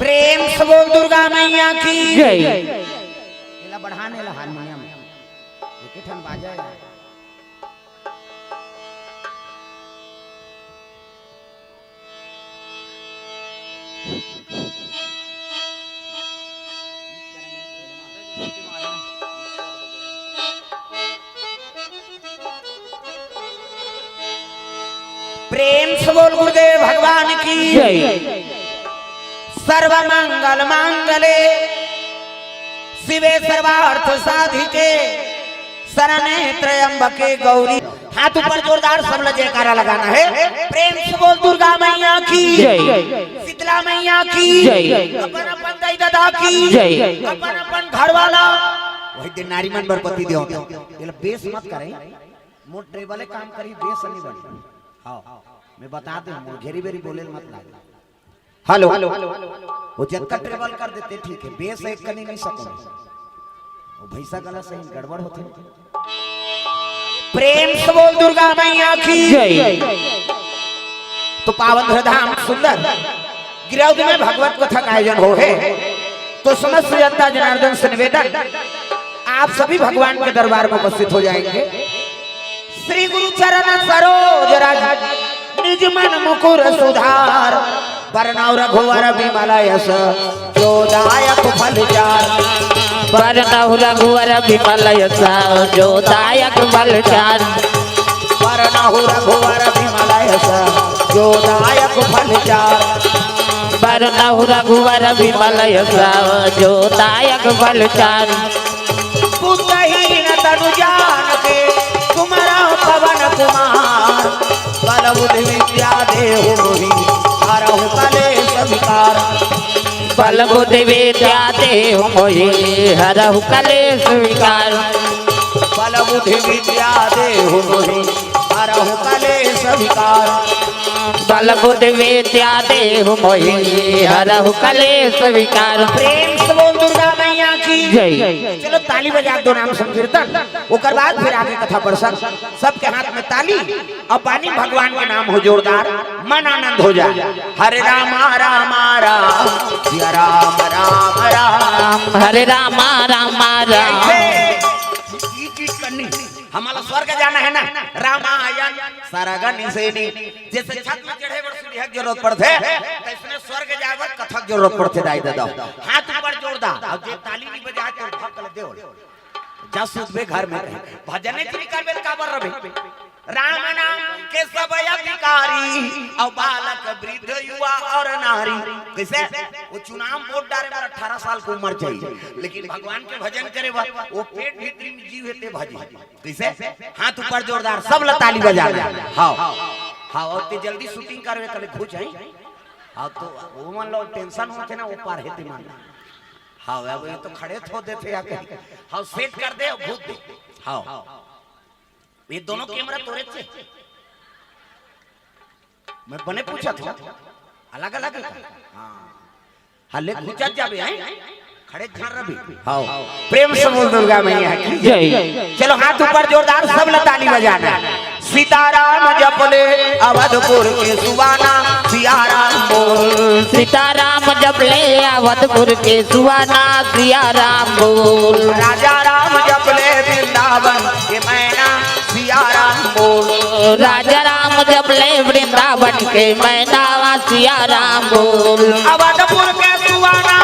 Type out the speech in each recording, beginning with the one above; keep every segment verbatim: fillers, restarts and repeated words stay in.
प्रेम से बोल दुर्गा मैया की जय। एला बढ़ाने ला हारमोनियम। एक ठन बाजा है। प्रेम से बोल गुरुदेव भगवान की जय। सर्व मंगल मांगले शिवे सर्वार्थ साधिके शरणे त्र्यंबके गौरी। हाथ ऊपर जोरदार सब ला जयकारा लगाना है। प्रेम से बोल दुर्गा मैया की जय। शीतला मैया की जय। अपन अपन दाई ददा की जय। अपन अपन घर वाला। वही दिन नारी मन बरपति देव। ये ला बेस मत करे। मोर ट्रेबले काम करी, बेस नहीं बनी। हाँ, मैं बता दे, मोर घेरी बेरी बोले मत लागे। हेलो, वो जतका ट्रेबल कर देते ठीक है, बेस एक कनी नहीं सको। वो भैंसा गला सही गड़बड़ होते। प्रेम से बोल दुर्गा मैया की जय। तो पावन धाम सुंदर गिरौद में भगवत कथा का आयोजन हो है, तो समस्त जनता जनार्दन से निवेदन, आप सभी भगवान के दरबार में उपस्थित हो जाएंगे। श्री गुरु चरण सरोज रज निज मन मुकुर सुधार। बरनउँ रघुवर बिमल यस जो दायक फल चार। बरनउँ रघुवर बिमल यस जो दायक फल चार। बरनउँ रघुवर बिमल यस जो दायक फल चार। बरनउँ रघुवर बिमल यस जो दायक फल चार। पुत्रहीन तनु जान के सुमरउँ पवन कुमार। बल बुद्धि विद्या देहु मोहि हरहु कलेस विकार। बल बुद्धि विद्या देहु मोहि हरहु कलेस विकार। बल बुद्धि विद्या देहु मोहि हरहु कलेस विकार। बल बुद्धि विद्या देहु मोहि हरहु कलेस विकार। प्रेम से बोल दुर्गा मैया की जय। चलो ताली बजा दो, नाम संकीर्तन, ओकर बाद फिर आगे कथा प्रसंग। सबके हाथ में ताली और पानी, भगवान के नाम हो जोरदार, मन आनंद हो जाए। हरे रामा रामा राम, सिया राम राम राम। हरे रामा रामा राम। ऐसे ये चीज करनी, हमला स्वर्ग जाना है ना, रामायण सरग निसेनी। जैसे छत में चढ़े बर सीढ़िया के जरूरत पड़थे, तइसने स्वर्ग जाए बर कथा के जरूरत पड़थे। दाई ददा, हाथ ऊपर जोर दा, अउ जे ताली नहीं बजाए तो भक्कल देव। जा सुतबे घर में रहे, भजने च नहीं करबे त काबर रबे। राम नाम के सब अधिकारी, अउ बालक वृद्ध युवा और नारी। कइसे? वो चुनाव वोट डारे बर अठारह साल के उम्र चाहिए, लेकिन भगवान के भजन करे बर वो पेट भीतरी में जीव हे ते भजी। कइसे? हाथ ऊपर जोरदार, सब ला ताली बजा ले। हाँ, हाँ, अउ ते जल्दी शूटिंग करबे तले खुश है। हाँ, तो वो मन लो टेंशन होथे ना, वो पार हे ते मन। हाँ, अब ये तो खड़े थो देथे या कहीं। हाँ, सेट कर दे, भूत दे। हाँ, ये दोनों कैमरा तोरे से। मैं बने पूछा था, अलग अलग है का? हाँ। हले खुचत जाबे, हैं? खड़े झन रबे। हाँ। प्रेम से बोल दुर्गा मैया की जय। चलो हाथ ऊपर जोरदार, सब ला ताली बजाना। सीताराम जप ले अवधपुर के सुबाना, सिया राम बोल। सीताराम जप ले अवधपुर के सुबाना, सिया राम बोल। राजा राम जप ले वृंदावन के मैना, सिया राम बोल। राजा राम जप ले वृंदावन के मैना, सिया राम बोल। अवधपुर के सुबाना,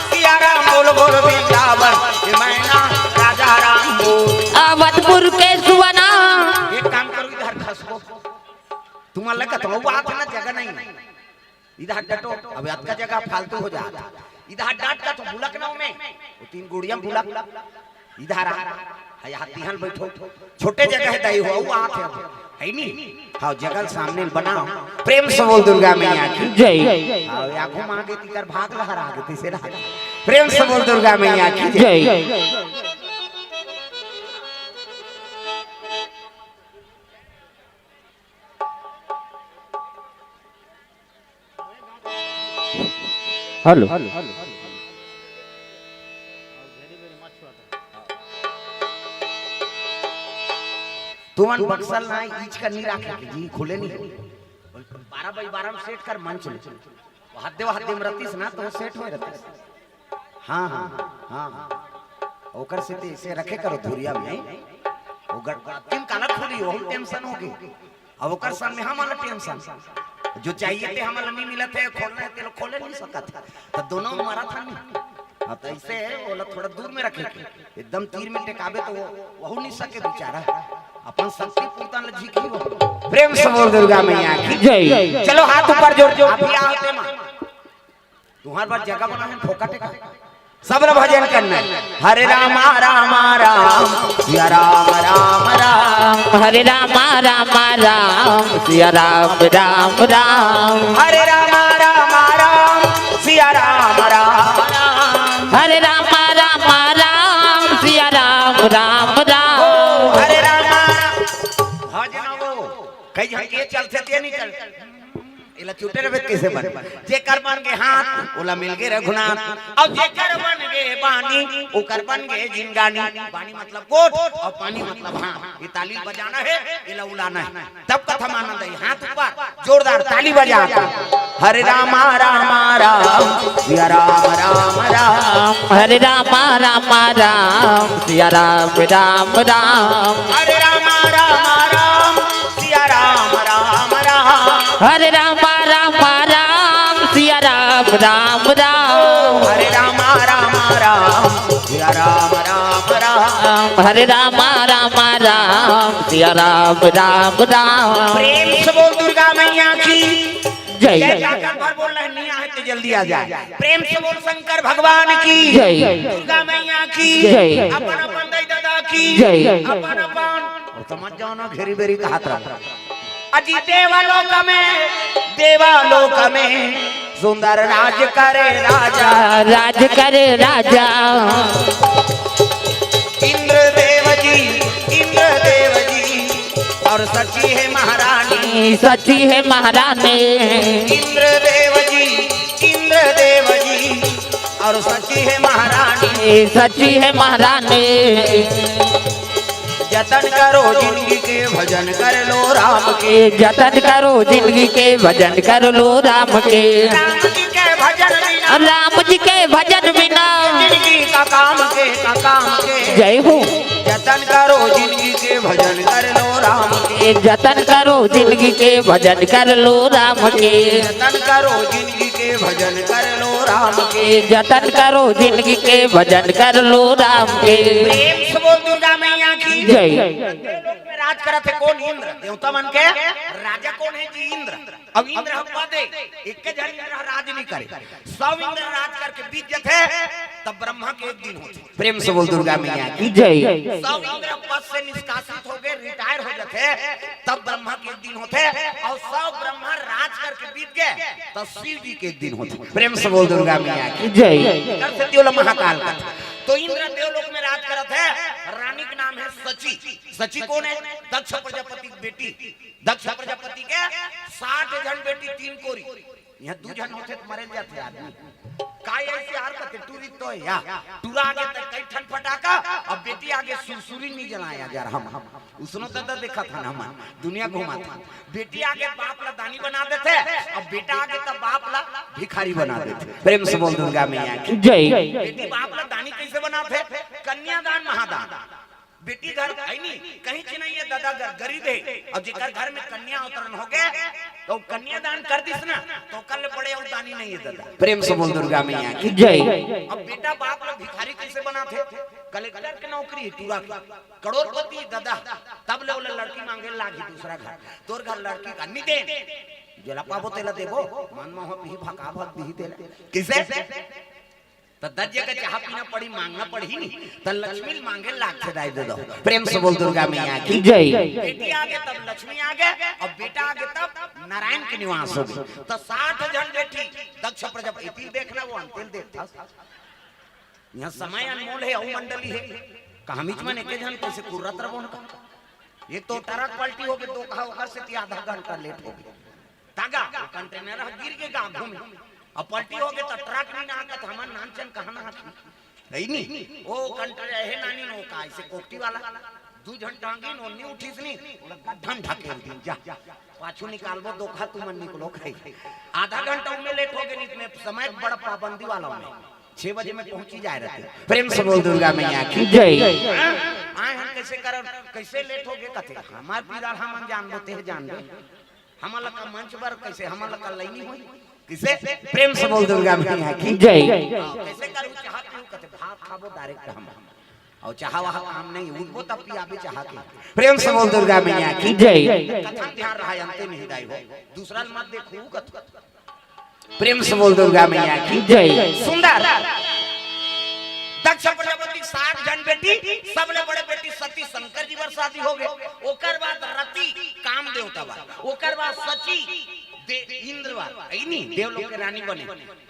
सिया राम बोल, बोल वृंदावन के मैना, राजा राम बोल। अवधपुर के सुबाना। एक काम करो, इधर खसको। तुम्हारा लगा तो वो आथे ना, जगह नहीं। इधर डटो, अब अतका जगह फालतू हो जात। इधर डट का तो बुलक ना में, वो तीन गुड़िया बुलक। इधर आ, है यहाँ तिहल बैठो, छोटे जगह है दाई हो, वो आथे, है नी? हाँ, जगह सामने बनाओ। प्रेम से बोल दुर्गा मैया की जय। हाँ, आँखों में आगे तिकर भाग लहरा आगे, तीसरे आगे। प्रेम से बोल दुर्गा मैया की जय। जय। हेलो। तुमन बक्सा ल ना ईच कर नहीं राखे के जी, खुले नहीं। बारह बाई बारह में सेट कर मंच में। वो हद्दे, वो हद्दे में रहतीस ना, तो सेट होए रहतीस। हाँ, हाँ, हाँ, हाँ। ओकर से ते इसे रखे करो धुरिया में। वो गट-, तुम काला खुली, वहू टेंशन होगे। अब ओकर सामने हमन ला टेंशन। जो चाहिए ते हमन ला नहीं मिलत हे, खोलना हे, ते लोग खोले नहीं सकत हे। तो दोनों मरत हे नहीं। हाँ, तो ऐसे ओला थोड़ा दूर में रखे के। एकदम तीर में टेकाबे तो वो, वहू नहीं सके बेचारा। अपन शक्ति पूर्तन ला झिकी वो। प्रेम से बोल दुर्गा मैया की जय। चलो हाथ ऊपर जोड़, जोड़, आप ही आओ ते माँ। तुम्हार बर जगह बना हे, फोकट का। सब ला भजन करना हे। हरे रामा रामा राम, सिया राम राम राम। हरे रामा रामा राम, सिया राम राम राम। हरे रामा रामा राम, सिया राम राम राम। हरे रामा रामा राम, सिया राम राम राम। ओ, हरे रामा। भजन वो, कई झन के चलथे ते नहीं चल। एला चुटे रहे कैसे बन? जेकर बन गे हाथ, ओला मिल गे रघुनाथ। अउ जेकर बन गे बानी, ओकर बन गे जिंदगानी। बानी मतलब गोठ, अउ पानी मतलब हाथ। ये ताली बजाना हे, एला उलाना हे। तब कथा म आनंद आही। हाथ ऊपर, जोरदार ताली बजा के। हरे रामा रामा राम, सिया राम राम राम। हरे रामा रामा राम, सिया राम राम राम। हरे रामा रामा राम, सिया राम राम राम। हरे रामा रामा राम, सिया राम राम राम। हरे रामा रामा राम, सिया राम राम राम। हरे रामा रामा राम, सिया राम राम राम। प्रेम से बोल दुर्गा मैया की जय। जय। काका घर बोल रहे, नहीं आए तो जल्दी आ जाए। प्रेम से बोल शंकर भगवान की जय। दुर्गा मैया की जय। अपन अपन दाई दादा की जय। अपन अपन। और समझ जाओ ना, घेरी बेरी का हाथ रहा। अजी देवलोक में, देवलोक में सुंदर राज करे राजा। राज करे राजा। इंद्र देव जी, इंद्र देव जी, और सची है महारानी। सची है महारानी। इंद्र देव जी, इंद्र देव जी, और सची है महारानी। सची है महारानी। जतन करो जिंदगी के, भजन कर लो राम के। जतन करो जिंदगी के, भजन कर लो राम के। राम जी के भजन बिना, राम जी के भजन बिना, जिंदगी का काम के, का काम के। जय हो। जतन करो जिंदगी के, भजन कर लो राम के। जतन करो जिंदगी के, भजन कर लो राम के। जतन करो जिंदगी के, भजन कर लो राम के। जतन करो जिंदगी के, भजन कर लो राम के। प्रेम से बोल दुर्गा मैया की जय। देवलोक में राज करत हे कोन? इंद्र। देवता मन के राजा कोन हे जी? इंद्र। अब इंद्र ह पद हे, एक झन इंद्र ह राज नहीं करे, सब इंद्र राज करके बीत जथे, तब ब्रह्मा के एक दिन होथे। प्रेम से बोल दुर्गा मैया की जय। सब इंद्र पद से निष्कासित हो गए, रिटायर हो जाते, तब ब्रह्मा के एक दिन होते, और सब ब्रह्मा राज करके बीत गए, तब शिव जी के एक दिन होते। प्रेम से बोल दुर्गा मैया की जय। कर सकती हो महाकाल का। तो इंद्र देवलोक में राज करत हे, रानी के नाम हे सची। सची कोन हे? दक्ष प्रजापति की बेटी। दक्ष प्रजापति के साठ झन बेटी, तीन कोरी। यहाँ दू झन होथे त मरे जाथे आदमी। का ऐसे आर कथे टूरी तो या टूरा आगे त कई ठन फटाका, अब बेटी आगे सुरसुरी नहीं जलाया जा रहा हम। उसनो दादा देखा था ना हम, दुनिया घुमा था। बेटी आगे बाप ला दानी बना देथे, अब बेटा आगे त बाप ला भिखारी बना देथे। प्रेम से बोल दुर्गा मैया की जय। बेटी बाप ला दानी कैसे बनाथे? कन्यादान महादान। बेटी घर है नहीं, कहीं से नहीं है दादा, घर गरीब है। और जेकर घर में कन्या अवतरण हो गए, तो कन्यादान कर दिस ना, तो कल बड़े और दानी नहीं है दादा। प्रेम से बोल दुर्गा मैया की जय। अब बेटा बाप ला भिखारी कैसे बनाथे? कलेक्टर के नौकरी है, टूरा की, करोड़पति दादा, तब ले ओला लड़की मांगे लागी दूसरा घर, तोर घर लड़की का नहीं दे, जेला पाबो तेला देबो, मन मोह पीही भका भक दीही तेला। किसे? त दस जगह चाह पीना पड़ी, मांगना पड़ी नहीं, त लक्ष्मी मांगे लागथे दाई दे दो। प्रेम से बोल दुर्गा मैया की जय। बेटी आगे तब लक्ष्मी आगे, और बेटा आगे तब नारायण के निवास हो गए। तो साठ झन बेटी दक्ष प्रजापति देखना, वो अंतिल देखता। यहाँ समय अनमोल हे, अउ मंडली हे। कहामीच मन एके झन कइसे कुर्रत रबो न का। एक तो ट्रक पलटी होगे, दोकहा ओकर सेती आधा घंटा लेट होगे। तागा, वो कंटेनर ह गिर गे गा घूमे। अब पलटी होगे त ट्रक नी ना आकत, हमन नानचन कहाँ ना आती। है नी? ओ कंटेनर हे नानी नो का, अइसे कोकटी वाला। दू झन टांगी नो नी उठिस नी, ओला गड्ढन ढकेल दिन जा। पाछू निकालबो दोकहा तुमन निकलो खाई। आधा घंटा उमे लेट होगे, नी त मैं समय बड़ा पाबंदी वाला हूँ मैं। छह बजे में पहुंची जाए रहते। प्रेम से बोल दुर्गा मैया की जय। हाँ? आए हम कइसे करन, कइसे लेट होगे कथे। हमार पीरा हमन जानबो, तेह जानबे। हमन ला का मंच बर कइसे, हमन ला का लइनी होई। कइसे? प्रेम से बोल दुर्गा मैया की जय। हाँ, कइसे करू, चाहा पीऊ कथे, भात खाबो direct हम। अउ चाहा वहा काम नहीं, उठबो तब पियाबे चाहा के। प्रेम से बोल दुर्गा मैया की जय। कथन ध्यान रहा, अंते नहीं दाई हो। दूसरा ल मत देखू कथन। प्रेम से बोल दुर्गा मैया की जय। सुंदर। दक्ष प्रजापति के सात झन बेटी, सबले बड़े बेटी सती शंकर जी बर शादी होगे। ओकर बाद रति काम देवता बर, ओकर बाद शची दे-, इंद्र बर, है नी, देवलोक के रानी बने।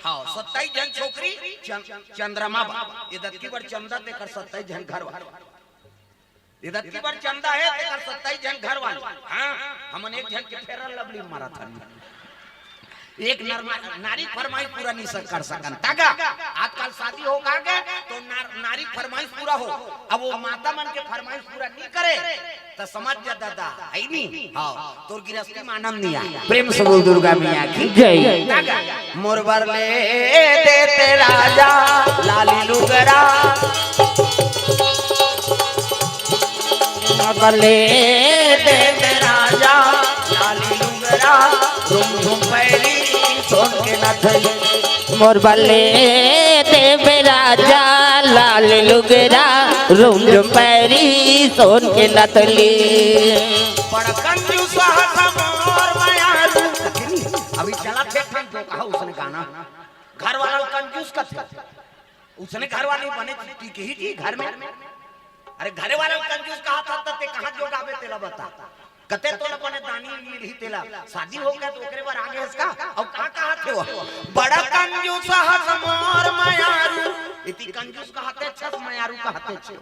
हाँ, सत्ताईस झन छोकरी चं-, चंद्रमा बर। ये दतकी बर चंदा तेकर सत्ताईस झन घर बर। ये दतकी बर चंदा हे, तेकर सत्ताईस झन घर वाले। हाँ, हमन एक झन के Fair and Lovely मारत हन। एक नरमा-, नारी फरमाइश पूरा नहीं सक-, कर सकन। तागा, आजकल शादी हो गा गे, तो नार-, नारी फरमाइश पूरा हो। अब वो माता मन के फरमाइश पूरा नहीं करे, त समझ जा दादा, है नी? हाँ, तोर गिरस्ती में आनंद नहीं आए। प्रेम से बोल दुर्गा मैया की जय। तागा, मोर बर ले देते राजा लाली लुगरा। मोर बर ले देते राजा लाली लुगरा, रुम झुम पैरी सोन के नथली। मोर बर ले देबे राजा लाल लुगरा, रुम झुम पैरी सोन के नथली। बड़ कंजूस हस मोर मयारू। अभी चला थे, हम तो कहा उसने गाना, घर वाला कंजूस कथे। उसने घर वाले बने टिकही जी घर में। अरे घरे वाला कंजूस कहा था, त ते कहाँ जोगाबे तेला बता। कते तोला बने दानी मिलही तेला। शादी हो गया तो ओकरे बर आगे हस का? अउ का कहा थे वो? बड़ा कंजूस हस मोर मयारू। इति कंजूस कहते छस, मयारू कहते छे।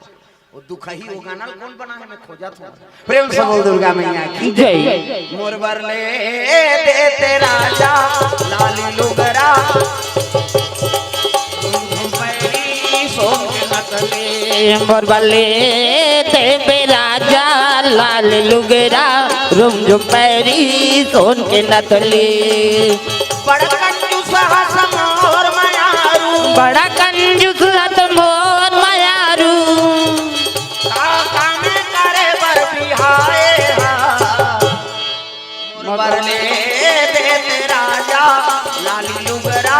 वो दुखही वो गाना ल कौन बना है, मैं खोजत हूँ। प्रेम से बोल दुर्गा मैया की जय। मोर बर ले देते राजा लाली लुगरा, पैरी सोन के नथली। मोर बर ले देबे राजा लाल लुगरा, रुम झुम पैरी सोन के नथली। बड़ कंजूस हस मोर मयारू। बड़ा कंजूस हस मोर मयारू। का काम करे बर बिहाए हा। मोर बर ले देते राजा लाली लुगरा,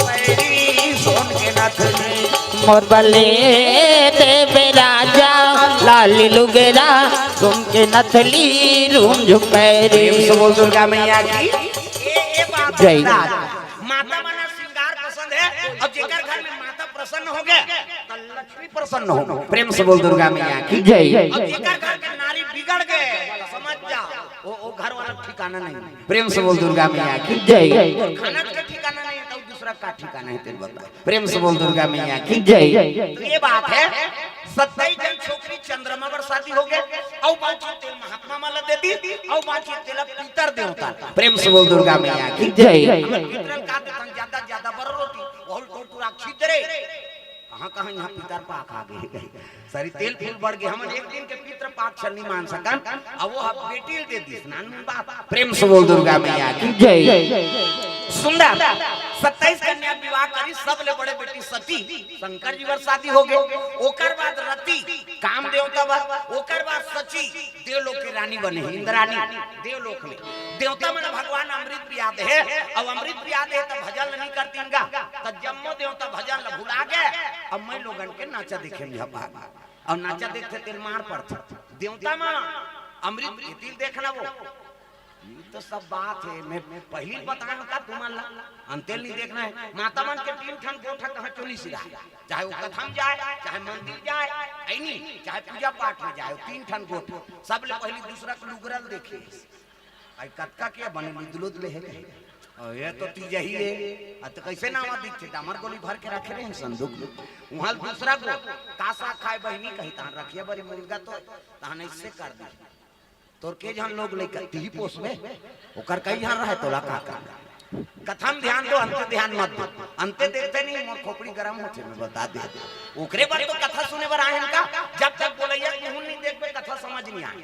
पैरी सोन के नथली। मोर बर ले देबे राजा लाली लुगरा, रुम के नथली, रुम झुम पैरी। प्रेम से बोल दुर्गा मैया की ए, ए बात जय। बता, माता मन ला श्रृंगार पसंद हे, अउ जेकर घर में माता प्रसन्न होगे, त लक्ष्मी प्रसन्न हो। प्रेम से बोल दुर्गा मैया की जय। अउ जेकर घर के नारी बिगड़ गे, त समझ जा, वो, वो घर वाला ठिकाना नहीं। प्रेम से बोल दुर्गा मैया की जय। खाना के ठिकाना नहीं, त दूसरा का ठिकाना हे, तेरे बता। प्रेम से बोल दुर्गा मैया की जय। तो ये बात हे, सत्ताईस झन छोकरी चंद्रमा बर शादी होगे, अउ बाकी तेल महात्मा मन ला दे दी, अउ बाकी तेल पितर देवता। प्रेम से बोल दुर्गा मैया की जय। हमर पितरन का देथन ज्यादा, ज्यादा बर रोटी, वहुल टोटुरा खिदरे। कहाँ, कहाँ यहाँ पितर पाक आ गे। सरी तेल फूल बढ़ गे, हमन एक दिन के पितर पाक छल नहीं मान सकन, अउ वो ह बेटी ल दे दिस, नानमुन बात। प्रेम से बोल दुर्गा मैया की जय। सुंदर, सत्ताईस कन्या विवाह करी, सबले बड़े बेटी सती, शंकर जी बर शादी होगे, ओकर बाद रति, काम देवता बर, ओकर बाद शची, देवलोक के रानी बने, इंद्रानी, देवलोक में। देवता मन भगवान अमृत पिया दे हे, अउ अमृत पिया दे हे, त भजन ल नहीं करतीन गा, त जम्मो देवता भजन ल भुला गे, अब मैं लोगन के नाचा देखे में भाग। अउ नाचा देखथे तेल मार पड़थे। देवता मन अमृत एतिल देखना वो। ये तो सब बात हे, मैं पहिली बताए हूँ का तुमन ला? अंतेल नहीं देखना हे। माता मन के तीन ठन गोठ कहाँ चोली सिरा, चाहे वो कथा म जाए, चाहे मंदिर जाए, ऐ नहीं, चाहे पूजा पाठ में जाए, वो तीन ठन गोठ। सबले पहिली दूसरा के लुगरा ल देखे। आई कतका के बने लुदलुद ले हे। अउ ये तो तीजा ही हे। अ, त कइसे नावा दिखथे? डामर गोली भर के रखे रहे संदूक में। उहाँ दूसरा को का साग खाए बहिनी कही, तहाँ रखिया बरी मुर्गा तो तहाँ अइसे कर दी। तोर के झन लोग लइका तिही पोसबे, ओकर कई झन रहे तोला का कर। कथा म ध्यान दो, अंते ध्यान मत दो। अंते देखते नहीं, मोर खोपड़ी गरम होथे, मैं बता दे। ओकरे बर तो कथा सुने बर आए हन का? जब तक बोलैया के मुँह नहीं देखबे, कथा समझ नहीं आए।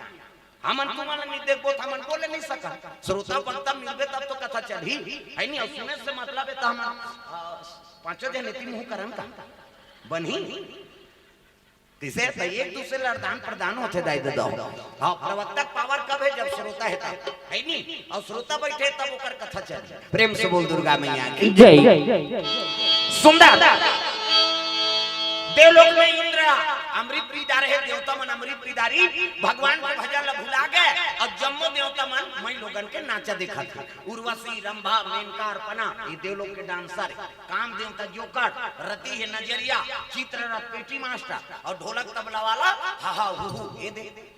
हमन तुमन नहीं देखबो, त हमन बोले नहीं सकन। श्रोता वक्ता मिलबे तब तो कथा चलही, है नहीं? अउ सुने से मतलब हे, त हमन, अ, पाँचों जन एती मुँह करन का? बनही? कइसे? त एक दूसरे ल आदान प्रदान होथे दाई ददा। हाँ, प्रवक्ता के पावर कब हे? जब श्रोता हे तब, है नी? अउ श्रोता बइठे तब ओकर कथा चले। प्रेम से बोल दुर्गा मैया की। जय। सुंदर। देवलोक में इंद्र अमृत पी डारे हे, देवता मन अमृत पी डारी, भगवान के भजन ल भुला गे अउ जम्मो देवता मन मई लोगन के नाचा देखत हे। उर्वशी, रंभा, मेनका, अर्पणा, ये देवलोक के डांसर हे। काम देवता जोकर, रति हे नजरिया, चित्ररथ पेटी मास्टर अउ ढोलक तबला वाला हा हा हू हू। ये दे,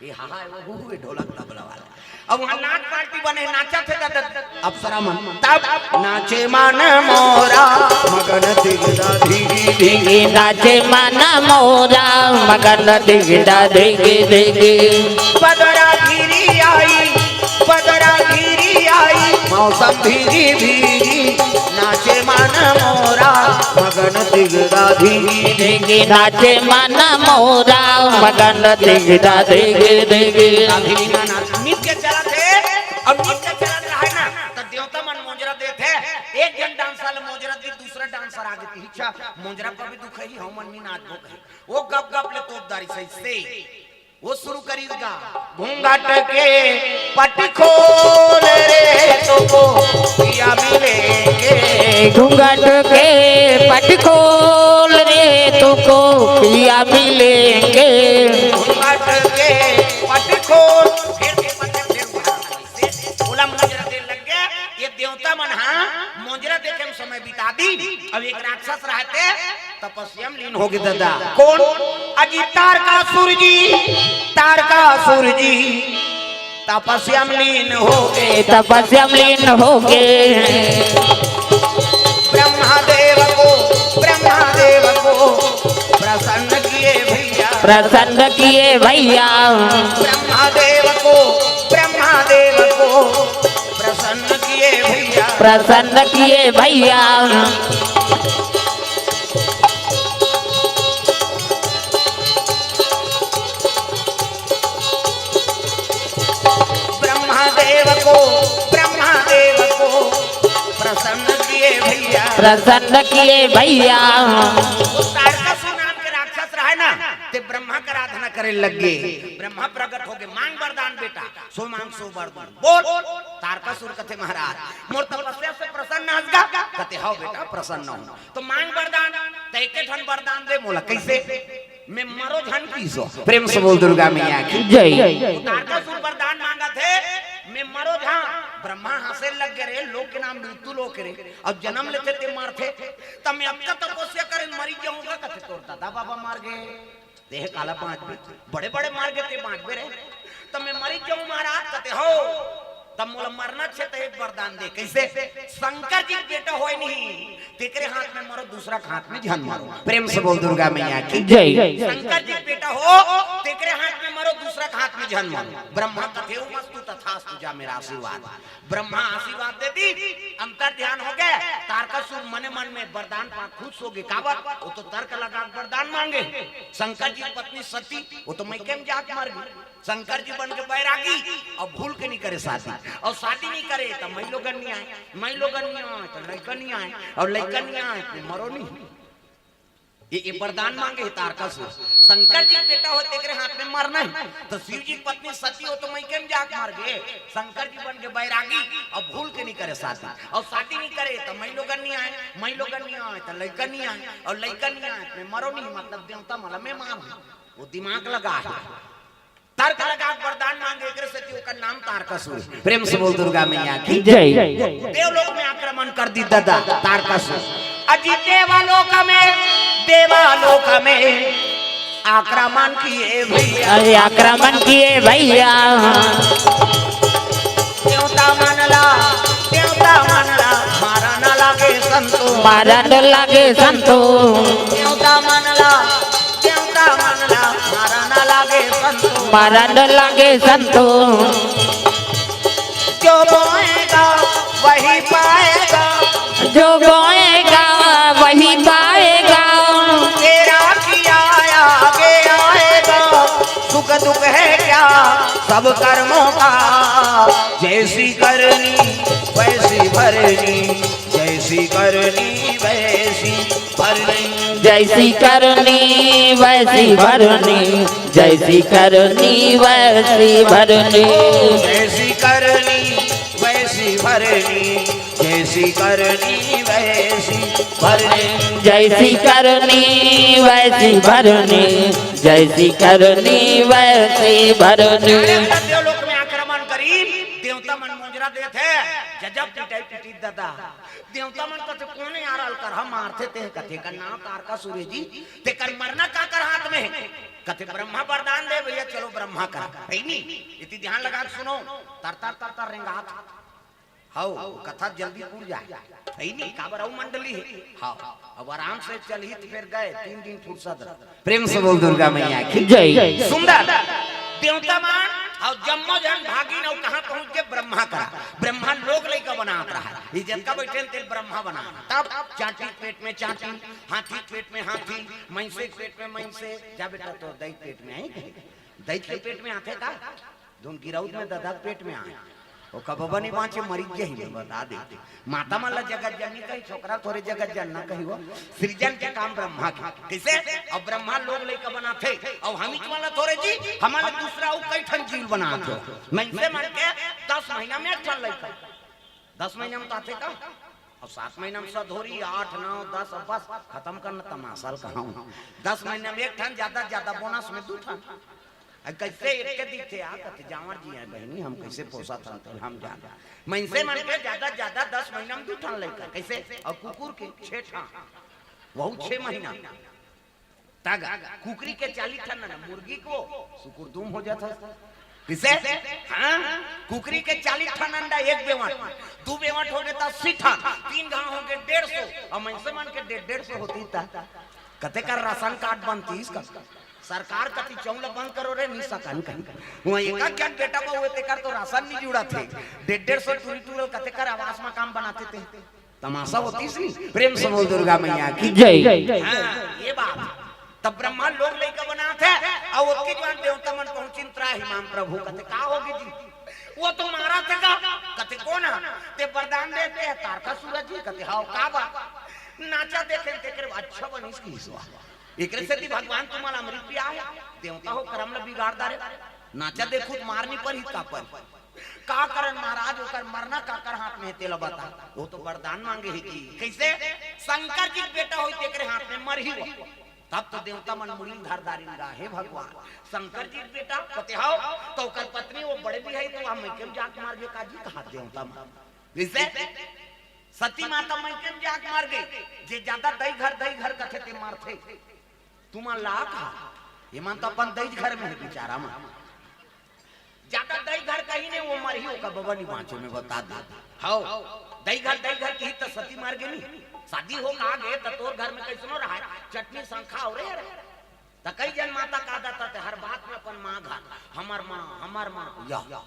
ये हा हा वो हू हू, ये ढोलक तबला वाला। अब वहाँ नाच पार्टी बने, नाचत हे त अप्सरा मन। तब नाचे मन मोरा मगन दिगदा धिगी धिगी, नाचे मन मोरा मगन दिगदा धिगी धिगी। पदरा घिरी आई, पदरा घिरी आई, मौसम भीगी भीगी, नाचे मन मोरा मगन दिगदा धिगी धिगी, नाचे मन मोरा मगन दिगदा धिगी धिगी। अभी ना नाच, नृत्य चलत हे, अब नृत्य चलत रहे ना, त देवता मन मोजरा देत हे। एक झन डांसर ल मोजरा दी, दूसरा डांसर आगे, "अच्छा, मोजरा पर भी दुख ही, हमन नहीं नाचबो" कही। वो गप गप ले तोप डारिस अइसे। वो शुरू करिस गा, घूंघट के पट खोल रे तुको पिया मिलेंगे। घूंघट के पट खोल रे तुको पिया मिलेंगे। घूंघट के पट खोल, फिर के पट, फिर घूंघट से बोला, मोजरा दे लग गया। ये देवता मन हा मोजरा देखे में समय बिता दी। अब एक राक्षस रहते तपस्या में लीन होगे ददा। कौन? अजी तारकासुर जी, तारकासुर जी तपस्या में लीन होगे, तपस्या में लीन होगे। ब्रह्मा देव को, ब्रह्मा देव को प्रसन्न किए भैया, प्रसन्न किए भैया। ब्रह्मा देव को, ब्रह्मा देव को प्रसन्न किए भैया, प्रसन्न किए भैया। ब्रह्मा देव को, ब्रह्मा देव को प्रसन्न किए भैया, प्रसन्न किए भैया। वो तारकासुर नाम के राक्षस रहे ना, ते ब्रह्मा के आराधना करे लग गे। ब्रह्मा प्रकट होगे, मांग वरदान बेटा, सो मांग सो वर दूं। बोल। तारकासुर कथे, महाराज, मोर तपस्या से प्रसन्न हस गा? कथे, हव बेटा, प्रसन्न हूं। तो मांग वरदान, त एके ठन वरदान दे मोला। कइसे? मैं मरो झन कहिस। प्रेम से बोल दुर्गा मैया की जय। वो तारकासुर वरदान मांगत हे, मैं मरो झन। ब्रह्मा हंसे लग गे, रे लोक के नाम मृत्यु लोक रे, अब जनम लेथे ते मरथे, त मैं अतका तपस्या करे मरी जाहूं गा, कथे तोर दादा बाबा मर गे। तेह काला बांचबे, बड़े बड़े मर गे ते बांचबे रे। त मैं मरी जाहूं महाराज, कथे हव। तब मोला मरना हे त एक वरदान दे। कइसे? शंकर जी के बेटा होय नहीं, तेकरे हाथ में मरो, दूसरा के हाथ में झन मरो। प्रेम से बोल दुर्गा मैया की जय। शंकर जी के बेटा हो, तेकरे हाथ में मरो, दूसरा के हाथ में झन मरो। ब्रह्मा कथे, "ओम अस्तु तथास्तु, जा मेरा आशीर्वाद।" ब्रह्मा आशीर्वाद दे दी, अंतर ध्यान होगे। तारकासुर मने मन में वरदान पा खुश होगे। काबर? वो तो तर्क लगा के वरदान मांगे। शंकर जी की पत्नी सती, वो तो मइके में जाके मर गे। शंकर जी बन के बैरागी, अउ भूल के नहीं करे शादी, अउ शादी नहीं करे त मई लोगन नहीं आय, मई लोगन नहीं आय त लइका नहीं आय, अउ लइका नहीं आय त मरो नहीं। ये, ये वरदान मांगे हे तारकासुर। शंकर जी के बेटा हो, तेकरे हाथ में मरना हे। त शिव जी की पत्नी सती, वो तो मइके में जाके मर गे। शंकर जी बन के बैरागी, अउ भूल के नहीं करे शादी, अउ शादी नहीं करे त मई लोगन नहीं आय, मई लोगन नहीं आय त लइका नहीं आय, अउ लइका नहीं आय त मरो नहीं, मतलब देवता मन ला मैं मार दूं। वो दिमाग लगा हे। तर्क लगा के वरदान मांगे, एकरे सेती ओकर नाम तारकासुर। प्रेम से बोल दुर्गा मैया की जय। देवलोक में आक्रमण कर दी ददा तारकासुर। अजी देवलोक में, देवलोक में आक्रमण किए भैया। अरे आक्रमण किए भैया। देवता मन ला देवता मन ला मारन लागे संतो। मारन लागे संतो। देवता मन ला, देवता मन ला मारन लागे संतो। मारन लागे संतो। जो बोएगा वही पाएगा। जो बोएगा वही पाएगा। तेरा किया आगे आएगा। सुख दुख है क्या सब कर्मों का। जैसी करनी वैसी भरनी। जैसी करनी वैसी भरनी। जैसी करनी वैसी भरनी। जैसी करनी वैसी भरनी। जैसी करनी वैसी भरनी। जैसी करनी वैसी भरनी। जैसी करनी वैसी भरनी। जैसी करनी वैसी भरनी। अरे, देवलोक में आक्रमण करी, देवता मन मुंजरा देत हे, जजब पिटाई पिटी दादा। देवता मन कथे, "कोन यार अलकर हम मारथे ते?" कथे, "का नाम तारकासुर हे जी, तेकर मरना काकर हाथ में हे?" कथे, "ब्रह्मा वरदान दे भैया, चलो ब्रह्मा करा।" है नी? इति ध्यान लगा के सुनो, तर तर तर तर रेंगात। हव, कथा जल्दी पूर जाए। है नी? काबर अउ मंडली हे। हव, अब आराम से चलही त फेर गए, तीन दिन फुरसत रह। प्रेम से बोल दुर्गा मैया की जय। सुंदर। देवता मन अउ जम्मो झन भागिन अउ कहाँ पहुंच के ब्रह्मा करा। ब्रह्मा लोग लइका बनात रहा। ये जतका बैठे तेल ब्रह्मा बना। तब चांटी पेट में चांटी, हाथी पेट में हाथी, मइसे पेट में मइसे। जा बेटा, तोर दई पेट में आई कहे। दई के पेट में आथे का? धुन गिरौद में ददा पेट में आए। ओ कबबा नहीं बाँचे, मरी गई, मैं बता दे। माता मन ला जगत जननी कही, छोकरा थोरे जगत जनना कही हो। सृजन के काम ब्रह्मा के। कइसे? अब ब्रह्मा लोग लइका बनाथे, अब हमीच मन ला थोरे जी, हमन ला दूसरा अउ कई ठन जीव बनाथे। मइनसे मन के दस महीना में एक ठन लइका, दस महीना में तो आथे का? अब सात महीना में सधोरी, आठ, नौ, दस, अब बस खतम करना तमाशा ल कहा हूँ। दस महीना में एक ठन, ज्यादा ज्यादा बोनस में दू ठन। अब कइसे एक के दिखथे, आ कथे, "जांवर जी आय बहिनी, हम कइसे पोसत हन, तेला हम जान।" मइनसे मन के ज्यादा ज्यादा दस महीना में दू ठन लइका, कइसे? अउ कुकुर के छे ठन, वहू छे महीना। तगा, कुकरी के चालीस ठन ना, मुर्गी को सुकुर दुम हो जात हस। कइसे? हाँ, कुकरी के चालीस ठन अंडा एक बेवंट, दू बेवंट होगे त अस्सी ठन, तीन घांव होगे डेढ़ सौ, अउ मइनसे मन के डेढ़, डेढ़ सौ होतिस त कतेक कर राशन कार्ड बनतिस का? सरकार कति चौंला बंद करो रे, नी सकन कहीं। वहाँ एक एक जन बेटा बहू हे, तेकर तो राशन नी जुड़त हे। डेढ़ डेढ़ सौ टूरी टूरल कतेक कर आवास मकान बनाते ते। तमाशा होतिस नी। प्रेम से बोल दुर्गा मैया की जय। हाँ, ये बात। तब ब्रह्मा लोग लइका बनाथे, अउ ओतके जुवार देवता मन पहुंचिन, "त्राहि माम प्रभु।" कथे, "का होगे जी?" "वो तो मारथे का।" कथे, "कोन हा?" "ते वरदान दे, ते तारकासुर जी।" कथे, "हव, का बात?" "नाचा देखेन, तेकरे अच्छा बनिस किहिस वा।" एकरे सेती भगवान तुम्हर अमृत पिया हे, देवता हो करम ल बिगाड़ डारे। नाचा देखहू त मार नी परही का पर? का करन महाराज, ओकर मरना काकर हाथ में हे, तेला बता। वो तो वरदान मांगे हे जी। कइसे? शंकर जी के बेटा होही, तेकरे हाथ में मरही वो। तब तो देवता मन मुड़ी ल धर डारिन गा, "हे भगवान, शंकर जी के बेटा पते हव, त ओकर पत्नी वो बड़े बिहाई, त वहाँ मइके में जाके मर गे का जी?" कहा देवता मन। कइसे? सती माता मइके में जाके मर गे। जे ज्यादा दई घर, दई घर कथे ते मरथे। तुमन ला का? ये मन तो अपन दई घर में हे बिचारा मन। ज्यादा दई घर कही नहीं, वो मरही, ओकर बबा नहीं बाँचे, मैं बता दे। हव, दई घर, दई घर कही त सती मर गे नी। शादी हो के आ गे त तोर घर में कइसनो रहा, चटनी संखा हो रे। त कई जन माता का दाता ते हर बात में अपन माँ घर, "हमर माँ, हमर माँ", या।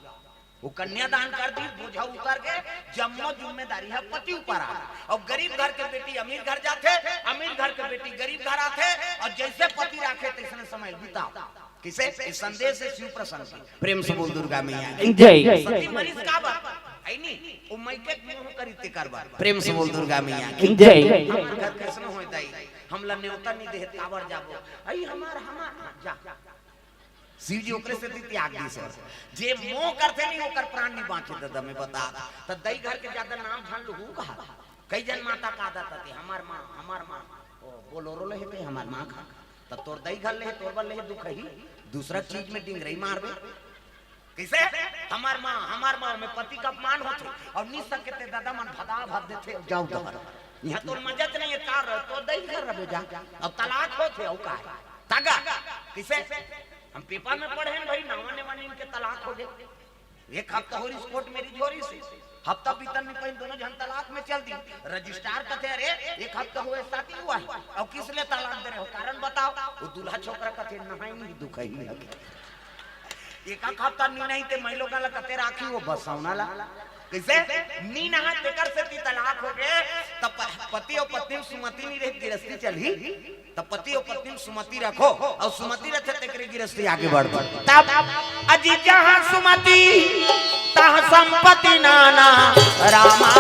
वो कन्यादान कर दी, बोझा उतर के, जम्मो जिम्मेदारी ह पति ऊपर आ। अउ गरीब घर के बेटी अमीर घर जाथे, अमीर घर के बेटी गरीब घर आथे, अउ जइसे पति राखे तइसने समय बिताव। कइसे? ये संदेश हे शिव प्रसंग के। प्रेम से बोल दुर्गा मैया की जय। सती मरिस का बर? है नी? वो मइके के मोह करी तेकर बर। प्रेम से बोल दुर्गा मैया की जय। हमर घर कइसनो होय दाई, हमला नेवता नी देहे, काबर जाबो? अई हमार, हमार, हाँ, जा। शिव जी ओकरे सेती त्याग दिस हे। जे मोह करथे नी, ओकर प्राण नी बाँचे, दादा, मैं बता। त दई घर के ज्यादा नाम झन लुहू कहा। कई जन माता का दाता ते, "हमर माँ, हमर माँ।" ओ, बोलोरो ले हे ते, "हमर माँ" कहा। त तोर दई घर ले हे, तोर बर ले हे दुख ही। दूसरा चीज में डिंगरई मारबे। कइसे? "हमर माँ, हमर माँ" में पति का अपमान होथे। अउ नी सके ते दादा मन भदा भद देथे, "जाव डहर। इहाँ तोर मजत नहीं हे, का रह, तोर दई घर रबे जा।" अब तलाक होथे, अउ का हे? तगा। कइसे? हम पेपर में पढ़े हन भाई, नवा नवा नीन के तलाक होगे। एक हफ्ता होरिस कोर्ट मैरिज होरिस हे। हफ्ता बीतन नहीं पाइन, दोनों झन तलाक में चल दी। रजिस्ट्रार कथे, "अरे, एक हफ्ता होए शादी हुआ है, अउ किस ले तलाक दे रहे हो, कारण बताओ?" वो दूल्हा छोकरा कथे, "नहाई नहीं दुखही है।" एक आध हफ्ता नी नहाई ते मई लोगन ला कथे राखी, वो बसौना ला। कैसे? नी नहाए तेकर सेती तलाक हो गए। तब प-, पति अउ पत्नी में सुमति नहीं रही, गिरस्ती चलही। तब पति अउ पत्नी में सुमति रखो, अउ सुमति रखे तेकरे गिरस्ती आगे बढ़। तब अजी जहाँ सुमति तहाँ संपत्ति नाना, रामा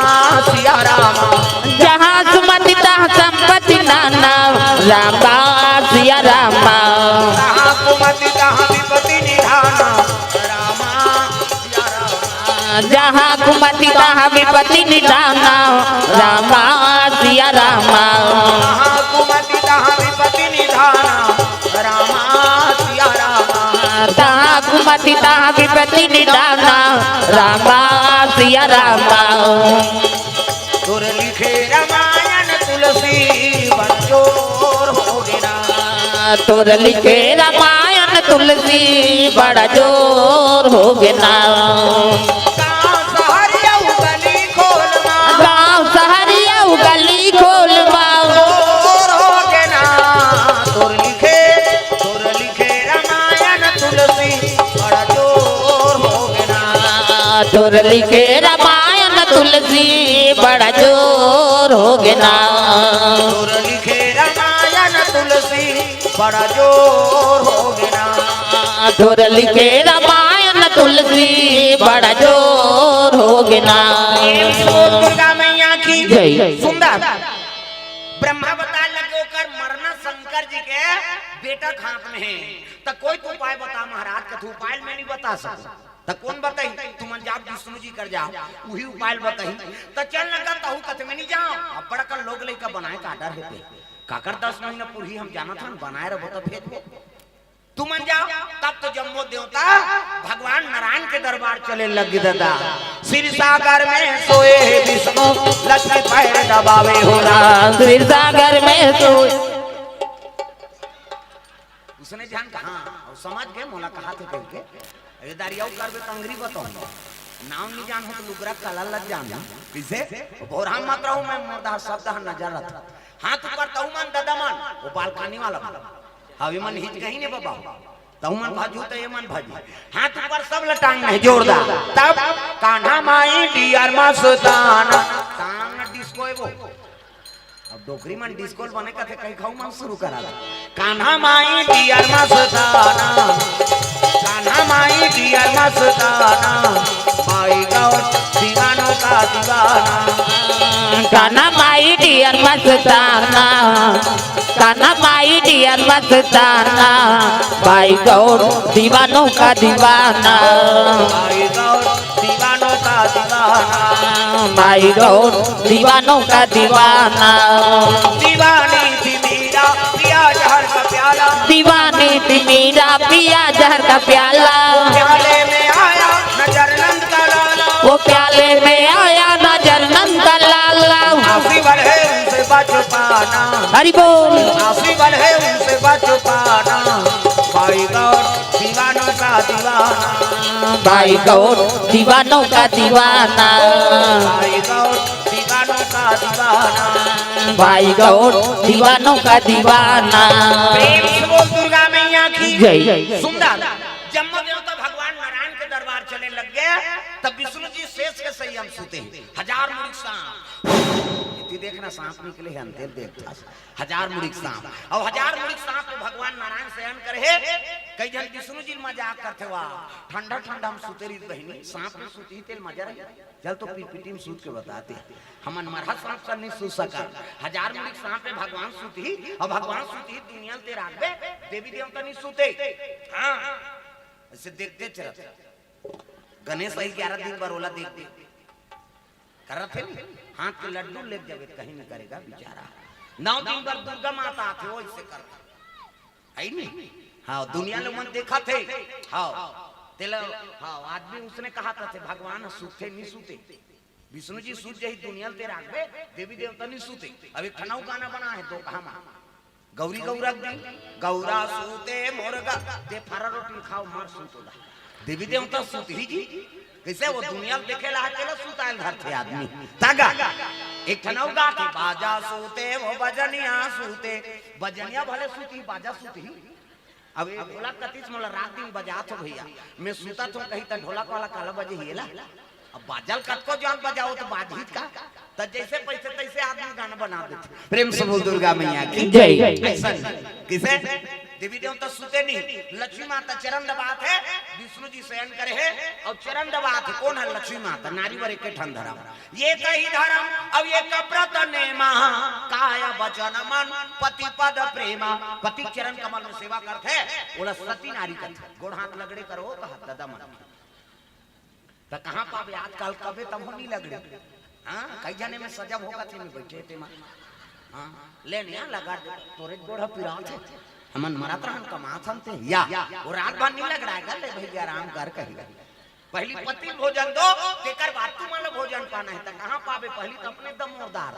सिया रामा। जहाँ सुमति तहाँ संपत्ति नाना, रामा सिया रामा। तहाँ कुमति तहाँ विपत्ति निधाना, रामा सिया रामा। जहाँ कुमति तहाँ विपत्ति निधाना, रामा सिया रामा। तहाँ कुमति तहाँ विपत्ति निधाना, रामा सिया रामा। तहाँ कुमति तहाँ विपत्ति निधाना, रामा सिया रामा। तोर लिखे रामायण तुलसी बड़ जोर हो गे ना। तोर लिखे रामायण तुलसी बड़ जोर हो गे ना। गाँव सहर अउ गली खोल मा। गाँव सहर अउ गली खोल मा। जोर हो गे ना। तोर लिखे, तोर लिखे रामायण तुलसी बड़ जोर हो गे ना। तोर लिखे रामायण तुलसी बड़ जोर हो गे ना। तोर लिखे रामायण तुलसी बड़ जोर हो गे ना। तोर लिखे रामायण तुलसी बड़ जोर हो गे ना। प्रेम से बोल दुर्गा मैया की जय। सुंदर। ब्रह्मा बताए लगे ओकर मरना शंकर जी के बेटा के हाथ में हे। त कोई तो उपाय बता महाराज, कथू उपाय मैं नहीं बता सकूं। त कौन बताही? तुमन जाओ विष्णु जी कर जाओ, उही उपाय बताही। त चल लगा तहू कथे मैं नहीं जाओ। अब बड़का लोग लइका बनाए का डर हे ते। काकर दस महीना पूरी हम जानत हन, बनाए रहो त भेजबो। तुमन जाओ, तब तो जम्मो देवता भगवान नारायण के दरबार चले लग गे दादा। क्षीर सागर में सोए हे विष्णु, लक्ष्मी पैर दबावे हो राम। क्षीर सागर में सोए। उसने जान कहा, अउ समझ गे मोला कहाथे कहिके। अरे दारी अउ करबे त अंगरी बताहूं। नाम नहीं जान हो त लुगरा कला लग जान। किसे? भोरा मत रहूं मैं, मोर दा शब्द ह नजर रथ। हाथ ऊपर तहू मन ददा मन, वो बालकनी वाला मन। हवे मन हिच कहीं ने बाबा। तहू मन भाजू त ये मन भाजू। हाथ ऊपर सब ल टांग नहीं जोरदार। तब कान्हा माई डियर मस्ताना। टांग न डिस्को हे वो। अब डोकरी मन डिस्को बने कथे कहीं खाऊ मन शुरू करा दे। कान्हा माई डियर मस्ताना। कान्हा माई डियर मस्ताना। भाई गौर दीवानों का दीवाना। कान्हा माई डियर मस्ताना। कान्हा माई डियर मस्ताना। भाई गौर दीवानों का दीवाना। भाई गौर दीवानों का दीवाना। भाई गौर दीवानों का दीवाना। दीवानी थी मीरा, पिया जहर का प्याला। दीवानी थी मीरा, पिया जहर का प्याला। प्याले में आया नजर नंद का लाला। वो प्याले में आया नजर नंद का लाला। आसी बढ़े उनसे बच पाना। हरि बोल। आसी बढ़े उनसे बच पाना। भाई गौर दीवानों का दीवाना। भाई गौर दीवानों का दीवाना। भाई गौर दीवानों का दीवाना। भाई गौर दीवानों का दीवाना। प्रेम से बोल दुर्गा मैया की जय। सुंदर। जम्मो देवता भगवान नारायण के दरबार चले लग गे, तब विष्णु जी शेष के सही हम सुते हैं। हजार मुड़ी सांप। इति देखना सांप निकले हे अंतेल देख। हजार मुड़ी सांप। अउ हजार मुड़ी सांप में भगवान नारायण शयन करे हे। कई झन विष्णु जी मजाक करथे, "वाह, ठंडा ठंडा हम सुते रहित बहिनी, सांप में सुतही तेल मजा रही।" चल तो पीपीटी में सूत के बताते। हमन मरहा सांप सन नहीं सूत सकत। हजार मुड़ी सांप में भगवान सुतही, अउ भगवान सुतही दुनिया ल ते राखबे, देवी देवता नहीं सुते। हाँ, ऐसे देखते चलत। गणेश ही ग्यारह दिन बर ओला देख दे। करत हे नी, हाथ के लड्डू ले जावे, कहीं नहीं करेगा बेचारा। नौ दिन बर दुर्गा माता आथे, वो ऐसे करत हे नी। हाँ, दुनिया ले मन देखत हे। हाँ, तेला, हाँ, आदमी उसने कहा था थे, भगवान सुते नहीं सुते। विष्णु जी सुत जही दुनिया ते राखबे, देवी देवता नहीं सुते। अब एक ठन अउ गाना बना हे दो कहा मा। गौरी गौरा दी, गौरा सूते मोर गा, ते फरा रोटी खाओ, मार सूत ओला। देवी देवता सुतही जी। कइसे वो दुनिया ल देखे ला, तेला सुताय ल धरथे आदमी। तागा एक ठन अउ गाथे, बाजा सूते वो बजनिया सूते। बजनिया भले सुतही, बाजा सुतही। अब ये ढोलक कतिस मोला रात दिन बजात हो भइया, मैं सुतत हो कही त ढोलक वाला काला बजे ही ला। अब बाजा ल कतको जान बजाओ त बाजही का? त जइसे पइसे तइसे आदमी गाना बना देथे। प्रेम से बोल दुर्गा मैया की जय। अइसन कइसे देवी देवता सुते नहीं, लक्ष्मी माता चरण दबात हे, विष्णु जी शयन करे हे अउ चरण दबात हे। कोन हे? लक्ष्मी माता। नारी बर एके ठन धरम, एकही धरम अउ एक व्रत नेमा, काय वचन मन पति पद प्रेमा। पति चरण कमल में सेवा करथे, ओला सती नारी कथे। गोड़ हाथ लगड़े करो, कहा ददा मन। त कहाँ पाबे आजकल, कबे तभो नहीं लगड़े। हाँ, कई जने में सजब होगा थे में बैठे थे मन। हाँ, ले नहीं लगा दे, तोरे गोड़ पिरात हे। हमन मरत रहन, कमात हन ते या। वो रात भर नहीं लगड़ाय गा, ले भइया आराम कर कही। पहली पति ल भोजन दो, तेकर बाद तुमन ल भोजन पाना हे। त कहाँ पाबे, पहली त अपने दम मोरदार।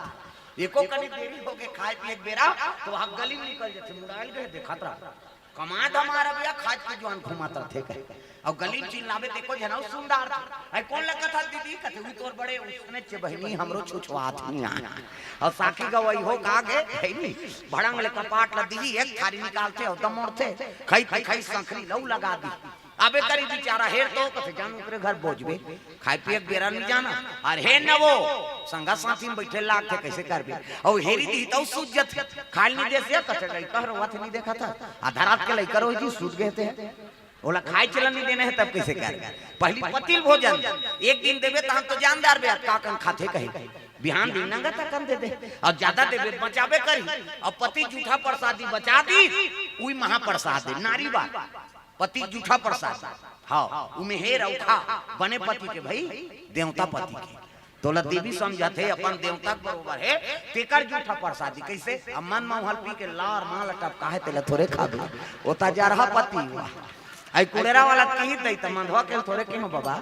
एको कनी देरी होगे खाय पिए के बेरा, त वहाँ गली में निकल जाथे, मुड़ायल गए, देखत रहा। कमा धमार भइया, खाय के जुआन घुमात रथे कहे। अउ गली में चिल्लाबे, देखो झन अउ सुंदर था। अइ कोन लगत हस दीदी? कथे, "उही तोर बड़े उसने चे बहिनी, हमरो छुछुआत नहीं आय।" अउ साखी गवई हो का गे, हे नी? भड़ंग ले कपाट ल दिही, एक थारी निकालथे अउ दमोड़थे। खई खई खई संखरी लऊ लगा दी। अबे करी बिचारा हेर तो कथे, "जान ओकरे घर बोझबे, खाय पिए के बेरा नहीं जाना।" अरे हे न वो, संगा साथी में बैठे लागथे, कइसे करबे? अउ हेरी दिही तउ सूझ जथे, खाय ल नहीं देसे, कथे, "गई कह रहो, नहीं देखा था, आधा रात के लइका रहो जी, सूझ गए थे।" ओला खाय चलन नहीं देना हे, तब कइसे करबे? पहली पति ल भोजन, एक दिन देबे, तहन तो जानदार बे, का कन खाथे कही। बिहान दिन नंगा तकन दे दे, अउ ज्यादा देबे, बचाबे करी। अउ पति जूठा प्रसादी बचा दी, उही महाप्रसाद हे, नारी बात। पति जूठा प्रसाद, हाँ, उमे हेर अउ खा, बने पति के भई, देवता पति के। तोला देवी समझत हे, अपन देवता के बरोबर हे, तेकर जूठा प्रसादी। कइसे? अब मन म उहल पी के लार माल टपका हे, तेला थोरे खाबे। ओ त जरहा पति हुआ। अइ कुड़ेरा वाला कही दई त मंधवा के थोरे के हो बाबा।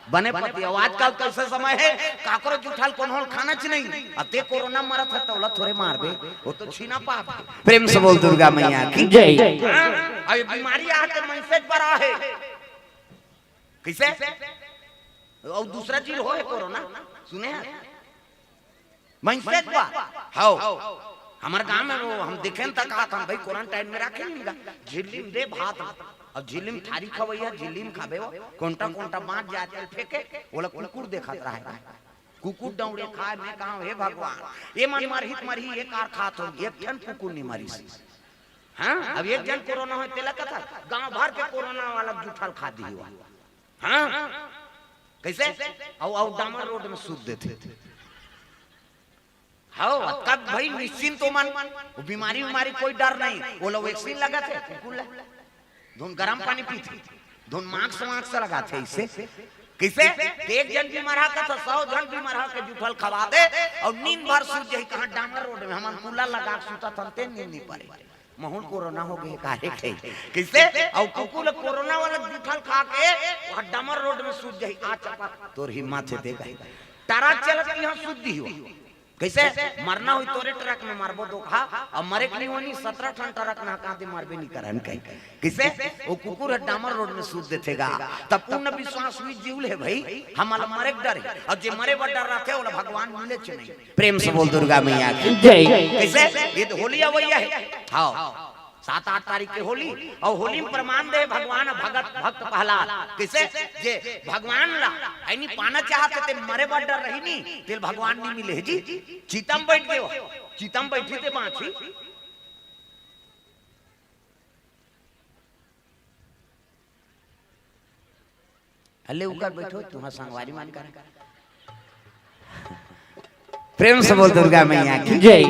बने पति। अउ आजकल कइसे समय हे, काकरो जूठा ल कोनो ल खाना च नहीं। अब ते कोरोना मरत हे, तोला थोरे मारबे, वो तो छीना पाप हे। प्रेम से बोल दुर्गा मैया की जय। हाँ, अउ ये बीमारी आके मनसे बर आहे। कइसे? अउ दूसरा चीज होय कोरोना, सुने हे? मनसे बर। हव। हमर गांव में वो हम देखेन त कहत हन, "भई, क्वारंटाइन में राखे नहीं गा।" झिल्ली में दे भात, अउ झिल्ली में थारी खवइया, झिल्ली में खाबे वो। कोंटा कोंटा बांच जाय तेला फेंके, ओला कुकुर देखत रहे। कुकुर डौड़े खाय, मैं कहा, "हे भगवान, ये मन मरही त मरही, ये कार खात हो, एक ठन कुकुर नहीं मरिस।" हाँ, अब एक झन कोरोना होय, तेला कथा, गांव भर के कोरोना वाला जूठा ल खा दिही हुआ। हाँ, कइसे? अउ, अउ डामर रोड में सूत देथे। हव, अतका भई निश्चिंत हो मन, वो बीमारी उमारी कोई डर नहीं। वो लोग वैक्सीन लगाथे, कुकुर ला। धुन गरम पानी पीथे, धुन मास्क वास्क लगाथे, अइसे। कइसे? एक झन बीमार हा कथा, सौ झन बीमार हा के जूठा ल खवा दे, अउ नींद भर सूत जाही, कहाँ डामर रोड में, हमन कूलर लगा के सूतत हन, ते नींद नहीं परे। महूं ल कोरोना होगे हे, काहे के? कइसे? अउ कुकुर ल कोरोना वाला जूठा ल खा के, वहाँ डामर रोड में सूत जाही, आ चपा, तोर हिम्मत हे, दे कही। ट्रक चलत इहाँ सूत दिही हो। कइसे? मरना होही तोरे ट्रक में मरबो दो कहा, अउ मरे के नहीं होनी, सतरा ठन ट्रक नहका दे, मरबे नहीं करन कही। कइसे? वो कुकुर ह डामर रोड में सूत देथे गा। तब पूर्ण विश्वास हुई जीव ले भई, हमला मरे के डर हे। अउ जे मरे बर डर रथे, ओला भगवान मिले च नहीं। प्रेम से बोल दुर्गा मैया की जय। कइसे? ये तो होली अवइया हे। हव। सात आठ तारीख के होली, अउ होली में प्रमाण दे भगवान भगत भक्त प्रहलाद। कइसे? जे भगवान ला अइनी पाना चाहत हे, ते मरे बर डर रही नी, तेला भगवान नहीं मिले हे जी। चिता म बइठ गे हो, चिता म बइठी ते बांची। हल्ले उकर बैठो, तुम्हार संगवारी मन कर। प्रेम से बोल दुर्गा मैया की जय।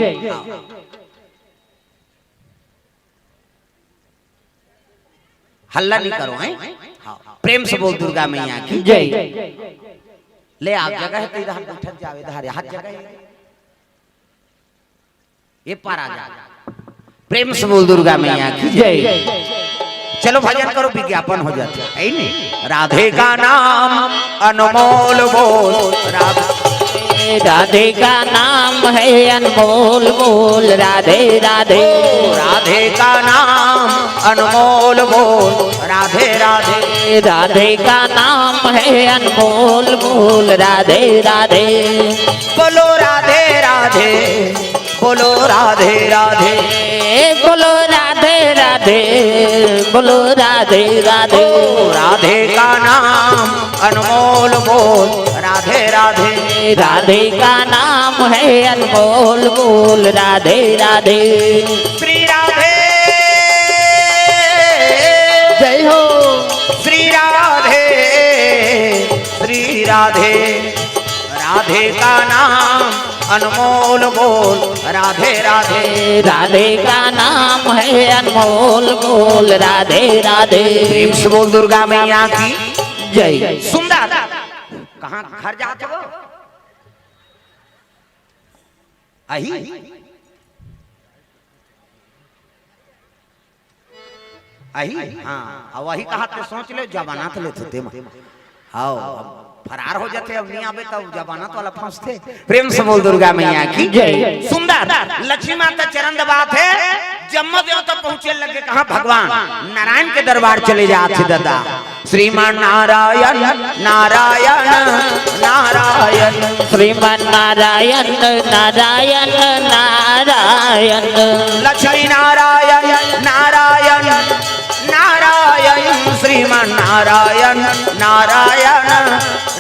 हल्ला नहीं करो, हैं? हाँ। प्रेम से बोल दुर्गा मैया की जय। ले, आप जगह हे, तो इधर बैठत जाओ, इधर हाथ जगह हे। ये पार आ जा। प्रेम से बोल दुर्गा मैया की जय। चलो भजन करो, विज्ञापन हो जाता है, है नहीं? राधे का नाम अनमोल बोल, राधे राधे का नाम है अनमोल बोल, राधे राधे। राधे का नाम अनमोल बोल राधे राधे। राधे का नाम है अनमोल बोल राधे राधे। बोलो राधे राधे, बोलो राधे राधे। बोलो राधे राधे, बोलो राधे राधे। ओ राधे का नाम अनमोल बोल राधे राधे। राधे का नाम है अनमोल बोल राधे राधे। श्री राधे। जय हो। श्री राधे, श्री राधे। राधे का नाम अनमोल बोल राधे राधे। राधे का नाम है अनमोल बोल राधे राधे। प्रेम से बोल दुर्गा मैया की जय। सुंदर। कहाँ घर जात हो? अही? अही? हाँ, अब वही कहा तो सोच ले, जमानत लेथे ते मा। हाँ, अब फरार हो जाथे, अब नहीं आवे तब जमानत वाला फंसथे। प्रेम से बोल दुर्गा मैया की जय। सुंदर। लक्ष्मी माता चरण दबात हे, जम्मो देवता पहुंचे लगे, कहाँ भगवान नारायण के दरबार चले जात हे दादा। श्रीमन नारायण, नारायण, नारायण। श्रीमन नारायण, नारायण, नारायण। लक्ष्मी नारायण, नारायण, नारायण। श्रीमन नारायण, नारायण,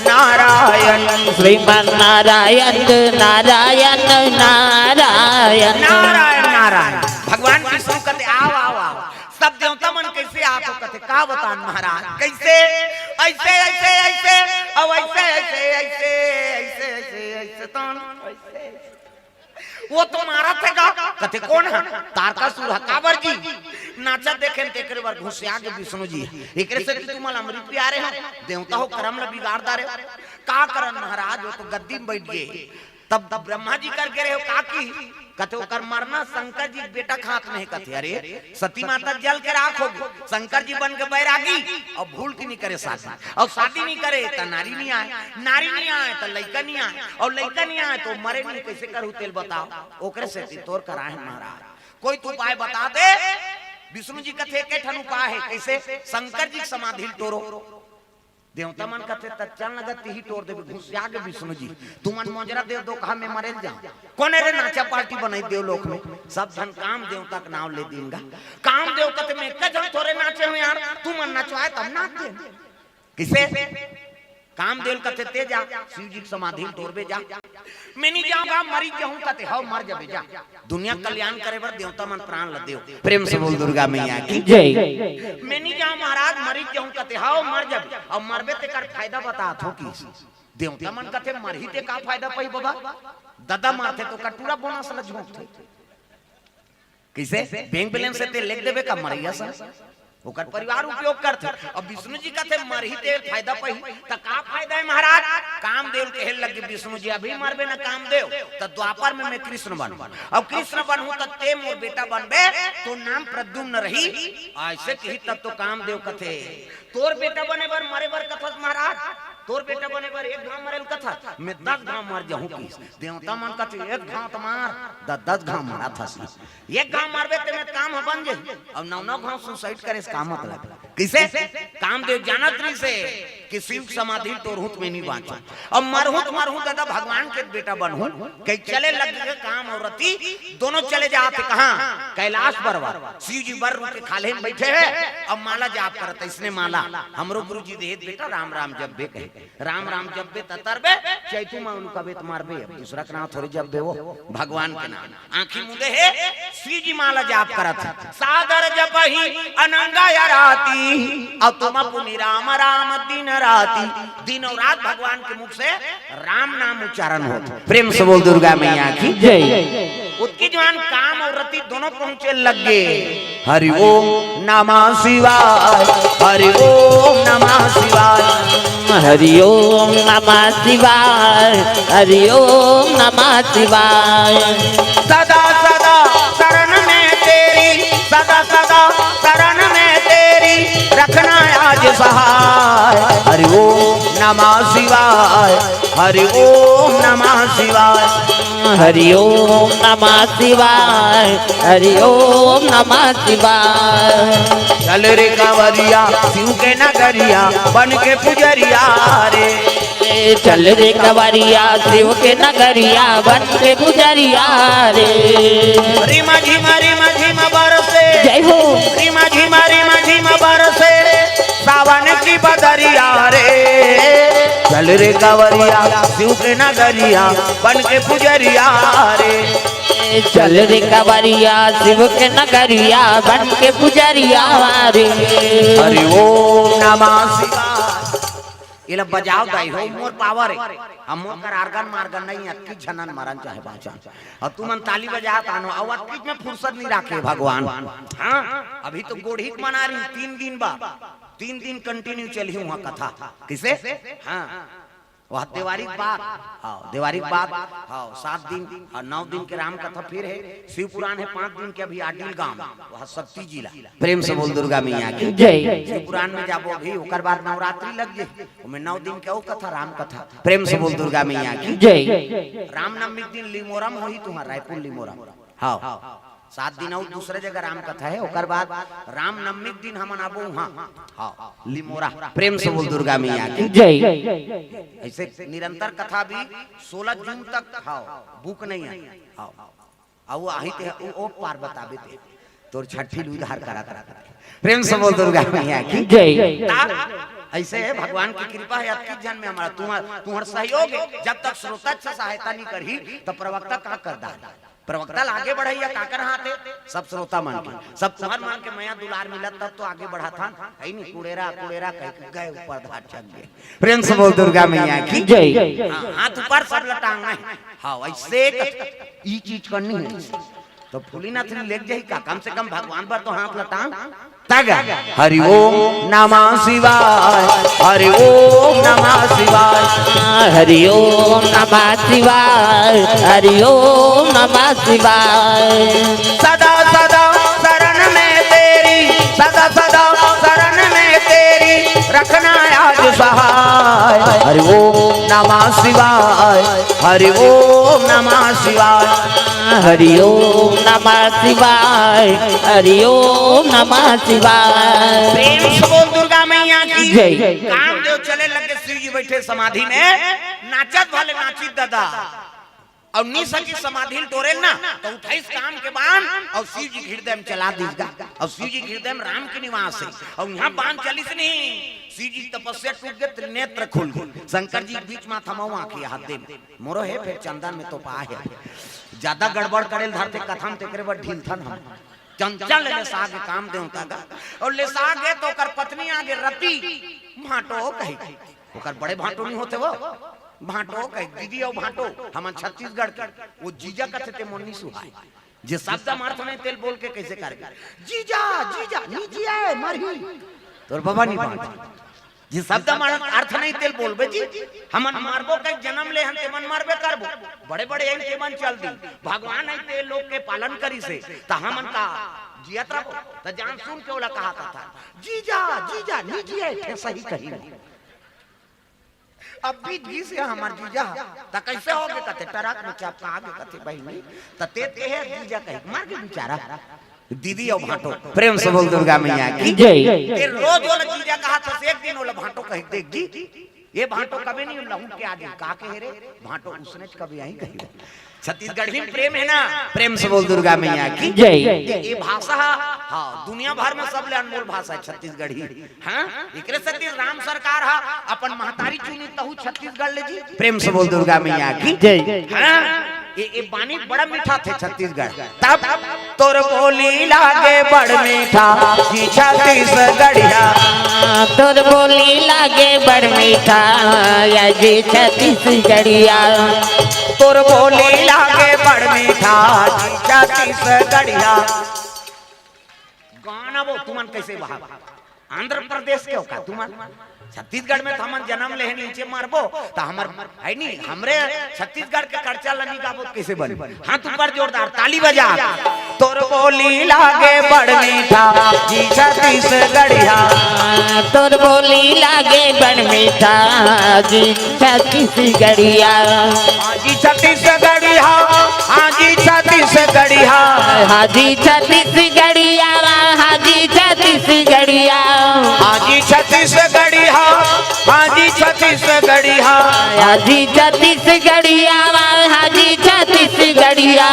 नारायण। श्रीमन नारायण, नारायण, नारायण। नारायण, नारायण। भगवान विष्णु कथे, "आओ, आओ, आओ।" सब देवता मन कैसे आप हो कथे, "का बतान महाराज, कैसे?" "ऐसे, ऐसे, ऐसे, अब ऐसे, ऐसे, ऐसे, ऐसे, ऐसे, ऐसे, तान, ऐसे।" वो तो मारत हे का? कथे, "कोन हे?" "तारकासुर हे।" "काबर जी?" "नाचा देखे तेकरे बर घुसिया गे विष्णु जी, एकरे सेती तुमन ल अमृत पिया रहे हो, देवता हो करम ल बिगाड़ डारे हो।" "का करन महाराज, वो तो गद्दी में बैठ गे।" तब, तब ब्रह्मा जी कर गे रहे हो, "का की?" कथे, "ओकर मरना शंकर जी के बेटा के हाथ में हे।" कथे, "अरे, सती माता जल के राख हो गे, शंकर जी बन के बैरागी, अउ भूल के नहीं करे शादी, अउ शादी नहीं करे त नारी नहीं आए, नारी नहीं आए त लइका नहीं आए, अउ लइका नहीं आए त मरे नहीं, कैसे करहू तेल बताओ?" ओकरे सेती तोर कराए हन महाराज, कोई तो उपाय बता दे। विष्णु जी कथे, "एके ठन उपाय हे।" "कैसे?" "शंकर जी के समाधि ल टोरो।" देवता मन कथे, "त चल न गा, तिही टोर देबे।" "घुसिया गे विष्णु जी, तुमन मोजरा दे दो, कहा मैं मरे ल जाऊं।" "कोन हे रे, नाचा पार्टी बनाई देव लोक में।" सब झन काम देवता के नाव ले दिन गा। काम देव कथे, "मैं एक झन थोरे नाचे हूं यार, तुमन नचवाए तब नाच दे।" किसे? काम देव कथे, "ते जा, शिव जी के समाधि ल टोरबे जा।" "मैं नहीं जाऊंगा, मरी जाऊं।" कथे, "हव, मर जाबे जा।" दुनिया कल्याण करे बर देवता मन प्राण ल देव। प्रेम से बोल दुर्गा मैया की जय। "मैं नहीं जाऊं महाराज, मरी जाऊं।" कथे, "हव, मर जाबे।" अब मरबे तेकर फायदा बतात हो कि देवता मन कथे, "मरही ते का फायदा पाही बाबा? ददा मरथे तो कटूरा बोनस ल झोंकथे।" किसे? बैंक बैलेंस से ते लिख देबे का मरैया सन? ओकर परिवार उपयोग करथे। अब विष्णु जी कथे, "मरही ते फायदा पाही, त का फायदा हे महाराज?" कामदेव कहे लगे, "विष्णु जी, अभी मरबे ना कामदेव, त द्वापर में मैं कृष्ण बनहूं। अब कृष्ण बनहूं त ते मोर बेटा बनबे, तोर नाम प्रद्युम्न रही।" ऐसे कही तब तो कामदेव कथे, "तोर बेटा बने बर मरे बर कथस महाराज, तोर बेटा बने बर एक घांव मरे ल कथस, मैं दस घांव मर जाहूं।" किस देवता मन कथे, "एक घांव त मार, द-, दस घांव मरथस।" एक घांव मारबे ते में काम ह बन जाही, अउ नौ नौ घांव सुसाइड करे से का मतलब? किसे? कामदेव जानत रहिसे कि शिव के समाधि ल टोरहूं त मैं नहीं बांचूं। अब मरहूं त मरहूं दादा, भगवान के बेटा बनहूं। कही चले लग गे काम अउ रति, दोनों चले जात हे कहां? कैलाश पर्वत। शिव जी बर रूप के खाल्हे में बैठे हे, अब माला जाप करत हे, इसने माला हमरो गुरु जी दे हे बेटा, राम राम जपबे कहे। राम राम जपबे त तरबे, चैतू मा उनका बेत मारबे, अब दूसरा के नाम थोड़े जपबे, वो भगवान के नाम। आंखी मुंदे हे, शिव जी माला जाप करत हे। सादर जपहि अनंग अराती, अब तुम पुनि राम राम दिन राती। दिन अउ रात भगवान के मुख से राम नाम उच्चारण होत। प्रेम से बोल दुर्गा मैया की जय। उतकी जुवार काम अउ रति दोनों पहुंचे लग गे। हरि ओम नमः शिवाय, हरि ओम नमः शिवाय। हरि ओम नमः शिवाय, हरि ओम नमः शिवाय। सदा सदा शरण में तेरी, सदा सदा शरण में तेरी, रखना आज सहाय। हरि ओम नमः शिवाय, हरि ओम नमः शिवाय। हरि ओम नमः शिवाय। हरि ओम नमः शिवाय। चल रे कांवरिया शिव के नगरिया बन के पुजरिया रे। चल रे कांवरिया शिव के नगरिया बन के पुजरिया रे। रिमा झिमा रिमा झिमा बरसे जय हो। रिमा झिमा रिमा झिमा बरसे सावन की बदरिया रे। चल रे कांवरिया शिव के नगरिया बन के पुजरिया रे। चल रे कांवरिया शिव के नगरिया बन के पुजरिया रे। हरि ओम नमः शिवाय। ये ला बजाव दाई हो, मोर पावर है। हम मोर कर आर्गन मार्गन नहीं, अतकी झनन मरन चाहे बाचन। और तुमन ताली बजात आनो, और अतकी में फुर्सत नहीं राखे भगवान। हाँ, अभी तो गोढ़ी के मना रही, तीन दिन बाद, तीन दिन कंटिन्यू चली हुआ कथा। किसे? हाँ, वह देवारी के बाद, हाँ, देवारी के बाद, हाँ, सात दिन और नौ दिन के राम कथा फिर है। शिव पुराण है पाँच दिन के, अभी आडिल गांव, वह शक्ति जिला। प्रेम से बोल दुर्गा मैया की। जय। शिव पुराण में जाबो अभी, ओकर बाद नवरात्रि लग जाई, ओमे नौ दिन के अउ कथा, राम कथा। प्रेम से बोल दुर्गा मैया की। जय। रामनवमी के दिन लिमोरम होही तुम्हार रायपुर लिमोरम। हाँ, सात दिन अउ दूसरे जगह राम कथा है, ओकर बाद रामनवमी के दिन हमन आबो वहाँ। हाँ, लिमोरा। प्रेम से बोल दुर्गा मैया की। जय। ऐसे निरंतर कथा भी सोलह जून तक। हाँ, बुक नहीं है। हाँ, अउ आही ते ओ, ओ पार बताबे ते, तोर छठी ल उधार करत रहत। प्रेम से बोल दुर्गा मैया की। जय। ता ऐसे है भगवान की कृपा है, अतकी झन में हमारा तुम्हार तुम्हार सहयोग है। जब तक श्रोता अच्छा सहायता नहीं करही तो प्रवक्ता का कर दार। प्रवक्ता ला आगे बढ़ाइया काकर हाथ है, सब श्रोता मन के, सब तुम्हार मन के मया दुलार मिलत तब तो आगे बढ़त हन। है नहीं कुड़ेरा कुड़ेरा कह के गए ऊपर धार चल गए। प्रेम से बोल दुर्गा मैया की। जय। हाँ, हाथ ऊपर सब लटांग है। हाँ, वैसे एक ई चीज करनी है। तो फूली ना थी लेके जाई का, कम से कम भगवान पर तो हाथ लटांग। तग हरि ओम नमः शिवाय। हरि ओम नमः शिवाय। हरि ओम नमः शिवाय। हरि ओम नमः शिवाय। सदा सदा शरण में तेरी, सदा सदा शरण में तेरी, रखना आज सहाय। हरि ओम नमः शिवाय। हरि ओम नमः शिवाय। हरि ओम नमः शिवाय। हरि ओम नमः शिवाय। प्रेम से बोल दुर्गा मैया की। जय। कामदेव चले लगे, शिव जी बैठे समाधि में, नाचत भले नाचित दादा। और निशा की समाधि टोरेल ना, तो उठाइस काम के बान और शिव जी के हृदय में चला दीस गा। और शिव जी के हृदय में राम के निवास है। और यहाँ बान चलिस नहीं, शिव जी की तपस्या टूट गए, त्रिनेत्र खुल गए। शंकर जी के बीच माथा मऊ आंखी हाथ दे, मोरो है फिर चंदन में तो पा है। ज्यादा गड़बड़ करेल धरते कथा में, तेकरे बर ढीलथन हम। चंचल ले साग काम देवता गा। और ले साग है तो ओकर पत्नी आगे रति भांटो कही। ओकर बड़े भांटो नहीं होते वो, भांटो कही, दीदी और भांटो। हमन छत्तीसगढ़ के, वो जीजा कथे ते मोर नहीं सुहाय। जे शब्द हम अर्थ नहीं तेल बोल के कैसे करबे? जीजा, जीजा, नी जिया है, मरही। तोर बाबा नहीं बांट। जे शब्द हम अर्थ नहीं तेल बोलबे जी, हमन मरबो कह जन्म ले हन, तेमन मरबे करबो। बड़े बड़े हैं तेमन चल दी। भगवान है ते लोग के पालन करी से, त हमन का जियत रहो। त जान सुन के ओला कहा था, जीजा, जीजा, नी जिया है, सही कही। अब बीत गीस हे हमर जीजा, त कैसे होगे कथे, टरक में चपका आगे कथे बहिनी, त ते ते हे जीजा कही, मर गे बेचारा। दीदी और भांटो, प्रेम से बोल दुर्गा मैया की। जय। ते रोज ओला जीजा कहा था, एक दिन ओला भांटो कही, देख जी, ये भांटो कभी नहीं लहू के आगे का कहे रे, भांटो उसने कभी यहीं कही। छत्तीसगढ़ी में प्रेम है ना, प्रेम से बोल दुर्गा मैया की। जय। ये भाषा, हाँ, दुनिया भर में सबले अनमोल भाषा है छत्तीसगढ़ी। हाँ, एकरे सेती राम सरकार हा अपन महतारी चुनी तहु छत्तीसगढ़ ले जी। प्रेम से बोल दुर्गा मैया की। जय। हाँ, ये, ये बानी बड़ा मीठा थे छत्तीसगढ़। तब तोर बोली लागे बड़ मीठा, जी छत्तीसगढ़िया। तोर बोली लागे बड़ मीठा, या जी छत्तीसगढ़िया। तोर बोली लागे बड़ मीठा, जी छत्तीसगढ़िया। गाना वो तुमन कैसे बहा? आंध्र प्रदेश के हो का तुमन? छत्तीसगढ़ में तो हमन जन्म ले हे, नीचे मरबो तो हमर है नी, हमरे छत्तीसगढ़ के कड़चा ल नी गाबो तो कैसे बने? हाथ ऊपर जोरदार ताली बजा। तोर बोली लागे बड़ मीठा जी छत्तीसगढ़िया। तोर बोली लागे बड़ मीठा जी छत्तीसगढ़िया। हाँ जी छत्तीसगढ़िया, हाँ जी छत्तीसगढ़िया। हाँ जी छत्तीसगढ़िया, हाँ जी छत्तीसगढ़िया। हाँ जी छत्तीसगढ़िया, हाँ जी छत्तीसगढ़िया। हाँ जी छत्तीसगढ़िया, हाँ जी छत्तीसगढ़िया।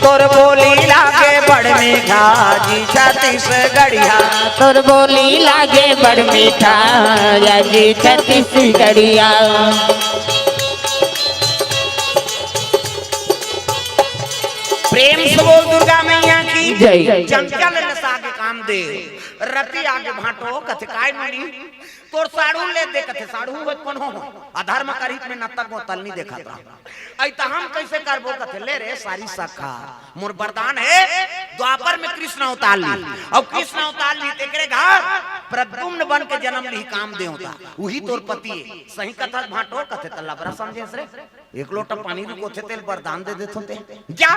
तोर बोली लागे बड़ मीठा जी छत्तीसगढ़िया। तोर बोली लागे बड़ मीठा या जी छत्तीसगढ़िया। प्रेम से बोल दुर्गा मैया की जय। चंचल नसा के काम दे, रति आगे भांटो कथे काय मुनि, तोर साड़ू ले दे कथे, साड़ू होत कोनो हो, अधर्म करित में नतक वो तलनी देखत रहा। अई त हम कैसे करबो कथे, ले रे सारी शाखा, मोर वरदान हे, द्वापर में कृष्ण अवतार ली, अउ कृष्ण अवतार ली तेकरे घर प्रद्युम्न बन के जन्म ली काम देवता, उही तोर पति हे। सही कथा भांटो कथे त लबरा समझेस रे। एक लोटा पानी रुकोथे तेल वरदान दे देथो ते। जा।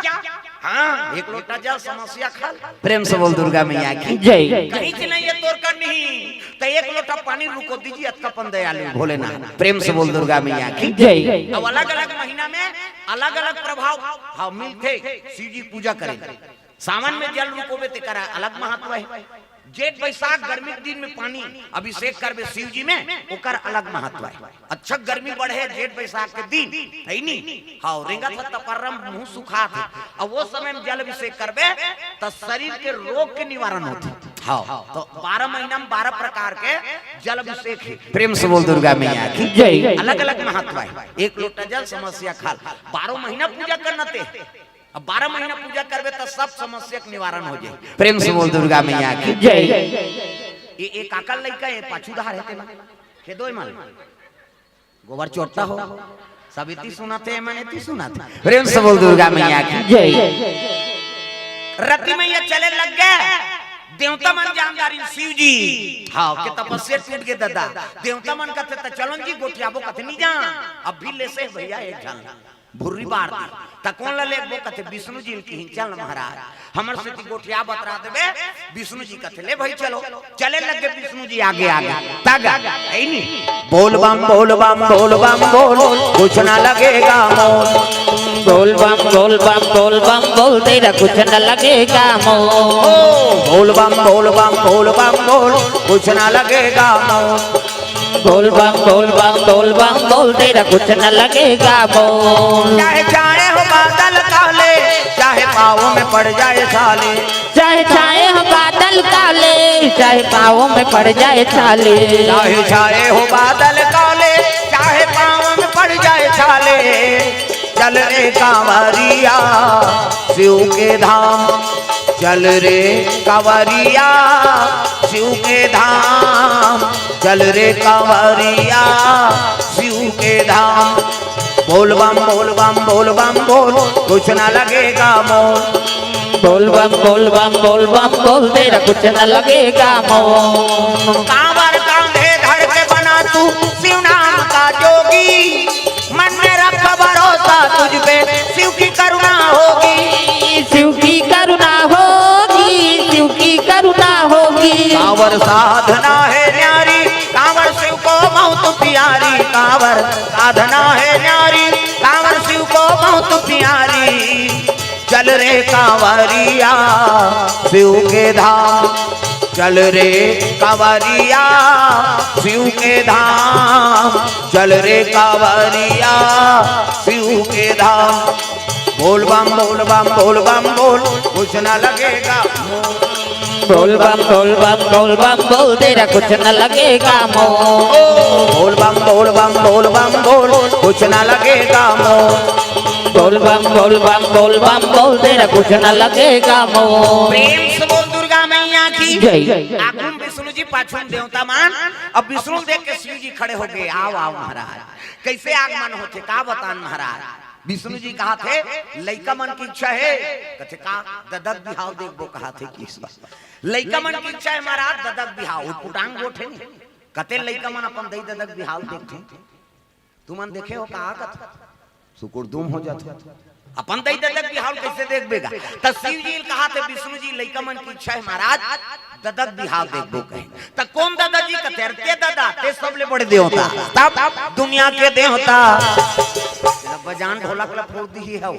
हाँ, एक लोटा जल समस्या खल। प्रेम से बोल दुर्गा मैया की जय। कहीं से नहीं है तोर करनी, तो एक लोटा पानी रुको दीजिए, अतका पन दयालु भोलेनाथ। प्रेम से बोल दुर्गा मैया की जय। अब अलग-अलग महीना में अलग-अलग प्रभाव, हाँ, मिलथे शिव जी पूजा करे। सावन में जल रुकोबे तेकर अलग महत्व हे। जेठ बैसाख गर्मी के दिन में पानी अभिषेक करबे शिव जी में, ओकर अलग महत्व हे। अच्छा गर्मी बढ़े जेठ बैसाख के दिन, है नी? हाँ, रेंगत ह त पर्रा मुंह सुखात हे। अब वो समय में जल अभिषेक करबे त शरीर के रोग के निवारण होथे। हाँ, तो बारह महीना में बारह प्रकार के जल अभिषेक हे। प्रेम से बोल दुर्गा मैया की जय। अलग-अलग महत्व हे। एक लोटा जल समस्या खल, बारह महीना पूजा करना ते। अब बारह महीना पूजा करबे त सब समस्या के निवारण हो जाए। प्रेम से बोल दुर्गा मैया की जय। ये एक आकल लइका हे, पाछू धार हे तेमा। खेदो मन। गोबर चोट्टा हो। सब इति सुनत हे, मन इति सुनत हे। प्रेम से बोल दुर्गा मैया की जय। रति मैया चले लग गे। देवता मन जानदारिन शिव जी। हाँ, के तपस्या टूट गे दादा। देवता मन कथे त चलन जी गोठियाबो कथे नी जा। अब भी लेसे भैया एक झन। भुर्री बार दी। त कोन ल लेगबो कथे विष्णु जी ल किहिन चल महाराज। हमर सेती गोठिया बतरा देबे। विष्णु जी कथे ले भाई चलो। चले लगे विष्णु जी आगे आगे। तग, है नी? बोल बम बोल बम बोल बम बोल, कुछ ना लगेगा मोल। बोल बम बोल बम बोल बम बोल, तेरा कुछ न लगेगा मोल। बोल बम बोल बम बोल बम बोल, कुछ ना लगेगा मोल। बोल बम बोल बम बोल बम बोल, तेरा कुछ न लगेगा मोल। चाहे छाए हो बादल काले, चाहे पाँव में पड़ जाए छाले। चाहे छाए हो बादल काले, चाहे पाँव में पड़ जाए छाले। चाहे छाए हो बादल काले, चाहे पाँव में पड़ जाए छाले। चल रे कांवरिया शिव के धाम, चल रे कांवरिया शिव के धाम, चल रे कांवरिया शिव के धाम। बोल बम बोल बम बोल बम बोल, कुछ ना लगेगा मोल। बोल बम बोल बम बोल बम बोल, तेरा कुछ न लगेगा मोल। कांवर कांधे धर के बना तू शिव नाम का जोगी, मन में रख भरोसा तुझ पे, शिव की करुणा होगी। शिव की करुणा होगी, शिव की करुणा होगी। कांवर साधना है न्यारी, कांवर शिव को बहुत प्यारी। कांवर साधना है न्यारी, कांवर शिव को बहुत प्यारी। चल रे कांवरिया शिव के धाम, चल रे कांवरिया शिव के धाम, चल रे कांवरिया शिव के धाम। बोल बम बोल बम बोल बम बोल, कुछ ना लगेगा। बोल बम बोल बम बोल बम बोल, तेरा कुछ न लगेगा मोल। बोल बम बोल बम बोल बम बोल, कुछ ना लगेगा मोल। बोल बम बोल बम बोल बम बोल, तेरा कुछ न लगेगा मोल। प्रेम से बोल दुर्गा मैया की जय। आगुन विष्णु जी पाछुन देवता मन। अब विष्णु देख के शिव जी खड़े हो गए। आओ आओ महाराज, कैसे आगमन होथे का बतान महाराज। विष्णु जी कहा थे लइका मन की इच्छा है, कथे का ददत बिहाव देखबो कहा थे कि लइका मन के इच्छा हे महाराज, ददा के बिहाव, उटपुटांग गोठे नहीं। कते लइका मन अपन दई ददा के बिहाव देखथे। तुमन देखे हो का कथे? सुकुड़दुम हो जाथे। अपन दई ददा के बिहाव कइसे देखबे गा? त शिव जी ल कहाथे, विष्णु जी, लइका मन के इच्छा हे महाराज, ददा के बिहाव देखबो कहे। त कोन ददा जी? कथे, अरे ते ददा, ते सबले बड़े देवता। तब दुनिया के देवता। बजान ढोलक ल फोड़ दिही हव।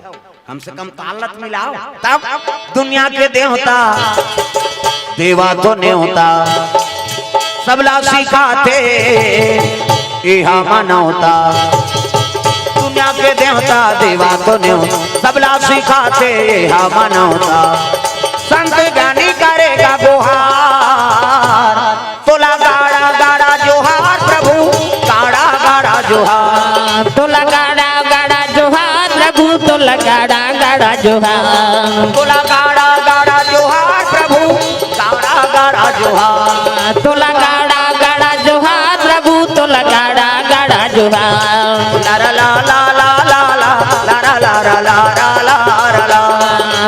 कम से कम ताल ल त मिलाव। तब दुनिया के देवता, देवा तो नेवता, सबला सिखाथे एहा मनौता। दुनिया के देवता, देवा तो नेवता, सबला सिखाथे एहा मनौता। संत ज्ञानी करेगा गुहार, तोला गाड़ा गाड़ा जोहार प्रभु, गाड़ा गाड़ा जोहार। तोला गाड़ा गाड़ा जोहार प्रभु, तोला गाड़ा गाड़ा जोहार। तोला गाड़ा गाड़ा जोहार प्रभु, गाड़ा गाड़ा जोहार। तोला गाड़ा गाड़ा जोहार प्रभु, तोला गाड़ा गाड़ा जोहार। ला ला ला ला ला ला ला ला ला ला ला ला ला ला ला।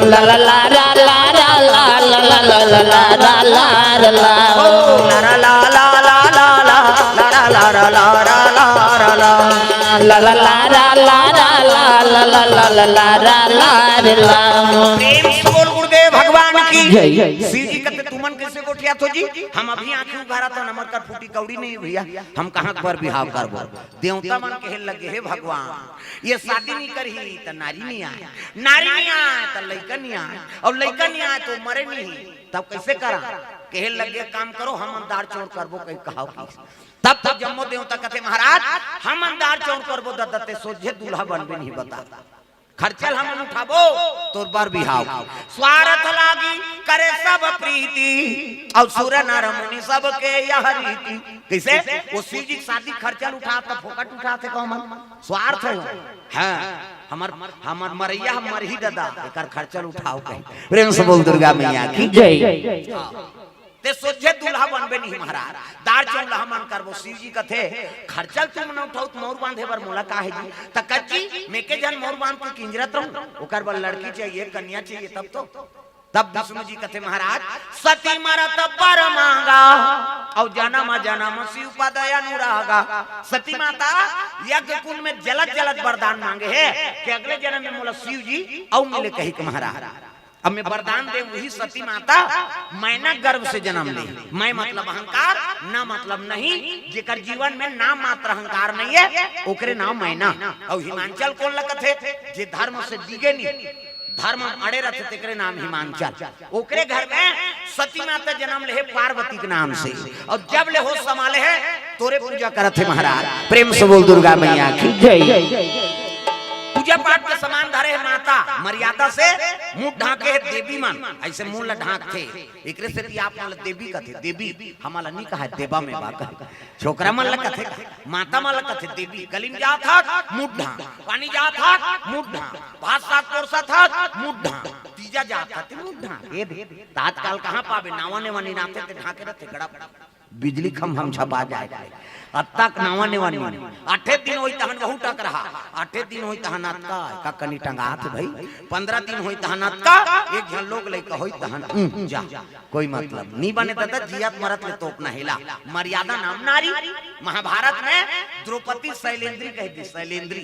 ला ला ला ला ला ला ला ला ला ला ला ला ला। ओ ला ला ला ला ला ला ला ला ला ला ला ला ला ला। ला ला ला ला ला ला ला ला ला ला ला ला ला ला ला। प्रेम से बोल गुरुदेव भगवान की जय। शिव जी कहते, तुमन कैसे गोठियात हो जी? हम अभी आंखें उघारा था, हमर कर फूटी कौड़ी नहीं भैया, हम कहाँ पर बिहाव करबो? देवता मन कहे लगे, हे भगवान, ये शादी नहीं करही त नारी नहीं आए, नारी नहीं आए त लइका नहीं आए, और लइका नहीं आए तो मरे नहीं, तब कैसे करा? कहे लगे, काम करो, हम अंधार चौर करबो, कहीं कहाव की। तब तो जम्मो देवता कथे, महाराज, हम अंधार चौर करबो, ददा ते सोझे दूल्हा बनबे नहीं बता। खर्चा ल हमन उठाबो, तोर बर बिहाव। स्वार्थ लागी करे सब प्रीति, अउ सुर नर मुनि सबके यह रीति। कइसे? ओ शिव जी के शादी के खर्चा ल उठात त फोकट उठाथे कहूं मन? स्वार्थ हे। हां, हमर, हमर मरइया ह मरही ददा, एकर खर्चा ल उठाव कहे। प्रेम से बोल दुर्गा मैया की जय। हां। ते सोझे दूल्हा बनबे नहीं महाराज, दार चौर ल हमन करबो। शिव जी कथे, खर्चा ल तुमन उठाव त मउर बांधे बर मोला का हे जी? त कच्ची में के झन मउर बांध के किंजरत रहूं, ओकर बर लड़की चाहिए, कन्या चाहिए, तब तो। तब विष्णु जी कथे, महाराज, सती मरत बर मांगा, अउ जनम जनम शिव पद अनुरागा। सती माता यज्ञ कुंड में जलत जलत वरदान मांगे हे कि अगले जनम में मोला शिव जी अउ मिले कहिके महाराज। अब मैं वरदान दे, वही सती माता मैना गर्भ से जन्म ले। मैं मतलब अहंकार, ना मतलब नहीं, जेकर जीवन में नाम मात्र अहंकार नहीं है, ओकरे नाम मैना। अउ हिमांचल कोन ल कथे? जे धर्म से डिगे नहीं, धर्म में अड़े रहथे, तेकरे नाम हिमांचल। ओकरे घर में सती माता जन्म ले हे पार्वती के नाम से, अउ जब ले होश संभाले हे, तोरे पूजा करत हे महाराज। प्रेम से बोल दुर्गा मैया की जय। पूजा पाठ के सामान धरे हे माता, मर्यादा से मुंह ढांके हे देवी मन, अइसे मुंह ला ढांकथे। एकरे सेती आप मन ला देवी कथे, देवी हमन ला नी कहा, देवा में बा कहे। छोकरा मन ला कथे, माता मन ला कथे देवी। गली में जात हस, मुंह ढांक, पानी जात हस, मुंह ढांक, भात साग परोसत हस, मुंह ढांक, तीजा जात हस, मुंह ढांक। ए दे, त आजकाल कहां पाबे, नावा नेवा नी नाथे ते ढांके रहथे गड़प। बिजली खंभा म झपा जाय। अतका नावा नेवा नी। आठे दिन होई तहन वहू टकरहा। आठे दिन होई तहन अतका, का कनी टंगात भई। पंद्रह दिन होई तहन अतका, एक झन लोग लइका होई तहन, उं, जा। कोई मतलब नी बने ददा, जियत मरत ले तोपना हेला। मर्यादा नाम नारी। महाभारत में द्रौपदी शैलेंद्री कह दी, शैलेंद्री।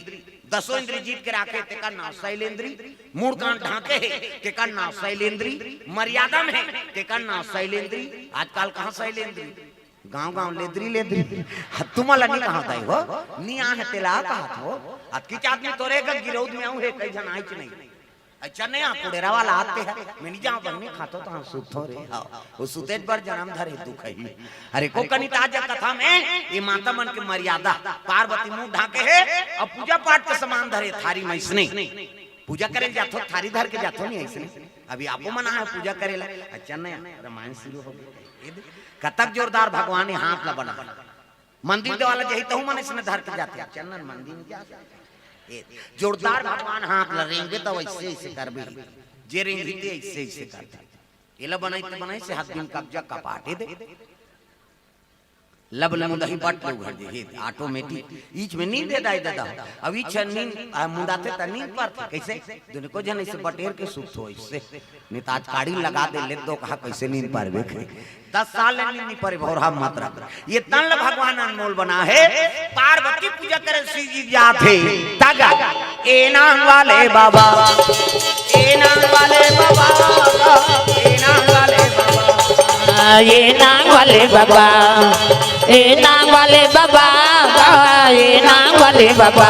दसों इंद्री जीत के राखे, तेकर नाव शैलेंद्री। मूड़ कान ढांके हे, तेकर नाव शैलेंद्री। मर्यादा में हे, तेकर नाव शैलेंद्री। आजकाल कहां शैलेंद्री? गांव गांव लेदरी लेदरी। हा, तुमन ला नी कहां दाई हो, नी आहे तेला कहात हो। अतकीच आदमी तोरे का गिरौद में आऊ हे, कई झन आइच नहीं। अच्छा नहीं, आ कुड़ेरा वाला आते हैं, मैं नी जांव बहिनी, खातो तो हम सुतथों रे। हां, वो सुतेच बर जनम धरे दुख ही। अरे को कनी ताजा कथा में ये माता मन के मर्यादा, पार्वती मुंह ढांके हे अउ पूजा पाठ के सामान धरे थारी म अइसने। पूजा करे जाथो, थारी धर के जाथो नी अइसने। अभी आपो मन आहे पूजा करे ला। अच्छा नहीं, रामायण शुरू हो गया। ये दे, कतक जोरदार भगवान ये हाथ ला बना। मंदिर देवाला जही तहू मन अइसने धर के जाथे। चंदन मंदिर में जा। ए, जोरदार भगवान हाथ ला रेंगबे त वइसे, अइसे करबे। जे रेंगही ते अइसे, अइसे करबे। एला बनाई ते बनाई से हाथ दिन कब्जा कपाटे दे। लब ले मुदही बट ले उघर दे हे, ऑटोमेटिक। ईच में नींद दे दाई ददा। अब ईच नींद, आ, मुंदाथे त नींद परथे। कइसे? दुनिको झन अइसे बटेर के सुत हो अइसे। नहीं त आज काड़ी लगा दे ले दो कहा कइसे नींद परबे। दस साल ले नींद नहीं परे भौरहा मत रख। ये तन ल भगवान अनमोल बना हे। पार्वती पूजा करे शिव जी जात हे। तगा ए नांग वाले बाबा, ए नांग वाले बाबा, ए नांग वाले बाबा। ये नांग वाले बाबा, ए नांग वाले बाबा, ये नांग वाले बाबा।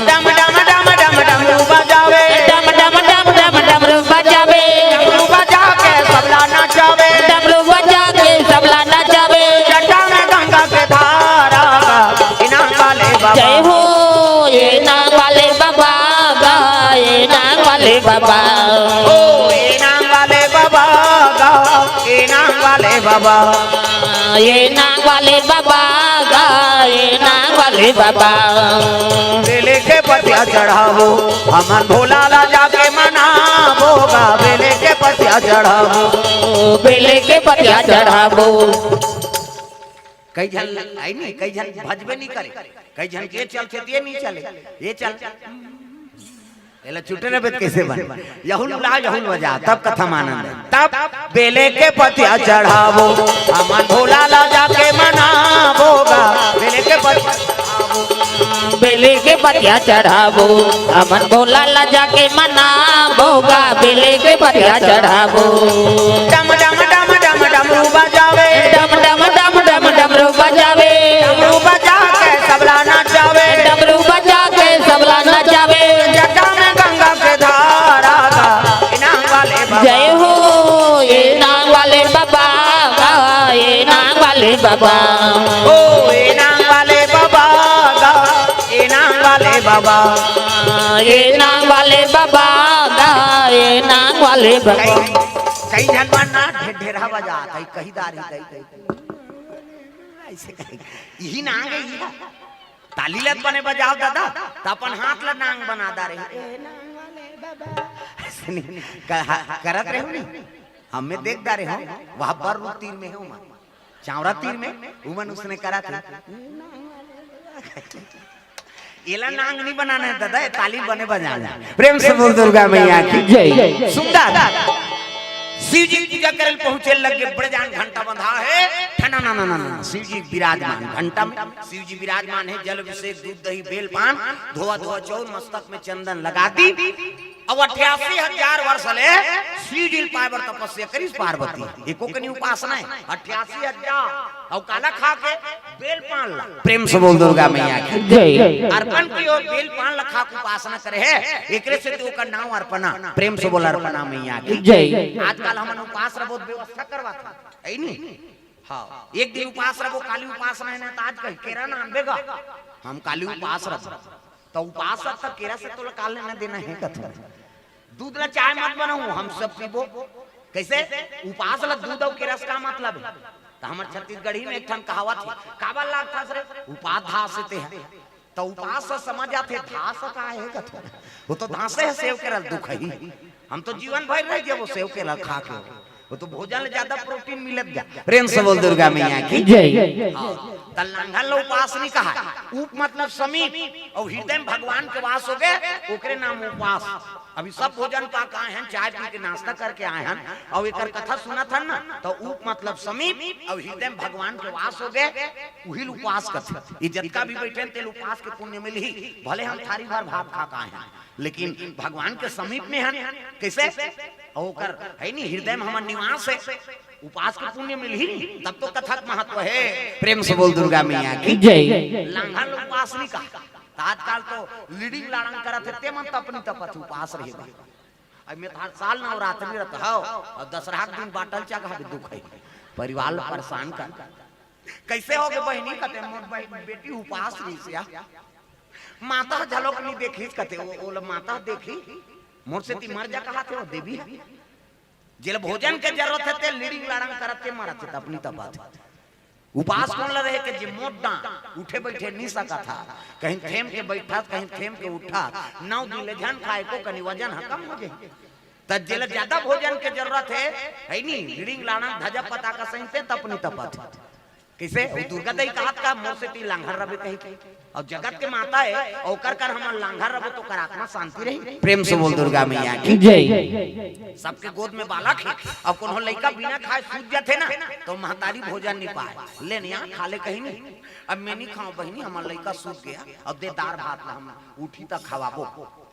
डम डम डम डम डमरू बजावे। डम डम डम डम डमरू बजावे। डमरू बजा के सबला नचावे। डमरू बजा के सबला नचावे। जटा में गंगा के धारा। ए नांग वाले बाबा। जय हो ये नांग वाले बाबा, ये नांग वाले बाबा। ओ ए नांग वाले बाबा, ए नांग वाले बाबा। ये नांग वाले बाबा, ये नांग वाले बाबा। बेले के पतिया चढ़ाबो, हमन भोला ला जाके मनाबो गा। बेले के पतिया चढ़ाबो। बेले के पतिया चढ़ाबो। कई झन आई नहीं, कई झन भजबे नहीं करे, कई झन के चलथे त ये नहीं चले, ये चल। एला चुटे रहे त कइसे बन? यहुल ला यहुल बजा, तब कथा म आनंद हे। तब बेले के पतिया चढ़ाबो, हमन भोला ला जाके मनाबो गा। बेले के पतिया चढ़ाबो, बेले के पतिया चढ़ाबो, हमन भोला ला जाके मनाबो गा। बेले के पतिया चढ़ाबो। डम डम डम डम डमरू बजावे। डम डम डम डम डमरू बजावे। डमरू बजा के सबला नचावे। डमरू बजा के सबला नचावे। जटा में गंगा के धारा गा। ए नांग वाले बाबा। जय हो ये नांग वाले बाबा, ये नांग वाले बाबा। ओ ए नांग वाले बाबा गा, ए नांग वाले बाबा। ये नांग वाले बाबा गा, ये नांग वाले बाबा। कई, कई झन मन ना ढे-, ढेरहा बजात हे, कही दारी दई, दई। अइसे कही, इही नांग हे, इही। ताली ल त बने बजाव ददा, त अपन हाथ ल नांग बना डारे। ए नांग वाले बाबा। अइसे नहीं, कहा-, करत रहे हो नहीं? हमें देख डारे हो, वह बर रूप तीर में हे उमन। चांवरा तीर में, उमन उसने करत हे। एला नांग नहीं बनाना हे ददा, ये ताली बने बजाना हे। प्रेम से बोल दुर्गा मैया की जय। सुंदर। शिव जी पूजा करे ल पहुंचे लगे, बड़े जान घंटा बंधा हे। ठना ना ना ना ना। शिव जी विराजमान घंटा में, शिव जी विराजमान हे। जल अभिषेक, दूध, दही, बेल, पान, धोवा धोवा चाउर, मस्तक में चंदन लगा दी। अब अट्ठासी हजार वर्ष ले शिव जी ल पाए बर तपस्या करिस पार्वती। एको कनी उपासना हे, अट्ठासी हजार। अउ काला खा के? बेल पान ला। प्रेम से बोल दुर्गा मैया की जय। अर्पण की ओर बेल पान ला खा के उपासना करे हे, एकरे से तो ओकर नाम अर्पणा। प्रेम से बोल अर्पणा मैया की जय। आजकल हमन उपास रबो त व्यवस्था करवात हे, हे नी? हाँ, एक दिन उपास रबो, काली उपासना हे ना, त आज कही केरा ना आनबे गा, हम काली उपास रबो। त उपास रह त केरा से तोला का लेना देना हे कथों? दूध ला चाय मत बनाऊ, हम सब पीबो। कइसे? उपास ला दूध अउ केरा से का मतलब हे? त हमर छत्तीसगढ़ी में एक ठन कहावत हे, "काबर लागथस रे? उपास धास हे तेहा।" त उपास से समझ आथे, धास का हे कथों? वो तो धासे हे, सेव केरा ल दुखही। हम तो जीवन भर रह जाबो सेव केरा ल खा के। वो तो भोजन ले ज्यादा प्रोटीन मिलत गा। प्रेम से बोल दुर्गा मैया की जय। हाँ, त लांघन ल उपास नहीं कहा। उप मतलब समीप, अउ हृदय में भगवान के वास होगे, ओकरे नाम उपास। अभी सब भोजन पा के आए हन, चाय पी के नाश्ता करके आए हन, अउ एकर कथा सुनत हन ना, त उप मतलब समीप, अउ हृदय में भगवान के वास होगे, उही ल उपास कथे। ये जतका भी बैठे हन, तेल उपास के पुण्य मिलही, भले हम थारी भर भात खा के आए हन। लेकिन भगवान के समीप में हन, कइसे? अउ ओकर हे नी, हृदय में हमर निवास हे, उपास के पुण्य मिलही नी, तब तो कथा के महत्व हे। प्रेम से बोल दुर्गा मैया की जय। लांघन ल उपास नहीं कहा। त आजकल तो लीडिंग लाड़ंग करत हे, ते मन तपनी तपत उपास रहे बा। अब मैं हर साल नवरात्रि रहत हव, अउ दसरहा के दिन बाटल चघा के दुख हे, परिवार ल परेशान कर। कइसे होगे बहिनी? कथे मोर बहिन बेटी उपास रहिस या। माता घलोक नहीं देखिस कथे, ओ, ओला माता देखही, मोर सेती मर जा कहाथे ओ देवी ह। जेला भोजन के जरूरत हे, ते लीडिंग लाड़ंग करत के मरत हे, तपनी तपत। उपास कोन ल रहे के जे मोट डांग, उठे बैठे नहीं सकत हा, कहीं थेम के बैठा, कहीं थेम के उठा, नौ दिन ले झन खाए को कनी वजन ह कम हो जाए। त जेला ज्यादा भोजन के जरूरत हे, हे नी, लीडिंग लाड़ंग धजा पता का सही ते तपनी तपत। कइसे? वो दुर्गा दाई कहत का, "मोर सेती लांघर रबे," कहि के। अउ जगत के माता हे, अउ ओकर कर हमन लांघर रबो त ओकर आत्मा शांति रही। प्रेम से बोल दुर्गा मैया की। जय। सबके गोद में बालक हे, अउ कोनो लइका बिना खाए सूत जाथे ना, त महतारी भोजन नइ पाए। "ले न, खा ले," कही नहीं। "अब मैं नइ खांव बहिनी, हमर लइका सूत गे, अउ दे दार भात ला, हम उठी त खवाबो,"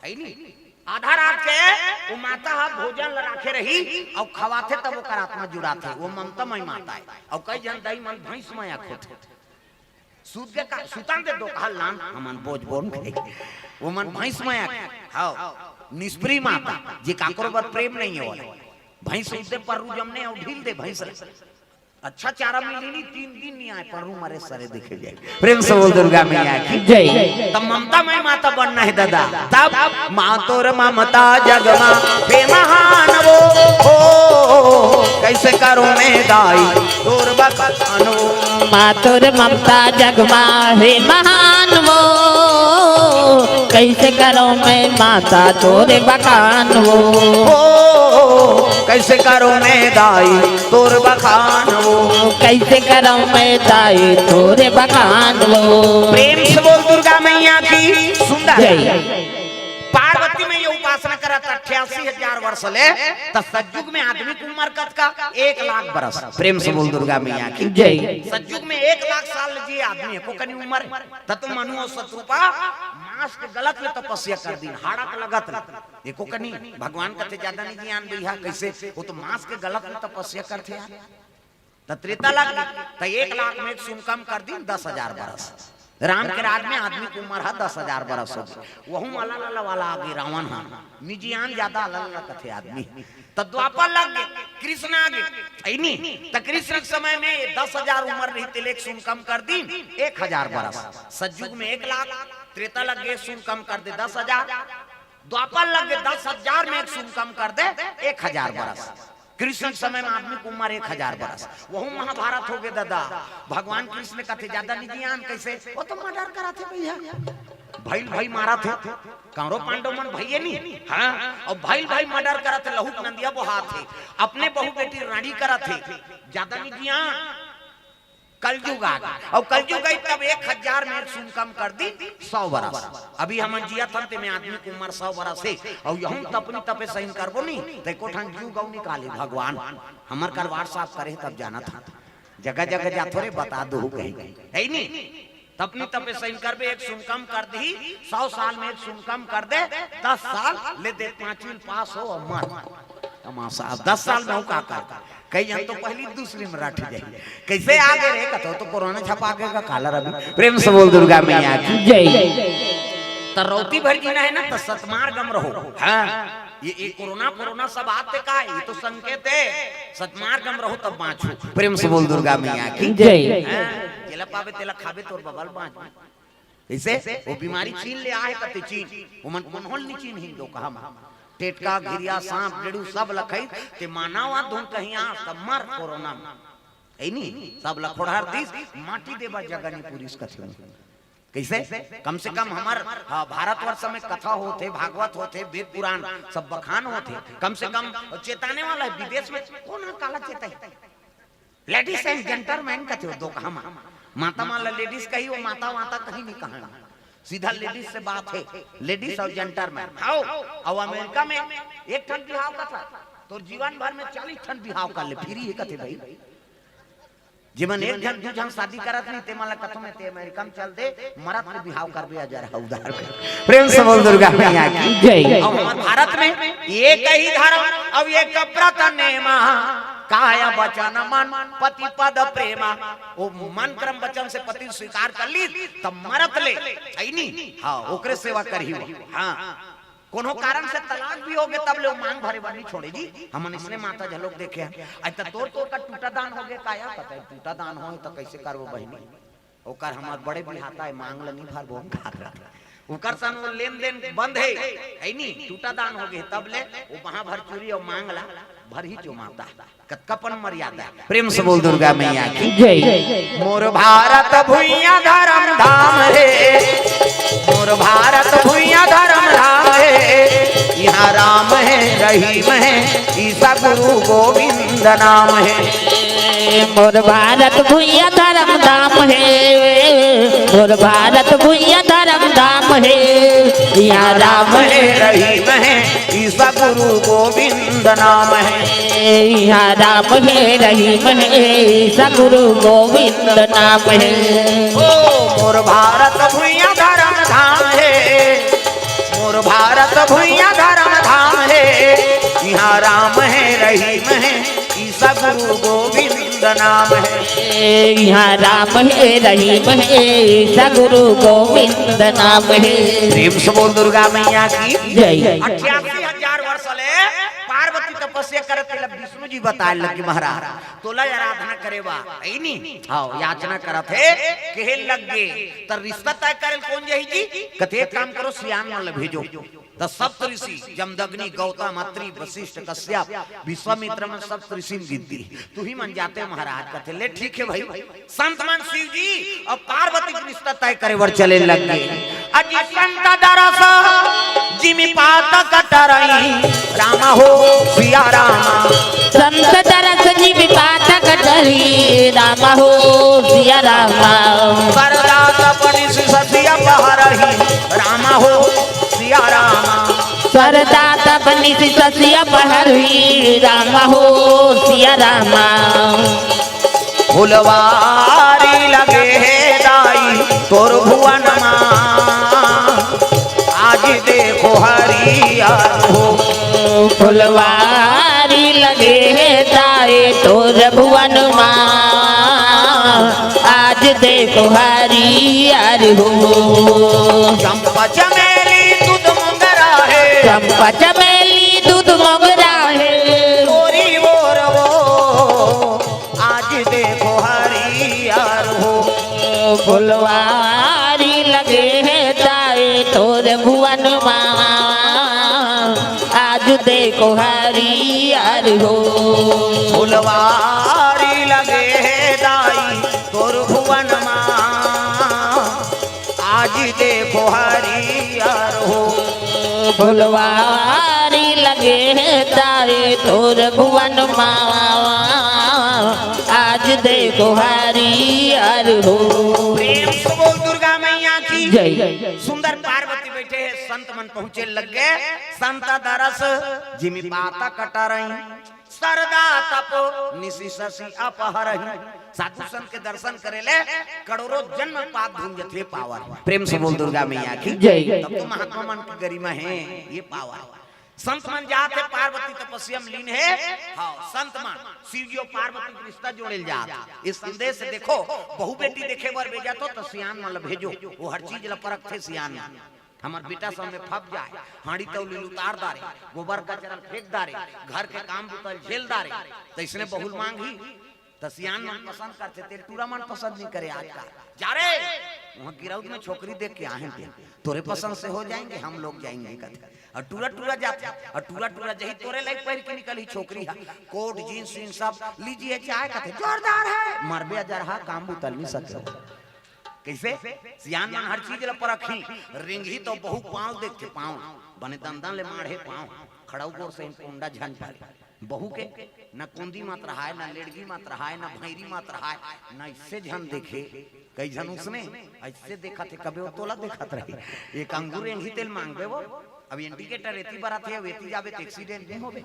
हे नी? आधा रात के वो माता ह भोजन ल राखे रही, अउ खवाथे, तब ओकर आत्मा जुड़ाथे। वो ममता मई माता हे। अउ कई झन दाई मन भैंस मया खोथे। सूत गे का, सुतन दे, दोकहा ल लान, हमन बोझ बोन खाई। वो मन भैंस मया, हव, निष्प्रिय माता, जे काकरो बर प्रेम नइ हे। भैंस उठे, पररू जमने अउ ढील दे भैंस ला। अच्छा चारा मिली नहीं, तीन दिन नइ आए, पररू मरे सरे देखे जाए। प्रेम से बोल दुर्गा मैया की। जय। त ममता मई माता बनना हे दादा। तब माँ तोर ममता जग मा हे महान वो, हो, कइसे करँव मैं दाई तोर बखान वो। माँ तोर ममता जग मा हे महान वो, कइसे करँव मैं माता तोर बखान वो। हो, कइसे करँव मैं दाई तोर बखान वो। कइसे करँव मैं दाई तोर बखान वो। प्रेम से बोल दुर्गा मैया की। सुंदर। जय। पार्वती मइया उपासना करत अट्ठासी हजार वर्ष ले, त सतयुग में आदमी के उमर कतका? एक लाख बरस। प्रेम से बोल दुर्गा मैया की। जय। सतयुग में एक लाख साल जिए आदमी, एको कनी उमर हे। त तो मनु अउ शतरूपा मांस के गलत ले तपस्या कर दीन, हाड़ा के लगत ले। एको कनी भगवान कथे, "जादा नइ जियान भइया, कइसे? वो तो मांस के गलत ले तपस्या करथे यार।" त त्रेता लग गे, त एक लाख में एक सुन कम कर दीन, दस हजार बरस। राम के राज में आदमी के उमर ह दस हजार बरस हो गे। वहू म अलल अलल वाला आ गे रावण ह, नइ जियान जादा, अलल अलल कथे आदमी। त द्वापर लग गे, कृष्ण आ गे, हे नी? त कृष्ण के समय में दस हजार उमर रही, तेला एक सुन कम कर दीन, एक हजार बरस। सतयुग में एक लाख, त्रेता लग गे, सुन कम कर दे दस हजार। द्वापर लग गे, दस हजार में एक सुन कम कर दे, एक हजार बरस। कृष्ण के समय में आदमी के उमर एक हजार बरस। वहू महाभारत हो गे दादा। भगवान कृष्ण कथे, "जादा नइ जियान।" कइसे? वो तो murder कराथे भइया, भइल भइल मारथे। कौरव पांडव मन भइये नइ, हाँ? अउ भइल भइल murder कराथे, लहू के नंदिया बोहाथे, अपने बहू बेटी रानी कराथे। जादा नइ जियान। कलयुग आ गे। अउ कलयुग आई तब एक हजार में एक सुन कम कर दीन, सौ बरस। अभी हमन जियत हन, तेमे आदमी के उमर सौ बरस हे। अउ यहू तपनी तपे सहिन करबो नी, त एको ठन जीव गऊ निकाली भगवान। हमर करवार साफ करे तब जानत हन। जगह जगह जाथो रे, बता दो कहीं। हे नी? तपनी तपे सहिन करबे, एक सुन कम कर दीही, सौ साल में एक सुन कम कर दे, दस साल ले दे, पांचवी पास हो अउ मर। तमाशा, अब दस साल में हूँ का कर? कई झन तो पहली दूसरी में रट जाई। कइसे आ गे रे? कथो तो कोरोना छपा गे का काला रवि। प्रेम से बोल दुर्गा मैया की। जय। त रौती भर जीना हे ना, त सतमार्ग म रहो। हाँ, ये, ये कोरोना, कोरोना सब आथे का, ये तो संकेत हे। सतमार्ग म रहो तब बाँचो। प्रेम से बोल दुर्गा मैया की। जय। हाँ, जेला पाबे तेला खाबे, तोर बबल बाँच। कइसे? वो बीमारी चीन ले आहे कथे चीन, ओमन कोन्हो ल नइ चीनही दोकहा म। टेटका, घिरिया, सांप, डेड़ू सब ल खाइस, ते मानव आ धुन कहीं आ, सब मर कोरोना म। हे नी? सब ल खोड़हार दीस, माटी देबर जगह नइ पुरिस कथे। कइसे? कम से कम हमर, हाँ, भारतवर्ष में कथा होथे, भागवत होथे, वेद पुराण सब बखान होथे, कम से कम चेताने वाला हे। विदेश में कोन ह काला चेताही? Ladies and gentlemen कथे वो दोकहा म। माता मन ला ladies कही, वो माता वाता कहीं नइ कहय। सीधा ladies से बात हे, ladies अउ gentleman। हव, अउ अमेरिका में एक ठन बिहाव कथा, तोर जीवन भर में चालीस ठन बिहाव कर ले, free हे कथे भई। जेमन एक झन दू झन शादी करत नहीं, तेमन ला कथों में ते अमेरिका में चल दे, मरत में बिहाव करबे, हजार उधार कर। प्रेम से बोल दुर्गा मैया की। जय। अउ हमर भारत में एक ही धरम, अउ एक व्रत नेमा, काय वचन मन पति पद प्रेमा। वो मन क्रम वचन से पति स्वीकार कर ली, तब मरत ले, हे नी? हाँ, ओकरे सेवा करही वो। हाँ, कोनो कारण से तलाक भी हो गे, तब ले वो मांग भरे बर नइ छोड़े जी। हमन इसने माता झलोक देखे हन। अइ त तोर, तोर का टूटा दान हो गे का या? पता हे, टूटा दान होय त कइसे करबो बहिनी? ओकर हमर बड़े बिहाता हे, मांग ल नइ भरबो हम, का करत? ओकर सन वो लेन देन बंद हे, हे नी? टूटा दान हो गे, तब ले वो बाँह भर चूरी अउ मांग ला भरही जो माता। कतका पन मर्यादा हे। प्रेम से बोल दुर्गा मैया की। जय। मोर भारत भुइयां धरम धाम रे, मोर भारत भुइयां धर्म धाम हे, इहां राम हे रहीम हे, ईसा गुरु गोविंद नाम हे। मोर भारत भुइयां धर्म धाम हे, मोर भारत भुइयां धर्म धाम हे, इहां राम हे रहीम हे, ईसा गुरु गोविंद नाम हे। इहां राम हे रहीम हे, ईसा गुरु गोविंद नाम हे। ओ मोर भारत भुइयां धर्म धाम हे, मोर भारत भुइयां धर्म धाम हे, इहां राम हे रहीम हे, ईसा गुरु गोविंद नाम हे। इहां राम हे रहीम हे, ईसा गुरु गोविंद नाम हे। प्रेम से बोल दुर्गा मैया की जय। अट्ठासी हजार वर्ष ले पार्वती तपस्या करत, तेला विष्णु जी बताए लगे महाराज, तोला आराधना करे बा, है नी? हाँ, याचना करत हे, कहे लग गे, त रिश्ता तय करे कोन जाही जी? कथे, "एक काम करो, सियान मन ल भेजो।" त सप्त ऋषि, जमदग्नि, गौतम, अत्रि, वशिष्ठ, कश्यप, विश्वामित्र मन सप्त ऋषि म गिनती। तुही मन जाते महाराज, कथे, "ले ठीक हे भाई।" संत मन शिव जी अउ पार्वती के रिश्ता तय करे बर चले लग गे। अजी संत दरस जिमि पात कटरई, राम हो सिया राम। संत दरस जिमि पात कटरई, राम हो सिया राम। सरदा तप निसि ससिया पहरही, राम हो सिया राम। सरदा तप निसि ससिया पहरही, राम हो सिया राम। फुलवारी लगे हे दाई तोर भुवन मा, आज देखो हरियर हो। फुलवारी लगे हे दाई तोर भुवन मा, आज देखो हरियर हो। चंपा चमेली दूध मोगरा हे, चंपा चमेली दूध मोगरा हे। तोरी ओर वो आज देखो हरियर हो। फुलवारी लगे हे दाई तोर भुवन मा, आज देखो हरियर हो। फुलवारी लगे हे दाई तोर भुवन मा, आज देखो हरियर हो। फुलवारी लगे हे दाई तोर भुवन मा, आज देखो हरियर हो। प्रेम से बोल दुर्गा मैया की जय। सुंदर पार्वती बैठे हे, संत मन पहुंचे लग गे। संत दरस जिमि पात कटरई, सरदा तप निसि ससि अपहरही। साधु संत के दर्शन करे ले करोड़ों जन्म पाप धुंजथे पावन। प्रेम से बोल दुर्गा मैया की जय। तब तो महात्मा मन की गरिमा हे ये पावन। संत मन जात हे, पार्वती तपस्या में लीन हे। हाँ, संत मन शिव जी अउ पार्वती के रिश्ता जोड़े ल जात हे। ये संदेश देखो, बहू बेटी देखे बर भेजत हो त सियान मन ल भेजो, वो हर चीज ल परखथे सियान मन। हमर बेटा सब में फप जाए, हांड़ी तौली ल उतार डारे, गोबर कचरा ल फेंक डारे, घर के काम बुता ल झेल डारे, त इसने बहू ल मांगही। त सियान मन पसंद करथे, तेल टूरा मन पसंद नहीं करे आजकल। जा रे, वहाँ गिरौद में छोकरी देख के आहे ते, तोरे पसंद से हो जाएंगे, हम लोग जाएंगे कथे। अउ टूरा टूरा जाथे, अउ टूरा टूरा जही तोरे लाइक पहिर के निकलही छोकरी हा, कोट, जींस, वींस सब, "लीजिए चाय," कथे, "जोरदार है।" मरबे अजरहा, काम बुता ल नहीं सके। कइसे? सियान मन हर चीज ल परखही, रेंगही त बहू पाँव देखथे, पाँव, बने दंदन ले माढ़े पाँव, खड़ऊ गोर से कोंडा झन परे। बहू के न कोंदी मत रहाय, न लेड़गी मत रहाय, न भैरी मत रहाय, न इससे झन देखे। कई झन उसने ऐसे देखत हे, कबे वो तोला देखत रहे। एक अंगूर एंगी तेल मांगबे वो, अब इंडिकेटर एती बरत हे, अब एती जाबे त एक्सीडेंट नहीं होबे,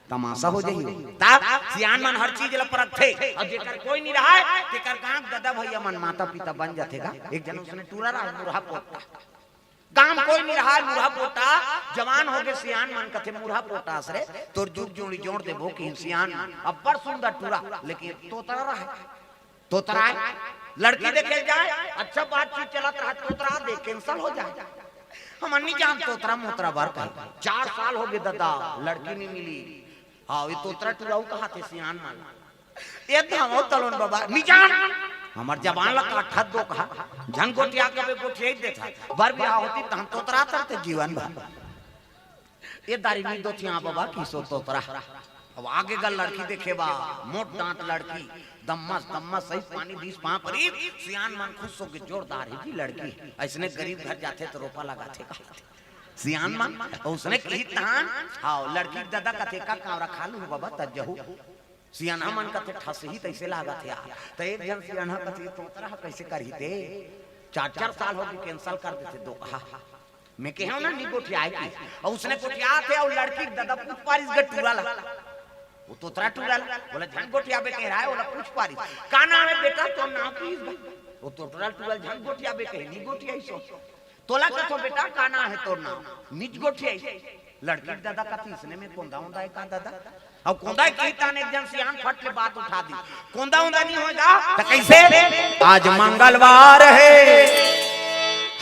तमाशा हो जाही। तब सियान मन हर चीज ल परखथे, अब जेकर कोई नहीं रहाय, तेकर गांव ददा भैया मन माता पिता बन जाथे गा। एक जन उसने टूरा रहा, मुरहा पोता। काम कोई नहीं रहा, मुरहा पोटा, जवान हो गए सियान मन कथे, "मुरहा पोटा अस रे, तोर जुग जोड़ी जोड़ देबो कि सियान मन।" अब्बड़ सुंदर टूरा, लेकिन तोतरा रहा, तोतरा है। लड़की देखे जाए, अच्छा बातचीत चलत रहा, तोतरा दे, cancel हो जाए। हम नहीं जान तोतरा मोतरा बर कहे। चार साल हो गए दादा, लड़की नहीं मिली। हाँ, ये तोतरा टूरा कहा थे सियान मन। ए धावो तलोन बाबा, नी जान। हमर जबान ला काठत दो कहा, झन गोठिया कबे गोठिया ही देथा। बर बिहाव होती तहन तोतरा तरते जीवन भर। ए दारी नी दो थिया बाबा, किसो तोतरा। अब आगे गा लड़की देखे बा, मोट डांट लड़की, दम्मस दम्मस सही पानी बीस पाँव परी। सियान मन खुश होके, जोरदार हे जी लड़की, अइसने गरीब घर जाथे त रोपा लगाथे का। सियान मन अउ उसने कही तहान, हाँ, लड़की के ददा कथे, "का कांवरा खा लू बाबा, त जहू।" सियानहा मन कथे, "ठसही तइसे लागत हे यार।" त एक झन सियानहा कथे, "तोतरा ह कइसे करही ते? चार चार साल होगे, cancel कर देथे दोकहा।" मैं कहे हंव ना, नी गोठियाय की। अउ उसने गोठियाथे, अउ लड़की के ददा पूछ पारिस गा टूरा ला। वो तोतरा टूरा ला, ओला झन गोठियाबे कहे रहय, ओला पूछ पारिस, "का नांव हे बेटा, तोर नांव?" किहिस गा। वो तोतरा टूरा ला झन गोठियाबे कहे, नी गोठियाइस। तोला कथों बेटा, का नांव हे तोर नांव? नीच गोठियाइस। लड़की के ददा कथे, "इसने में कोंदा ओंदा हे का ददा?" अउ कोंदा हे कही तहान एक झन सियान फट ले बात उठा दिस, "कोंदा ओंदा नी होय गा, त कइसे?" "आज मंगलवार हे,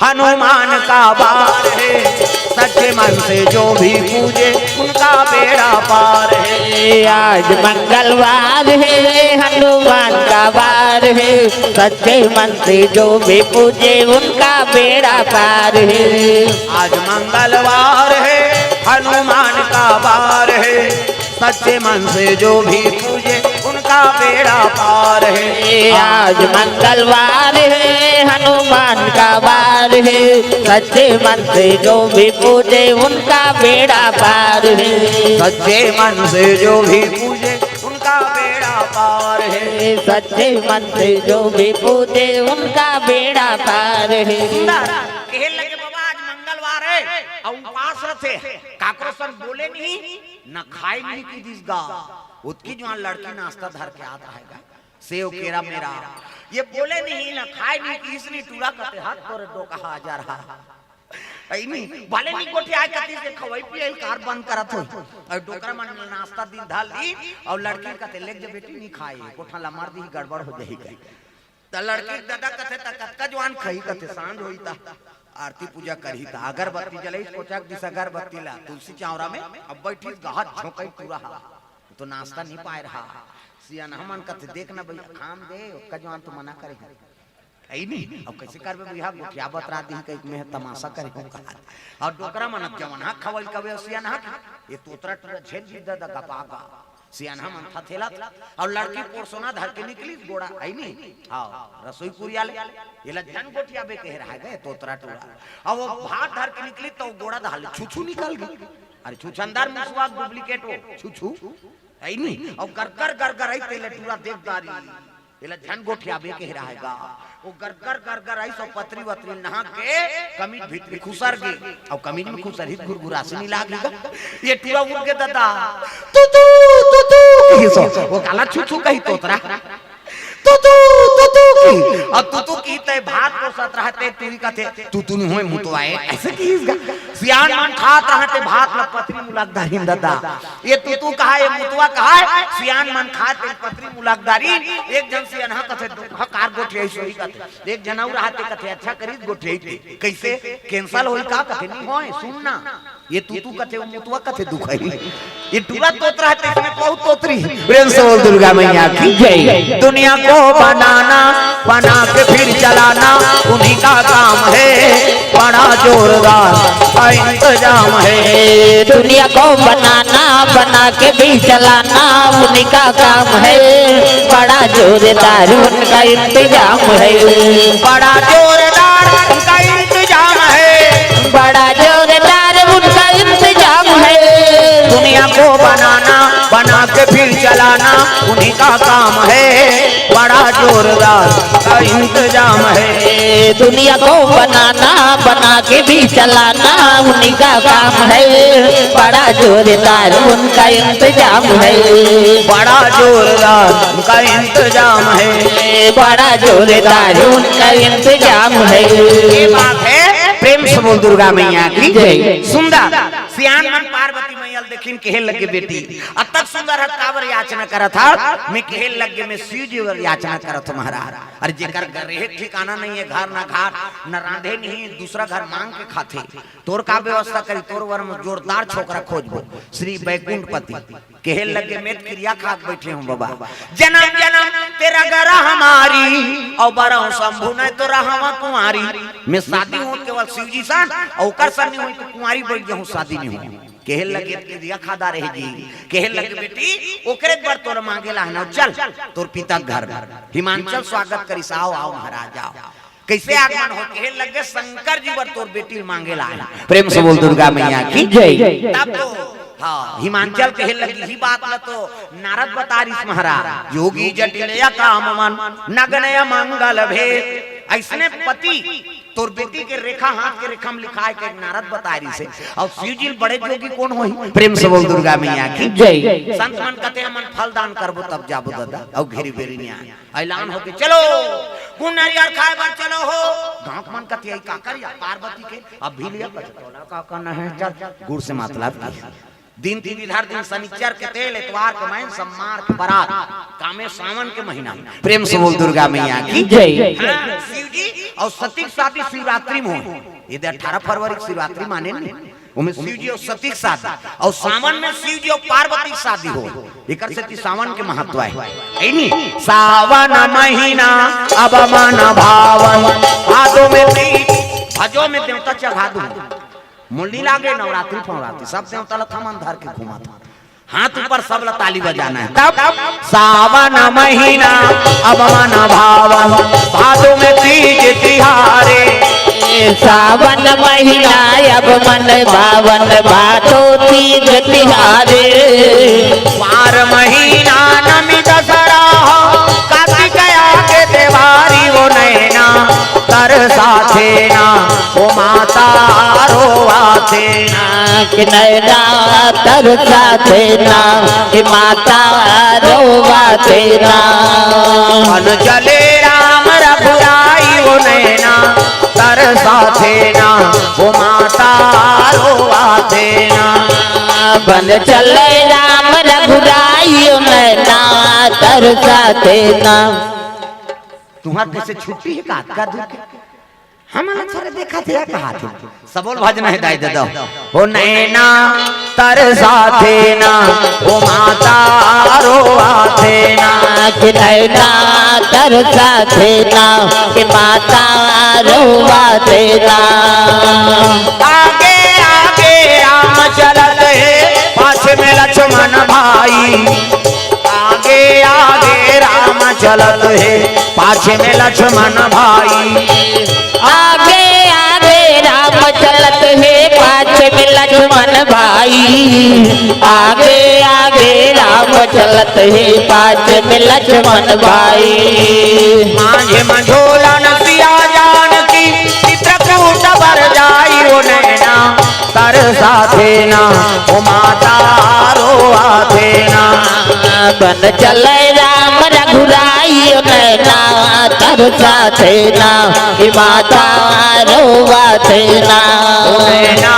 हनुमान का वार हे, सच्चे मन से जो भी पूजे, उनका बेड़ा पार हे।" आज मंगलवार हे, हनुमान का वार हे, सच्चे मन से जो भी पूजे, उनका बेड़ा पार हे। आज मंगलवार हे, हनुमान का वार हे, सच्चे मन से जो भी पूजे, उनका बेड़ा पार हे। आज मंगलवार हे, हनुमान का वार हे, सच्चे मन से जो भी पूजे, उनका बेड़ा पार हे। सच्चे मन से जो भी पूजे, उनका बेड़ा पार हे। सच्चे मन से जो भी पूजे, उनका बेड़ा पार हे। सुंदर, कहे लगे, "बाबा, आज मंगलवार हे, अउ उपास रथे, काकरो संग बोले नहीं, न खाय नहीं," किहिस गा। ओतकी जुवार लड़की नाश्ता धर के आत रहय गा, सेव केरा मेरा। ये बोले नहीं, न खाय नहीं, किहिस नहीं, टूरा कथे, "हट तोरे डोकहा, आ जा रहा।" अइ नी, भले नी गोठियाय कतिस, खवई पियई ल कार बंद करत होही। अउ डोकरा मन नाश्ता दिन धर ली, अउ लड़की कथे, "लेग जा बेटी, नी खाय, कोठा ला मार दिही, गड़बड़ हो जाही," कही। त लड़की के ददा कथे, "त कतका जुवार खाही?" कथे, "सांझ होही त आरती पूजा करही, त अगरबत्ती जलइस, कोचक दिस अगरबत्ती ला तुलसी चांवरा में, अब बइठिस गहत झोंकई टूरा हा, त नाश्ता नी पाय रहा।" सियानहा मन कथे, "देख ना भइया, खान दे, ओतका जुवार तो मना करे हंव।" अइ नी, अब कइसे करबे भइया, गोठिया बतरा दिही कहिके मैं तमाशा करे हंव कहा। अउ डोकरा मन अब जवन हा खवई कबे सियानहा, ये तोतरा टूरा झेल भी ददा गपा गा। सियानहा मन थथेलत, अउ लड़की पोरसोना धर के निकलिस गोड़ा, अइ नी? हाँ, रसोई कुरिया ले, एला झन गोठियाबे कहे रहय गा तोतरा टूरा। अउ वो भात धर के निकलिस त वो गोड़ा धर ले छुछू निकल गे। अरे छुछंदर मुसवा duplicate हो, छुछू, अइ नी? अउ गरगर गरगर अइस तेला टूरा देख डारिस, एला झन गोठियाबे कहे रहय गा। वो गरगर गरगर अइस अउ पतरी वतरी नहा के कमीज भीतरी खुसर गे। अउ कमीज में खुसरही त घुरघुरासी नी लागही गा। ये टूरा उठ गे ददा, "तू तू, तू तू," किहिस। वो काला छुछू कही तोतरा, "तू तू, तू तू," किहिस। अउ तू तू किहिस त भात पोरसत रहय ते टूरी कथे, "तू तू नी होय, मुतवा ए," अइसे किहिस गा। सियान मन खात रहय ते भात ल पतरी मुलक डारिन ददा। ये तू तू कहय, ये मुतवा कहय, सियान मन खात ते पतरी मुलक डारिन। एक झन सियानहा कथे, "डोकहा कार गोठियाइस होही," कथे। एक झन अउ रहय ते कथे, "अच्छा करिस गोठियाइस ते।" कइसे? Cancel होही का? कथे, "नी होय, सुन ना।" ये तू तू कथे, वो मुतवा कथे दुखही। ये टूरा तोतरा हे ते इसमें बहुत तोतरी हे। प्रेम से बोल दुर्गा मैया की जय। दुनिया को बनाना, बना के फिर चलाना, उन्हीं का काम है बड़ा जोरदार का इंतजाम है। दुनिया को बनाना, बना के भी चलाना, उन्हीं का काम है बड़ा जोरदार उनका इंतजाम है। बड़ा जोरदार उनका इंतजाम है। बड़ा जोरदार उनका इंतजाम है। दुनिया को बनाना, बना के फिर चलाना, उन्हीं का काम है बड़ा जोरदार का इंतजाम है। दुनिया को बनाना, बना के भी चलाना, उन्हीं का काम है बड़ा जोरदार उनका इंतजाम है। बड़ा जोरदार उनका इंतजाम है। बड़ा जोरदार उनका इंतजाम है। ये बात है, प्रेम से बोल दुर्गा मैया की जय। सुंदर सियान मन पार्वती मैया ल देखिन, कहे लगे, "बेटी, अतक सुंदर हस, काबर याचना करत हस?" मैं कहे लगे, "मैं शिव जी बर याचना करत हंव महाराज। अरे जेकर घर रहे ठिकाना नहीं है, घर ना घाट, न रांधे नहीं, दूसरा घर मांग के खाथे, तोर का व्यवस्था करी? तोर बर म जोरदार छोकरा खोजबो, श्री बैकुंठपति।" कहे लगे, "मैं त किरिया खा के बइठे हंव बाबा, जनम जनम ते रग रहा हमारी, अउ बरहूं शंभू नहीं तो रहंव कुंवारी।" मैं शादी हों केवल शिव जी सन, अउ ओकर सन नहीं होही त कुंवारी बइठ जाहूं, शादी नहीं होही। केहे लगे, "ये खादा रहे जी।" केहे लगे, "बेटी, ओकरे बर तोर मांगे ला है ना, चल तोर पिता के घर में।" हिमांचल स्वागत करिस, "आओ, आओ महाराज, आओ।" कैसे आगमन हो? केहे लगे, "शंकर जी बर तोर बेटी मांगे ला है।" प्रेम से बोल दुर्गा मैया की जय। तब तो, हाँ, हिमांचल केहे लगे, ही बात ला तो नारद बतारिस महाराज, "योगी जटिल अकाम मन, नगन अमंगल भेद।" अइसने पति तोर बेटी के रेखा, हाथ के रेखा में लिखाय के नारद बतारिस हे। अउ शिव जी ल बड़े जोगी कोन होही? प्रेम से बोल दुर्गा मैया की जय। संत मन कथे, "हमन फल दान करबो तब जाबो ददा।" अउ घेरी बेरी नइ आय। ऐलान होके, "चलो, गुण नरियर खाय बर चलो हो।" गांव के मन कथे, "अई का करिया पार्वती के?" अब भी लिया कथे, "तोला का करना है, चल।" गुड़ से मतलब की दिन तिथि धर दिन, शनिचर के तेल, एतवार के मैन, सम्मार के बरात, कामे सावन के महीना में। प्रेम से बोल दुर्गा मैया की जय। हाँ, शिव जी अउ सती के शादी शिवरात्रि में होय। ये दे अठारह फरवरी के शिवरात्रि माने नहीं, ओमे शिव जी अउ सती के शादी, अउ सावन में शिव जी अउ पार्वती के शादी होय। एकर सेती सावन के महत्व हे, हे नी? सावन महीना अब मन भावन, भादो में तीज, भजो में देवता चढ़ा दूं। मुंडी लागे, नवरात्रि फवरात्रि, सब देवता ला थमन धर के घूमत। हाथ ऊपर, सब ला ताली बजाना है। तब सावन महीना अब मन भावन, भादो में तीज तिहारे। सावन महीना अब मन भावन, भादो तीज तिहारे। वार महीना नमी दसरा, कार्तिक आगे देवारी वो नैना तरसाथे ना, ओ माता रोवाथे ना। कि नैना तरसाथे ना, कि माता रोवाथे ना। बन चले राम रघुराई ओ नैना तरसाथे ना, ओ माता रोवाथे ना। बन चले राम रघुराई ओ नैना तरसाथे ना। तुंहर कइसे छुट्टी हे का, का दूर के? हमन ला थोरे देखत हे, कहाथे। सबो ल भजना हे दाई ददा। ओ नैना तरसाथे ना, ओ माता रोवाथे ना। कि नैना तरसाथे ना, कि माता रोवाथे ना। आगे आगे राम चलत हे, पाछे में लक्ष्मण भाई। आगे आगे राम चलत हे, पाछे में लक्ष्मण भाई। आगे आगे राम चलत हे, पाछे में लक्ष्मण भाई। आगे आगे राम चलत हे, पाछे में लक्ष्मण भाई। माझे मझोलन सिया जानकी, चित्रकूट बर जाई ओ नैना तरसाथे ना, ओ माता रोवाथे ना। बन चले राम रघुराई ओ नैना तरसाथे ना, कि माता रोवाथे ना। ओ नैना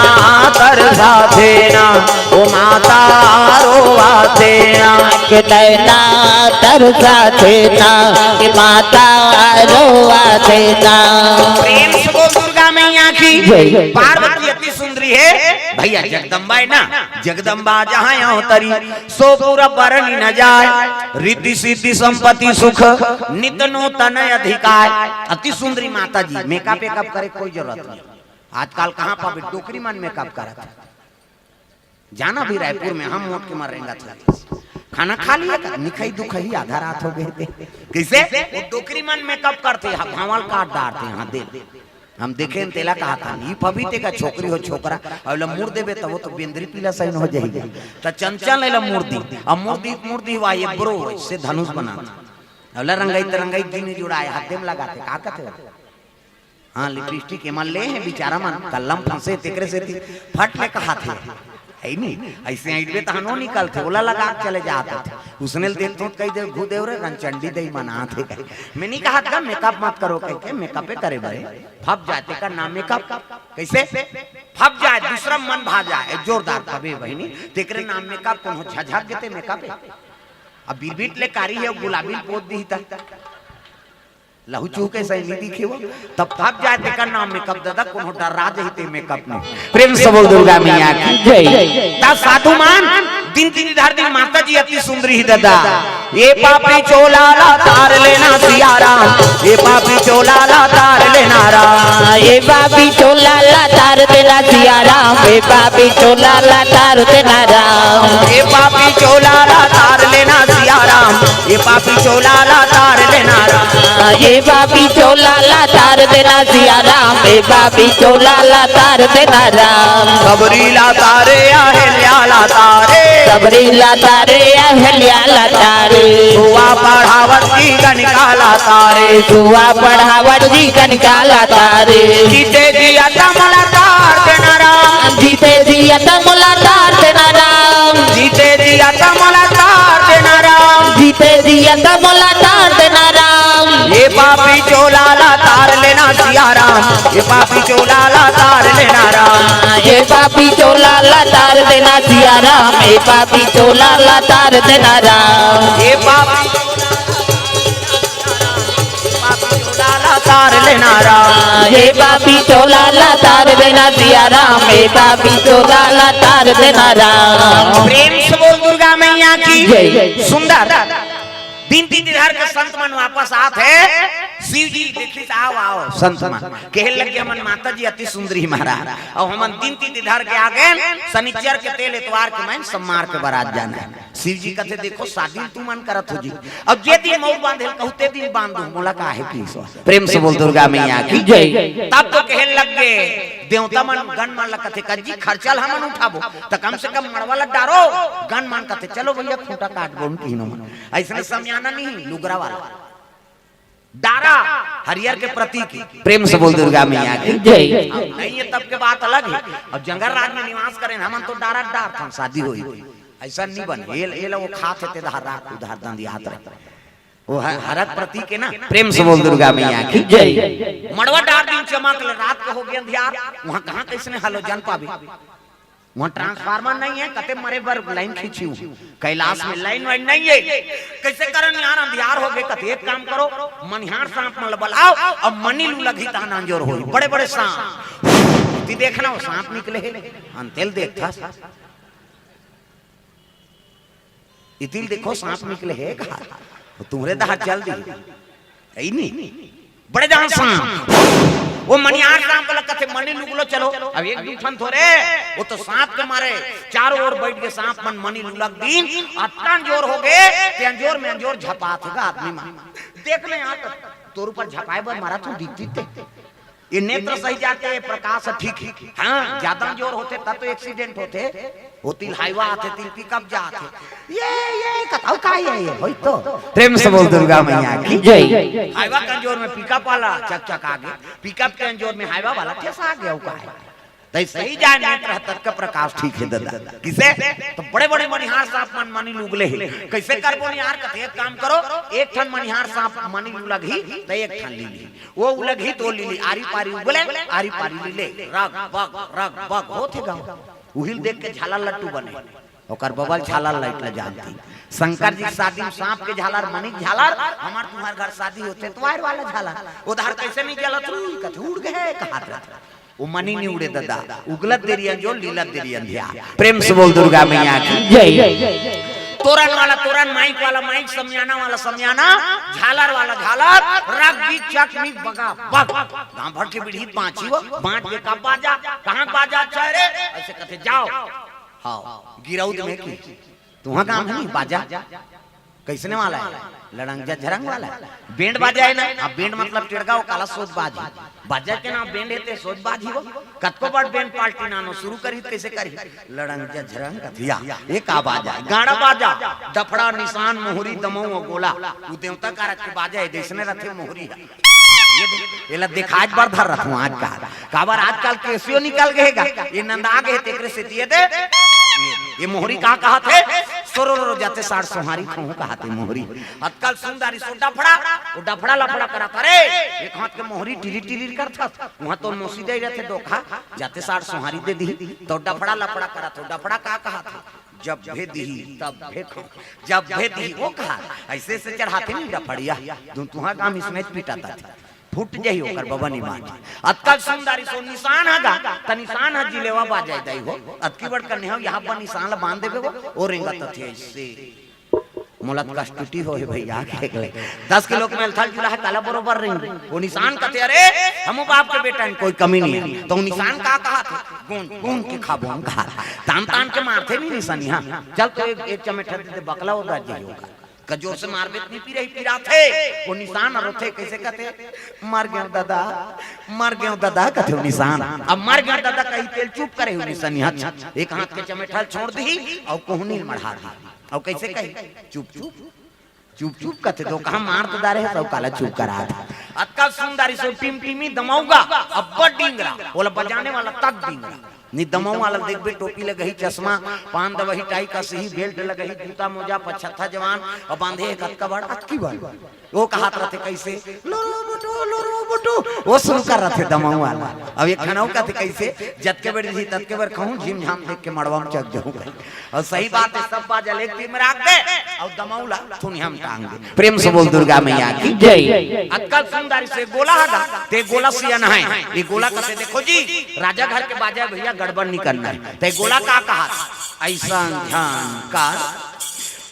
तरसाथे ना, ओ माता रोवाथे ना। कि नैना तरसाथे ना, कि माता रोवाथे ना। प्रेम से बोल दुर्गा मैया की जय। पार्वती अति सुंदरी हे भैया, जगदम्बा हे ना, जगदम्बा जहाँ अवतरी, सो पुर बरनि न जाय। रिद्धि सिद्धि संपत्ति सुख, नित नूतन अधिकार। अति सुंदरी माता जी, मेकअप वेकअप करे कोई जरूरत नहीं। आजकल कहाँ पाबे, डोकरी मन मेकअप करत हे। जाना भी रायपुर में हम मोट के मर रेंगत हे। खाना खा लिया कर, निखई दुखई आधा रात हो गे हे। कइसे? वो डोकरी मन मेकअप करथे, हाँ, भांवल काट डारथे, हाँ, दे। हम देखेन तेला कहाथन, ई पबीते का छोकरी हो छोकरा, अउ ला मुड़ देबे त वो तो बेंदरी पीला सही हो जाही। त चंचल एला मुड़ दी, अब मुड़ दी, मुड़ दी, वाह, ये ब्रो, से धनुष बनाथे। अउ ला रंगई त रंगई, गिनी जुड़ाय, हाथे में लगाथे, का कथे? हाँ, लिपस्टिक एमन ले हे बिचारा मन, कल्लम फंसे तेकरे सेती फट ले कहाथे। हे नी? अइसे अइबे तहन ओ निकलथे, ओला लगा के चले जात होथे। उसने ल देखथों त कहि देव, "घू देव रे, रंचंडी दई मनात हे।" कहि, मैं नहीं कहत गा, मेकअप मत करो कहिके, मेकअपे करे बरे। फप जाय तेकर नाम मेकअप। कइसे? फप जाय, दूसरा मन भा जाय, जोरदार फबे बहिनी, तेकरे नाम मेकअप। कोनो झझक गे ते मेकअप हे। अब बिरबिट ले कारी हे, गुलाबी ल पोत दिही त। लहू चूह के सही नहीं दिखे वो। तब फप जाय तेकर नाम मेकअप ददा, कोनो डर्रा जाही ते मेकअप नहीं। प्रेम से बोल दुर्गा मैया की जय। ता साधु मन दिन तिथि धर दिन, माता जी अति सुंदरी हे ददा। ये पापी चोला ला तार लेना, सिया राम, ए पापी चोला ला तार लेना राम। ए पापी चोला ला तार देना सिया राम, ए पापी चोला ला तार देना राम। ए पापी चोला ला तार लेना सिया राम, ए पापी चोला ला तार लेना राम। ए पापी चोला ला तार देना सिया राम, ए पापी चोला ला तार देना राम। सबरी ला तारे, अहल्या ला तारे। सबरी ला तारे, अहल्या ला तारे। सुआ पढ़ावत जी कनिका ला तारे। सुआ पढ़ावत जी कनिका ला तारे। जीते जी अतम ला तार देना राम। जीते जी अतम ला तार देना राम। जीते जी अतम ला तार देना राम। जीते जी अतम ला तार देना राम। ए पापी चोला ला तार लेना सिया राम। ए पापी चोला ला तार लेना राम। ए पापी चोला ला तार देना सिया राम। ए पापी चोला ला तार देना राम। ए पापी चोला ला तार लेना राम। ए पापी चोला ला तार देना सिया राम। ए पापी चोला ला तार देना राम। प्रेम से बोल दुर्गा मैया की जय। सुंदर। दिन तीन दिन धर के संत मन वापस आत हे। शिव जी देखिस, आओ, आओ, संत मन। कहे लगे, "हमन माता जी अति सुंदरी महाराज, अउ हमन दिन तीन दिन धर के आ गए, शनिचर के तेल एतवार के मैं सम्मार के बरात जाना हे।" शिव जी कथे, "देखो, शादी तुमन करत हो जी, अब जे दिन मउर बांधे ल कहू, ते दिन बांध दो, मोला का हे पीस।" प्रेम से बोल दुर्गा मैया की जय। तब तो कहे लग गए देवता मन, गण मन ल कथे, "कज्जी, खर्चा ल हमन उठाबो, त कम से कम मड़वा ल डारो।" गण मन कथे, "चलो भैया, खूंटा काट बोन किनो मन।" अइसने समियाना नहीं, लुगरा वाला। डारा हरियर के प्रतीक। प्रेम से बोल दुर्गा मैया की जय। अब नहीं है तब के बात अलग है। अब जंगल राज में निवास करें, हमन तो डारा डारथन, शादी होई। अइसन नहीं बने। ये, ये ला वो खात हे, ते धार राख, उधार दंदियात रहे। वो ह-, हरक प्रतीक है ना। प्रेम से बोल दुर्गा मैया की जय। मड़वा डार दिन चमक ले, रात के हो गया अंधियार, वहाँ कहाँ कइसने हलोजन पाबे? वहाँ ट्रांसफार्मर नहीं है, कते मरे बर लाइन खींची हूँ। कैलाश में लाइन वाइन नहीं है, कइसे करन यार, अंधियार हो गए। कते एक काम करो, मनिहार सांप मन ल बलाओ, अब मनी लू लगही तान अंजोर होई, बड़े बड़े सांप। ती देखना, वो सांप निकले हे, अंतेल देखता। इतिल देखो सांप निकले हे का, वो तुम्हरे दहार चल दी। ऐ नी, बड़े जान सांप। वो मनिहार सांप वाला कथे, "मनी लुगलो चलो।" अब एक दू ठन थोरे, वो तो सांप के मारे चारों ओर बैठ के सांप मन मनी लुलक दीन, अतका अंजोर हो गए, ते अंजोर में अंजोर झपात हे गा आदमी मन। देख ले यहाँ तक, तोर ऊपर झपाए बर मारा तू दिख दिखते। ये नेत्र सही जाते, प्रकाश ठीक। हाँ, ज्यादा जोर होते तब तो एक्सीडेंट होते। वो तिल हाईवा आथे, तिल पिकअप जाथे। ये, ये कथाऊ का ये, ये होई तो। प्रेम से बोल दुर्गा मैया की जय। हाईवा के अंजोर में पिकअप वाला चकचका गे, पिकअप के अंजोर में हाईवा वाला ठेसा गे, वो का हे? तई सही जाए नेत्र ह, तब का प्रकाश ठीक हे दादा। किसे? तो बड़े बड़े मनिहार सांप मन मनी लुगले हे। कइसे करबो यार? कथे एक काम करो, एक ठन मनिहार सांप मनी लुलगही, त एक ठन ली ली। वो उलगही तो ली ली, आरी पारी उगले, आरी पारी ली ले, रग बग, रग बग होत हे गाँव। उहिल देख के झालर लट्टू बने। ओकर बबल झालर लाइट ल जानती। शंकर जी के शादी में सांप के झालर, मनी के झालर, हमार तुम्हार घर शादी होथे त वायर वाला झालर। उधार कइसे नहीं जलत रुई, कथे उड़ गए, कहात रहत। वो मनी नहीं उड़े दादा, उगलत देरी अंजोर, लीलत देरी अंधियार। प्रेम से बोल दुर्गा मैया की जय। तोरन वाला तोरन, माइक वाला माइक, समियाना वाला समियाना, झालर वाला झालर, रग बीच चक मिक बगा बग। गांव भर के बिढ़ी बाँची वो, बाँच के का बाजा, कहाँ बाजा अच्छा रे? अइसे कथे जाओ। हाँ, गिरौद में की, तुहाँ गांव नहीं बाजा? कइसने वाला हे? लड़ंग झरंग वाला हे। बैंड बाजा हे ना? अब बैंड मतलब टेड़गा, वो काला सोज बाज हे। बाजा के नाम बैंड हे ते सोज बाज ही वो। कतको बड़ बैंड पार्टी नानो शुरू करी त कइसे करी? लड़ंग झरंग कथिया। ये का बाजा हे? गाड़ा बाजा, डफड़ा, निसान, मोहरी, दमऊ अउ गोला। वो देवता कारज के बाजा हे, जइसने रथे मोहरी हे। ये दे-, एला देखाए बर धर रथों आजकल। काबर आजकल केसियो निकल गए गा। ये नंदा गे हे तेकरे सेती ये दे। ये, ये मोहरी का कहत हे? सोरो रो जाते साठ सोहारी खहूँ कहत हे मोहरी। अतकल सुंदरी सो डफड़ा, वो डफड़ा लफड़ा करत हे। एक हाथ के मोहरी टिरी टिरी करत हे। उहाँ तो मोसी दे रथे डोखा, जाते साठ सोहारी दे दी, तो डफड़ा लफड़ा करत हे। डफड़ा का कहत हे? जब भे दिही, तब भे खाऊं। जब भे दिही, वो कहा, अइसे से चढ़ाथे नहीं डफड़िया, तुहाँ काम इसने पीटा था। फूट जाही ओकर बबा निमान। अतका सुंदरी सो निसान ह गा, त निसान ह जिलेवा बाजाय दाई हो। अतकी बड़ कन्या हो, यहाँ पर निसान ल बांध देबे वो, ओ रेंगत थे अइसे। मोला त कष्टुटी होहे भैया, के ले दस किलो के मेलथल जुला हे, काला बरोबर रही। वो निशान कथे, "अरे, हमू बाप के बेटा हन, कोई कमी नहीं है।" तो वो निशान का कहा थे? "गोंद, गोंद के खाबो हम," कहा। तान तान के मारथे नहीं निशानी, हाँ। चल तो एक, एक चमेठा दे दे, बकला हो गा जी होगा। का जोर से मारबे त नहीं पीरही पीरा थे। वो निशान रोथे, कैसे कथे? "मर गयो दादा, मर गयो दादा," कथे वो निशान। अब "मर गयो दादा" कही तेल चुप करे वो निशानी, हाँ। एक हाथ के चमेठा छोड़ दी और कोहनी मढ़ा दी। और कैसे कही? "चुप, चुप।" चुप चुप कथे तो कहा मार तो डारे हे, सब काला चुप करा था। अतका सुंदर इसे टिमटिमी दमऊगा, अब्बड़ डिंगरा, बोला बजाने वाला तक डिंगरा। नी दमऊ वाला देखबे, टोपी लगही, चश्मा, पान दवही, टाई कसही, बेल्ट लगही, जूता मोजा, पछत्था जवान, और बांधे एक अतका बड़, अतकी बड़। वो कहात रहते कैसे? "लो रो बटू, लो रो बटू।" वो शुरू कर रहते दमऊ वाला। अब एक खनऊ कहते कैसे? "जतके बेर जी, ततके बेर कहूँ, झिम झाम देख के मड़वा में चक जाऊँ।" और सही बात है, सब बाजल एक तीर में राख दे और दमौला थुनिया में टांग दे। प्रेम से बोल दुर्गा मैया की जय। अतका सुंदर से गोला हगा, ते गोला सिया नहाए। ये गोला कथे, देखो जी, राजा घर के बाजा भैया, गड़बड़ नहीं करना है। ते गोला का कहा? "ऐसा ध्यान कर,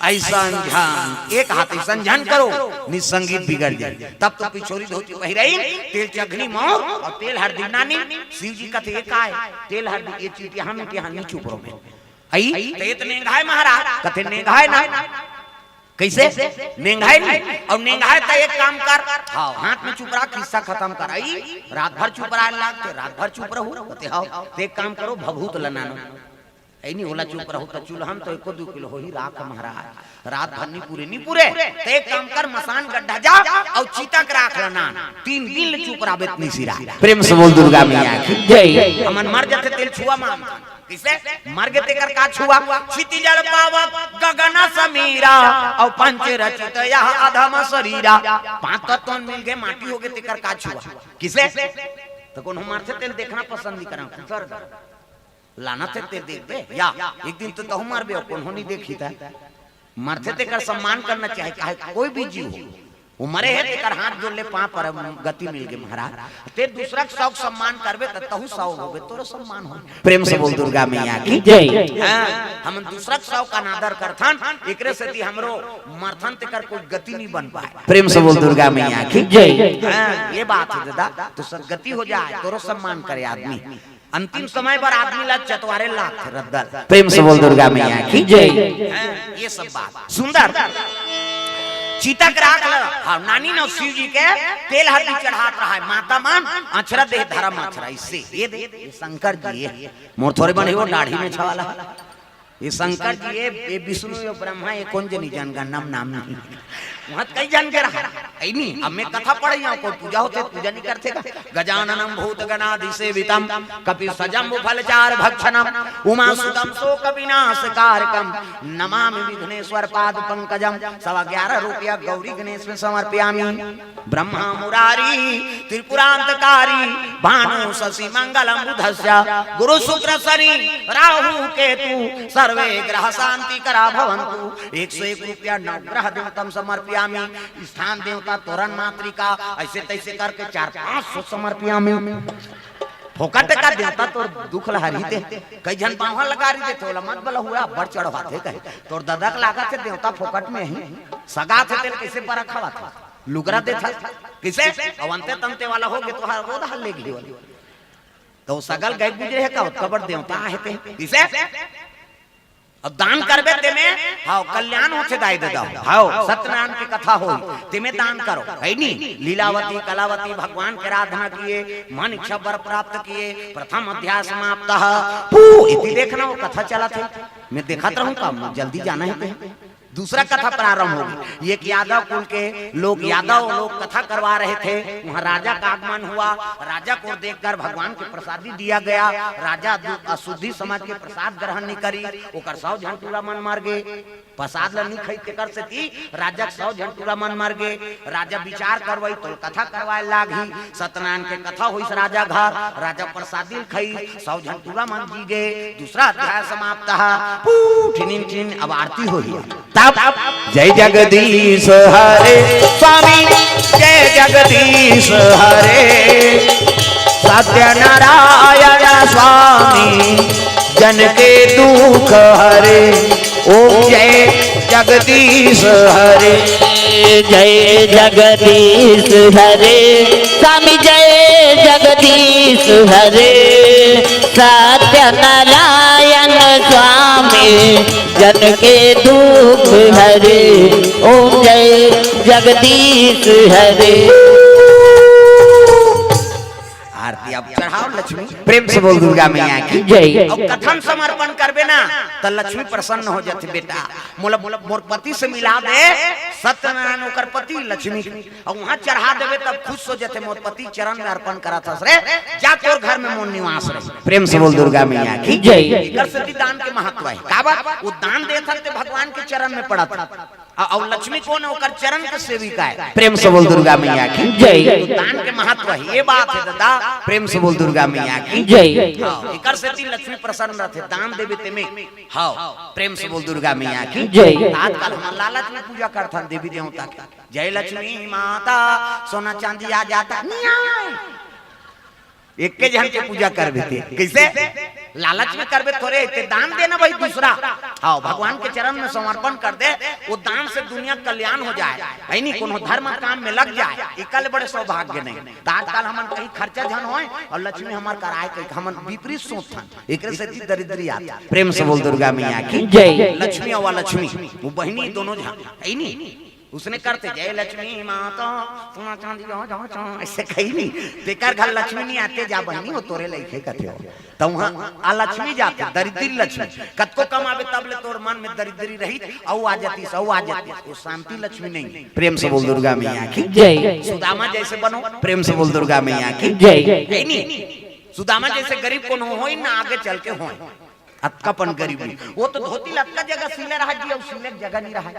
ऐसा ध्यान, एक हाथ ऐसा ध्यान करो, निसंगीत बिगड़ जाए।" तब तो पिछोरी धोती पहिराई, तेल चघनी मौर और तेल हरदी नानी। शिव जी कथे, "ये का है?" "तेल हरदी, ये चीटिया हम, चीटिया हम नहीं चुप रहो।" आई? "ते त नेंघाय महाराज।" कथे, "नेंघाय ना।" "कैसे?" "नेंघाय नहीं।" "और नेंघाय त एक काम कर।" "हाँ।" "हाथ में चुप रहा, किस्सा खत्म कर।" आई? रात भर चुप रहा लाग, ते रात भर चुप रहू। कथे, "हाँ।" "ते एक काम करो, भभूत लनानो।" "ऐ नहीं, ओला चुप रहू त चूल्हा में तो एको दू किलो होही राख महाराज। रात भर नहीं पूरे, नहीं पूरे। ते एक काम कर, मसान गड्ढा जा और चिता के राख लनान। तीन दिन ले चुप रहा बेतनी सिरा।" प्रेम से बोल दुर्गा मैया की जय। हमन मर जाते तेल छुआ माम। किसे? मर गए तेकर का छुआ? "क्षिति जल पावक गगन समीरा, और पंच रचित यह अधम शरीरा।" पांच तत्व मिल गए, माटी हो गए, तेकर का छुआ? किसे? तो कोनो मरथे तेल देखना पसंद नहीं करा, कुतर दे। लाना थे ते देख दे, या एक दिन तो तहु मरबे, कोनो नहीं देखी था। मरथे तेकर सम्मान करना चाहे, काहे कोई भी जीव हो। वो मरे है, तेकर हाथ जोड़ ले, पांव पर गति मिल गए महाराज। ते दूसरा के सौ के सम्मान करबे त तहु सौ होबे, तोरो सम्मान हो। प्रेम से बोल दुर्गा मैया की जय। हाँ, हम दूसरा के सौ का अनादर करथन, एकरे सेती हमरो मरथन तेकर कोई गति नहीं बन पाए। प्रेम से बोल दुर्गा मैया की जय। हाँ, ये बात है दादा, तो सदगति हो जाए, तोरो सम्मान करे आदमी। अंतिम समय बर आदमी ला चतवारे लागथे रद्दल। प्रेम से बोल दुर्गा मैया की जय। हैं, ये सब बात सुंदर। चिता के राख ल, हाँ, नानी नौ शिव जी के तेल हरदी चढ़ात रहा है। माता मन अछरा दे, धर्म अछरा, इससे ये दे, ये शंकर जी, ये मोर थोरे बने वो दाढ़ी में छवाला। ये शंकर जी, ये, ये विष्णु, ये ब्रह्मा, ये कौन जनी जन गण नाम, नाम नहीं। वहां कई जन के रहा। ऐ नहीं, अब मैं कथा पढ़ जाऊं, कोई पूजा होते, पूजा नहीं करते का? "गजाननम भूत गणादि सेवितम, कपि सजम्बु फल चार भक्षणम, उमा सुतम शोक विनाश कारकम, नमामि विघ्नेश्वर पाद पंकजम।" सवा ग्यारह रुपया गौरी गणेश में समर्पयामी। ब्रह्मा मुरारी त्रिपुरांतकारी, भानु शशि मंगलम बुधस्य, गुरु शुक्र शनि राहु केतु, सर्वे ग्रह शांति करा भवंतु। एक सौ एक रुपया नवग्रह देवतम समर्पयामी। स्थान देवता तोरण मातृका, ऐसे तैसे करके चार पांच सौ समर्पयामी। फोकट का देवता तोर दुख ल हरही ते। कई झन बांहन लगा रही थे, तोला मत बलहुआ, बड़ चढ़वाथे कहे। तोर ददा के लागत हे देवता फोकट में ही। सगा थे तेल कैसे बरखा था? लुगरा देथा। किसे? अवंते तंते वाला हो गे तो हर वो धार ले गई। तो सगल गए गुजरे है का? कबर देवता आहे ते। किसे? अब दान करबे ते में, हाँ, कल्याण होथे दाई ददा। हाँ, सत्यनारायण की कथा हो, ते में दान करो। है नी? लीलावती, कलावती, भगवान की आराधना किए, मन इच्छा वर प्राप्त किए, प्रथम अध्याय समाप्त। पू, इति देखना वो कथा चला थे। मैं देखत रहूं का? जल्दी जाना है ते। दूसरा कथा प्रारंभ होगी। एक यादव कुल के लोग, यादव लोग कथा करवा रहे थे। वहां राजा का आगमन हुआ। राजा को देखकर भगवान के प्रसादी दिया गया। राजा दु-, अशुद्धि समझ के प्रसाद ग्रहण नहीं करी, ओकर सौ झन टूरा मन मर गए। प्रसाद ल नहीं खाई, तेकर सेती राजा के सौ झन टूरा मन मर गए। राजा विचार करवाई तो कथा करवाए लागही। सत्यनारायण के कथा होइस राजा घर, राजा प्रसादी ल खाई, सौ झन टूरा मन जी गए। दूसरा अध्याय समाप्त है। पू, ठिनिन ठिनिन, अब आरती होही। तब जय जगदीश हरे स्वामी, जय जगदीश हरे सत्यनारायण स्वामी, जन के दुख हरे। ओम जय जगदीश हरे। जय जगदीश हरे, स्वामी जय जगदीश हरे। सत्यनारायण स्वामी जन के दुख हरे। ओम जय जगदीश हरे। आरती अब चढ़ाओ लक्ष्मी। प्रेम से बोल दुर्गा मैया की जय। अब कथन समर्पण करबे ना, त लक्ष्मी प्रसन्न हो जाथे बेटा। मोला, मोर पति से मिला दे, सत्यनारायण ओकर पति लक्ष्मी। अउ उहाँ चढ़ा देबे तब खुश हो जाथे, मोर पति चरण में अर्पण करत हस रे, जा तोर घर में मोर निवास रहे। प्रेम से बोल दुर्गा मैया की जय। एकर सेती दान के महत्व हे। काबर? वो दान देत हन ते भगवान के चरण में पड़त हन। अ-, अउ लक्ष्मी कोन हे? ओकर चरण के सेविका हे। प्रेम से बोल दुर्गा मैया की जय। दान के महत्व हे, ये बात हे दादा। प्रेम से बोल दुर्गा मैया की जय। हाँ, एकर सेती लक्ष्मी प्रसन्न रथे, दान देबे ते में। हाँ, प्रेम से बोल दुर्गा मैया की जय। आजकल हम लालच में पूजा करथन देवी देवता के। जय लक्ष्मी माता, सोना चांदी आ जाता, नहीं आए। एके झन के पूजा करबे ते। कइसे? लालच में करबे थोरे, ते दान देना भाई दूसरा। हाँ, भगवान के चरण में समर्पण कर दे, वो दान से दुनिया कल्याण हो जाए, हे नी? कोनो धर्म काम में लग जाए, एकर ले बड़े सौभाग्य नहीं। त आजकल हमन कहीं खर्चा झन होय अउ लक्ष्मी हमर कराए, कहीं हमन विपरीत सोचथन, एकरे सेती दरिद्री आथे। प्रेम से बोल दुर्गा मैया की जय। लक्ष्मी अउ लक्ष्मी, वो बहिनी दोनों झन, हे नी? उसने करते, "जय लक्ष्मी माता, सोना चांदी हो, हो, हो," ऐसे कही नहीं। तेकर घर लक्ष्मी नहीं आते, जा बहिनी, वो तोरे लइके कथे हो। त उहाँ अलक्ष्मी जाते, दरिद्री लक्ष्मी। कतको कमाबे तब ले तोर मन में दरिद्री रही, अउ आ जाती, अउ आ जाती। वो शांति लक्ष्मी नहीं। प्रेम से बोल दुर्गा मैया की जय। सुदामा जैसे बनो, प्रेम से बोल दुर्गा मैया की जय। हे नी? सुदामा जैसे गरीब कोनो होई ना, आगे चल के होई। अतका पन गरीबी। वो तो धोती लतका जगह सिले रहा जी, अउ सिले के जगह नहीं रहा।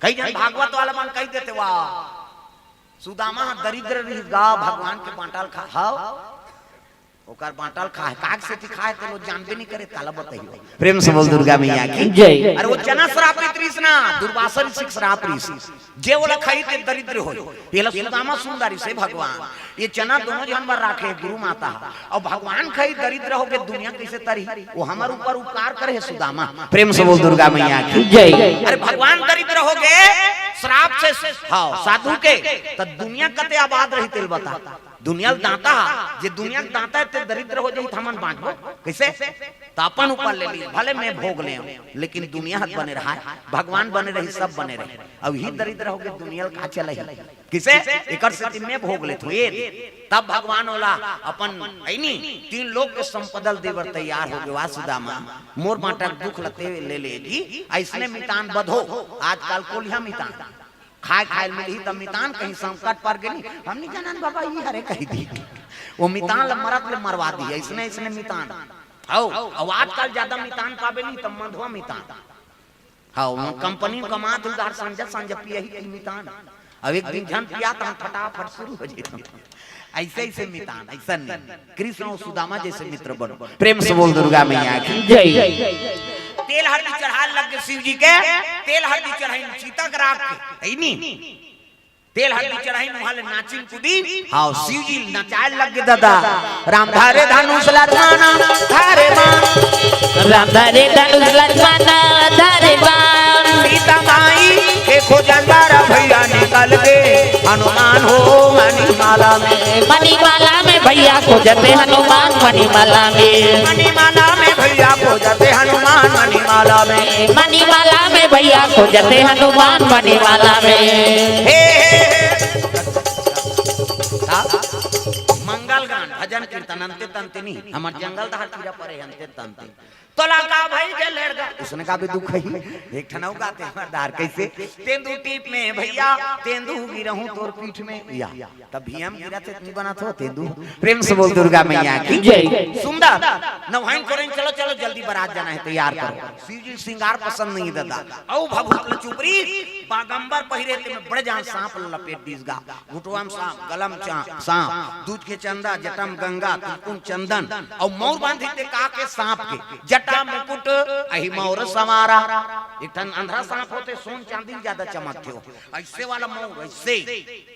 कई झन भागवत वाला मन कही देते, "वाह, सुदामा ह दरिद्र रहिस गा, भगवान के बांटा ल खा, हव, ओकर बांटा ल खाय, काग सेती खाय, ते लोग जानबे नहीं करे, काला बताइयो।" प्रेम से बोल दुर्गा मैया की जय। अरे वो चना श्रापित रहिस ना, दुर्वासा ऋषि के श्राप रहिस। जे ओला खाई ते दरिद्र होई। एला सुदामा सुन डारिस, "हे भगवान, ये चना दोनों झन बर राखे गुरु माता ह, अउ भगवान खाई दरिद्र होके दुनिया कइसे तरही? वो हमर ऊपर उपकार करे हे सुदामा।" प्रेम से बोल दुर्गा मैया की जय। अरे भगवान दरिद्र होके श्राप से, हाँ, साधु के, त दुनिया कते आबाद रही तेल बता। दुनिया ल दांता ह, जे दुनिया ल दांता हे ते दरिद्र हो जाही त हमन बांचबो कइसे? त अपन ऊपर ले ली, भले मैं भोग ले, लेकिन दुनिया ह बने रहा, भगवान बने रही, सब बने रही। अउ ही दरिद्र होके दुनिया ल का चलही? कइसे? एकर सेती मैं भोग लेथों, ये। तब भगवान ओला अपन, हे नी, तीन लोक के संपदा ल दे बर तैयार होगे, "वाह सुदामा, मोर बांटा के दुख ल ते ले ले जी, अइसने मितान बधो।" आजकल कोलिहा मितान, खाय खाय ल मिलही त मितान, कहीं संकट पर गे नी, "हम नहीं जानन बाबा, ये हरे," कही दी। वो मितान ल मरत ले मरवा दी, अइसने, अइसने मितान। हव, अउ आजकल ज्यादा मितान पाबे नहीं त मंधवा मितान। हाँ, वो कंपनी में कमात हुई, घर संझा, संझा पियही की मितान। अब एक दिन झन पिया त हम फटाफट शुरू हो जाता। अइसे, अइसे मितान, अइसन नहीं। कृष्ण अउ सुदामा जैसे मित्र बनो। प्रेम से बोल दुर्गा मैया की जय। तेल हरदी चढ़ाय लग गे शिव जी के, तेल हरदी चढ़ाइन चिता के राख के, हे नी? तेल हरदी चढ़ाइन, उहाँ ले नाचिन कूदिन। हाँ, शिव जी नचाय लग गे दादा। राम धरे धनुष लक्ष्मण धरे बाण। राम धरे धनुष लक्ष्मण धरे बाण। सीता माई के खोजन बर भैया निकल गे हनुमान हो मणिमाला में। मणिमाला में भैया खोजत हे हनुमान मणिमाला में। मणिमाला में भैया खोजत हे हनुमान मणिमाला में। मणिमाला में भैया खोजत हे हनुमान मणिमाला में। हे, हे, हे। का? मंगल गान, भजन कीर्तन, अंते तंते नहीं। हमर जंगल दहार कीरा परे, अंते तंते। तोला का भई गे लेड़गा? उसने का भी दुख हे। एक ठन अउ गाथे हमर दहार, कइसे? तेंदू टीप में भैया, तेंदू गिरहूं तोर पीठ में। या, तब भीम गिरथे, तू बनाथो तेंदू। प्रेम से बोल दुर्गा मैया की जय। सुंदर, नवाइन कोरेन, चलो, चलो, जल्दी बरात जाना हे, तैयार करो। शिव जी सिंगार पसंद नहीं दादा। अउ भभूत ल चुपरी, बागंबर पहिरे ते में बड़े जान सांप ल लपेट दीस गा। घुटवा म सांप, गला म चा-, सांप, दूज के चंदा, जटा म गंगा, तिलकुम चंदन, अउ मउर बांधी ते का के सांप के, जट जटा मुकुट अहि मौर संवारा। एक ठन अंधरा सांप होथे, सोन चांदी ले ज्यादा चमकथे हो। अइसे वाला मौर, अइसे।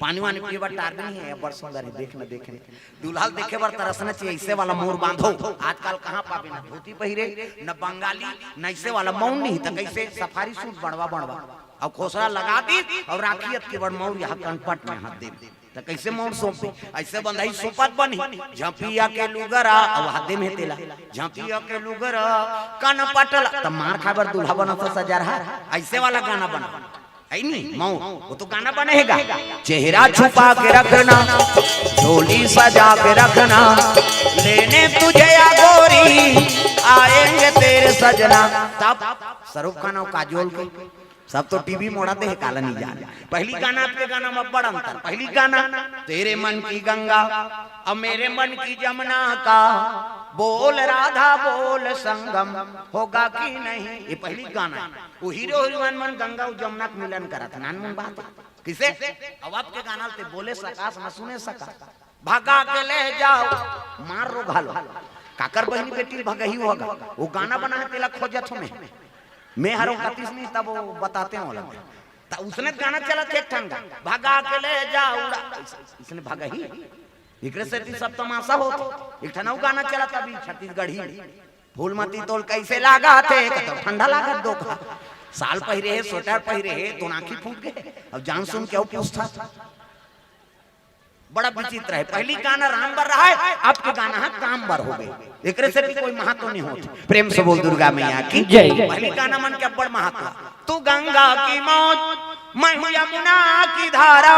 पानी वानी पीए बर टार भी नहीं है, बड़ सुंदर है, देख न देख न। दूल्हा ल देखे बर तरसना चाहिए, अइसे वाला मौर बांधो। आजकल कहाँ पाबे, न धोती पहिरे, न बंगाली, न अइसे वाला मौर नहीं, त कइसे सफारी सूट बनवा बनवा। अउ खोसरा लगा दी, अउ राखी अतके बड़ मौर यहाँ कनपट में हाथ दे। त कइसे मौर सौंपे? अइसे बंधई सौंपत बनही। झपिया के लुगरा, अउ हाथ दे में तेला। झपिया के लुगरा, कनपट ल, त मार खाए बर दूल्हा बनत हे सजरहा। अइसे वाला गाना बना। है नी, मौर, वो तो गाना बने हे गा। चेहरा छुपा के रखना, झोली सजा के रखना, लेने तुझे या गोरी, आएंगे तेरे सजना। तब शाहरुख खान अउ काजोल के सब तो टीवी मोड़ा दे हे, काला नहीं जाने। पहिली गाना, अतके गाना में बड़ अंतर। पहिली गाना, तेरे मन की गंगा, अब मेरे मन की जमुना का, बोल राधा बोल संगम होगा कि नहीं। ये पहिली गाना हे। वो हीरो हीरोइन मन गंगा अउ जमुना के मिलन करत हे, नानमुन बात हे। कइसे? अब अतके गाना ल ते बोले सकास, न सुने सकास। भगा के ले जाव, मार रो घालो। काकर बहिनी बेटी ल भगही होगा। वो गाना बना हे, तेला खोजत हों मैं। मैं हर वो कतिस नहीं, तब वो बताते हों लगे। त उसने गाना चलत हे एक ठन गा, भगा के ले जाव उड़ा। इसने भगही। एकरे सेती सब तमाशा होत। एक ठन अउ गाना चलत अभी छत्तीसगढ़ी। फूलमती तोल कइसे लागत हे, कतौ ठंडा लागत दोखा। साल पहिरे हे, स्वेटर पहिरे हे, तो आँखी फूट गे। अब जान सुन के अउ पूछत हे। बड़ा विचित्र हे। पहिली गाना राम बर रहा हे, अतके गाना हे काम बर हो गे। एकरे सेती कोई महत्व नहीं होत। प्रेम से बोल दुर्गा मैया की जय। पहिली गाना मन के अब्बड़ महत्व। तू गंगा की मौज, मैं हूँ यमुना की धारा,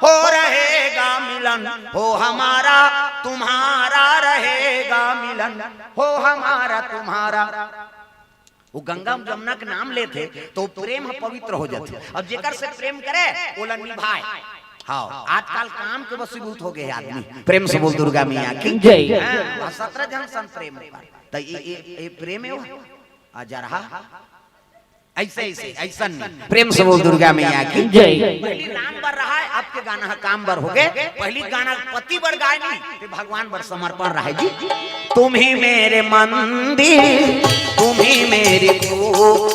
हो रहेगा मिलन, हो हमारा तुम्हारा रहेगा मिलन, हो हमारा तुम्हारा। वो गंगा जमुना के नाम लेथे तो प्रेम ह पवित्र हो जाथे। अब जेकर से प्रेम करे, ओला निभाए। हाँ, आजकल काम के वशीभूत हो गे हे आदमी। प्रेम से बोल दुर्गा मैया की जय। हाँ, सत्रह झन संग प्रेम कर। त ये, ये, ये प्रेम हे वो? अजरहा। अइसे, अइसे, अइसन नहीं। प्रेम से बोल दुर्गा मैया की जय। पहिली राम बर रहा हे, अतके गाना ह काम बर हो गे। पहिली गाना पति बर गाए नहीं, ते भगवान बर समर्पण रहा हे जी। तुम ही मेरे मंदिर, तुम ही मेरी पू-,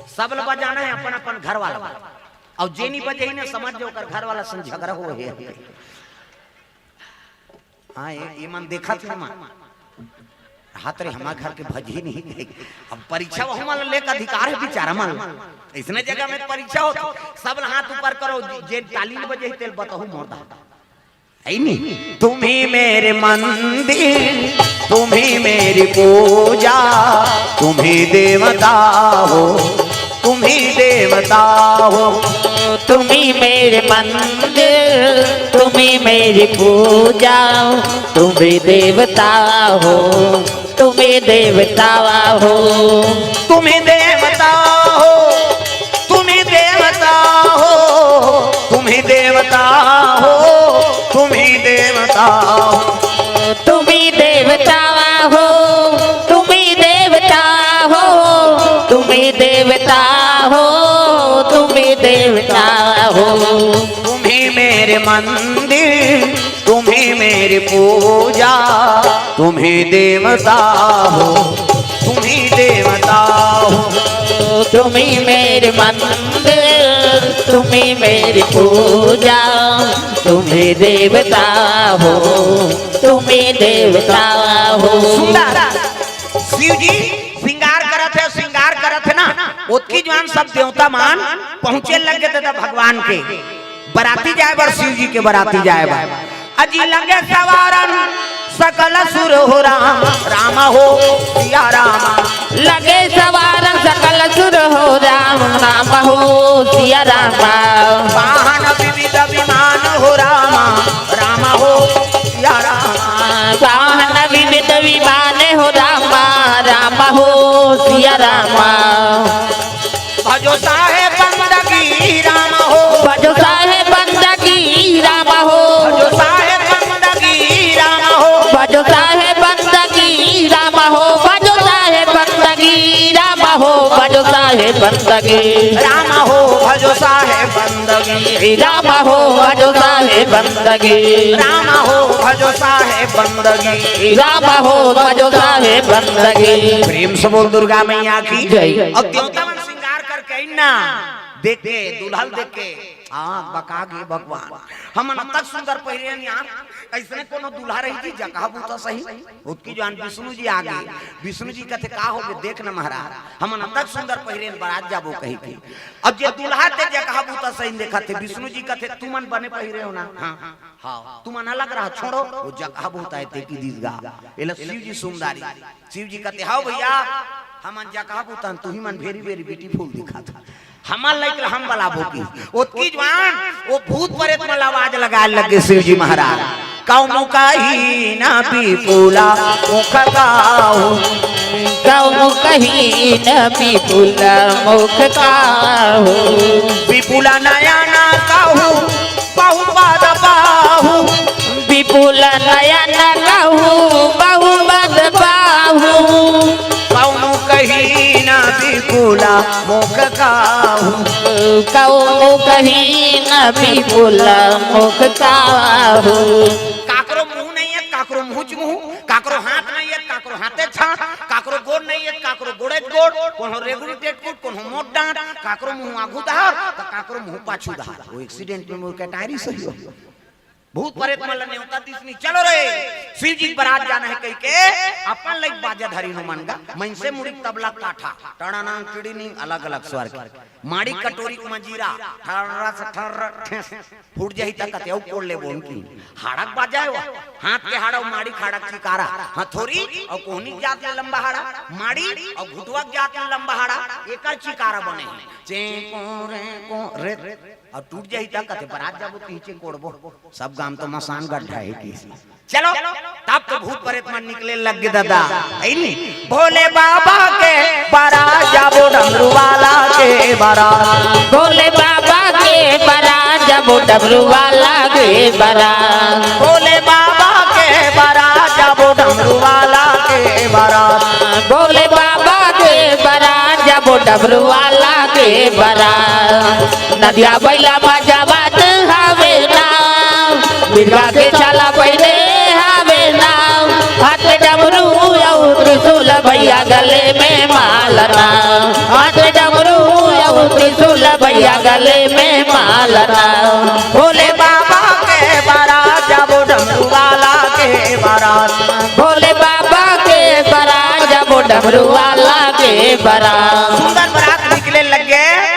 सब ल बजाना हे अपन अपन घर वाला। अउ जे नहीं बजही ना, समझ जाव ओकर घर वाला संग झगड़ा हो हे। हाँ, ये, ये मन देखत हे मन। हाथ रे, हमार घर के भजही नहीं। अब परीक्षा वहू मन लेके अधिकार हे बिचारा मन। अइसने जगह में परीक्षा होथे, सब ल हाथ ऊपर करो, जे, जे ताली ल बजही तेल बताहू मोर दा। है नी? तुम ही मेरे मंदिर, तुम ही मेरी पूजा, तुम ही देवता हो, तुम ही देवता हो। तुम ही मेरे मंदिर, तुम ही मेरी पूजा, तुम ही देवता हो, तुम ही देवता हो। तुम ही देवता हो, तुम ही देवता हो, तुम ही देवता हो, तुम ही देवता हो। तुम ही देवता हो, तुम ही देवता हो, तुम ही देवता हो, तुम ही देवता हो। तुम ही मेरे मंदिर, तुम ही मेरी पूजा, तुम ही देवता हो, तुम ही देवता हो। तुम ही मेरे मंदिर, तुम ही मेरी पूजा, तुम ही देवता हो, तुम ही देवता हो। सुंदर। शिव जी श्रृंगार करत हे, श्रृंगार करत हे ना, ओतकी जुवार सब देवता मन पहुंचे लग गे दादा भगवान के बराती जाए बर, शिव जी के बराती जाए बर। अजी लगे सवारन सकल सुर हो राम, राम हो सिया राम। लगे सवारन सकल सुर हो राम, राम हो सिया राम। वाहन विविध विमान हो राम, राम हो सिया राम। वाहन विविध विमान हो राम, राम हो सिया राम। भजो साहेब बंदगी राम हो। भजो साहेब बंदगी राम हो। भजो साहेब बंदगी राम हो। भजो साहेब बंदगी राम हो। भजो साहेब बंदगी राम हो। भजो साहेब बंदगी राम हो। भजो साहेब बंदगी राम हो। भजो साहेब हे बंदगी। राम हो भजो साहेब बंदगी। राम हो भजो साहेब बंदगी। प्रेम से बोल दुर्गा मैया की जय। अब देवता मन श्रृंगार करके आइन ना, देख के, दुल्हन देख के, आँख बका गे भगवान। हमन अतक सुंदर पहिरे हन यार, अइसने कोनो दूल्हा रही जी, जगह बूता सही। ओतकी जुवान विष्णु जी आ गे। विष्णु जी कथे, "का होगे, देख न महाराज, हमन अतक सुंदर पहिरे हन, बरात जाबो कहिके।" अब जे दूल्हा ते जगह बूता सही देखत हे, विष्णु जी कथे, "तुमन बने पहिरे हो ना?" "हाँ।" "हाँ, तुमन अलग रहा, छोड़ो, वो जगह बूता हे, ते की दीस गा।" एला शिव जी सुमदारी। शिव जी कथे, "हव भैया, हमन जगह बूता हन, तुही मन very very beautiful दिखत हो।" हमर लइक ल हम बलाबो की। ओतकी जुवान वो भूत प्रेत मन ल आवाज लगाए लगे शिव जी महाराज, "कौनो कही न विपुला मुख काहू।" कौनो कही न विपुला मुख काहू। "विपुला नयन कहू बहु बद बाहू।" विपुल नयन कहू बहु बद बाहू। "कौनो कही न विपुला मुख काहू।" कौनो कही न विपुल मुख काहू। काकरो मुँह नइ हे, काकरो मुँह च मुँह, काकरो हाथ नइ हे, काकरो हाथे छात, काकरो गोड़ नइ हे, काकरो गोड़े गोड़, कोनो रेगुड़ी टेटकुट, कोनो मोट डांट, काकरो मुँह आगू दहार, त काकरो मुँह पाछू दहार। वो accident में मोर कटारी सही हो। भूत प्रेत मन ल नेवता दिसनी, "चलो रे, शिव जी के बरात जाना हे," कहिके अपन लइक बाजा धरिन ओमन गा, मइनसे मुड़ी तबला काठा, टड़ाना टिड़ीनी, अलग-अलग स्वर के। माड़ी कटोरी के मंजीरा, ठर्रस ठर्र ठेस, फूट जाही त कते अउ कोड़ लेबो उनकी। हाड़क बाजा हे वो, हाथ के हाड़ा, माड़ी के हाड़क चिकारा, हथोरी अउ कोहनी के जात ले लंबा हाड़ा, माड़ी अउ घुटवा के जात ले लंबा हाड़ा, एकर चिकारा बने हे। चें कों रे कों रे, अउ टूट जाही त कथे, "बरात जाबो त इचे कोड़बो।" सब गांव तो मसान गड्ढा हे कि। चलो, तब तो भूत प्रेत मन निकले लग गे दादा, हे नी? "भोले बाबा के बरात जाबो, डमरू वाला के बरात।" भोले बाबा के बरात जाबो, डमरू वाला के बरात। भोले बाबा के बरात जाबो, डमरू वाला के बरात। भोले बाबा के बरात जाबो, डमरू वाला के बरात। नदिया बइला म जावत हवे ना, मिर्गा के छाला पहिने हवे ना, हाथ में डमरू अउ त्रिशूल भैया गले में माला ना, हाथ में डमरू अउ त्रिशूल भैया गले में माला ना। भोले बाबा के बरात जाबो, डमरू वाला के बरात। भोले बाबा के बरात जाबो, डमरू वाला के बरात। सुंदर बरात निकले लग गे।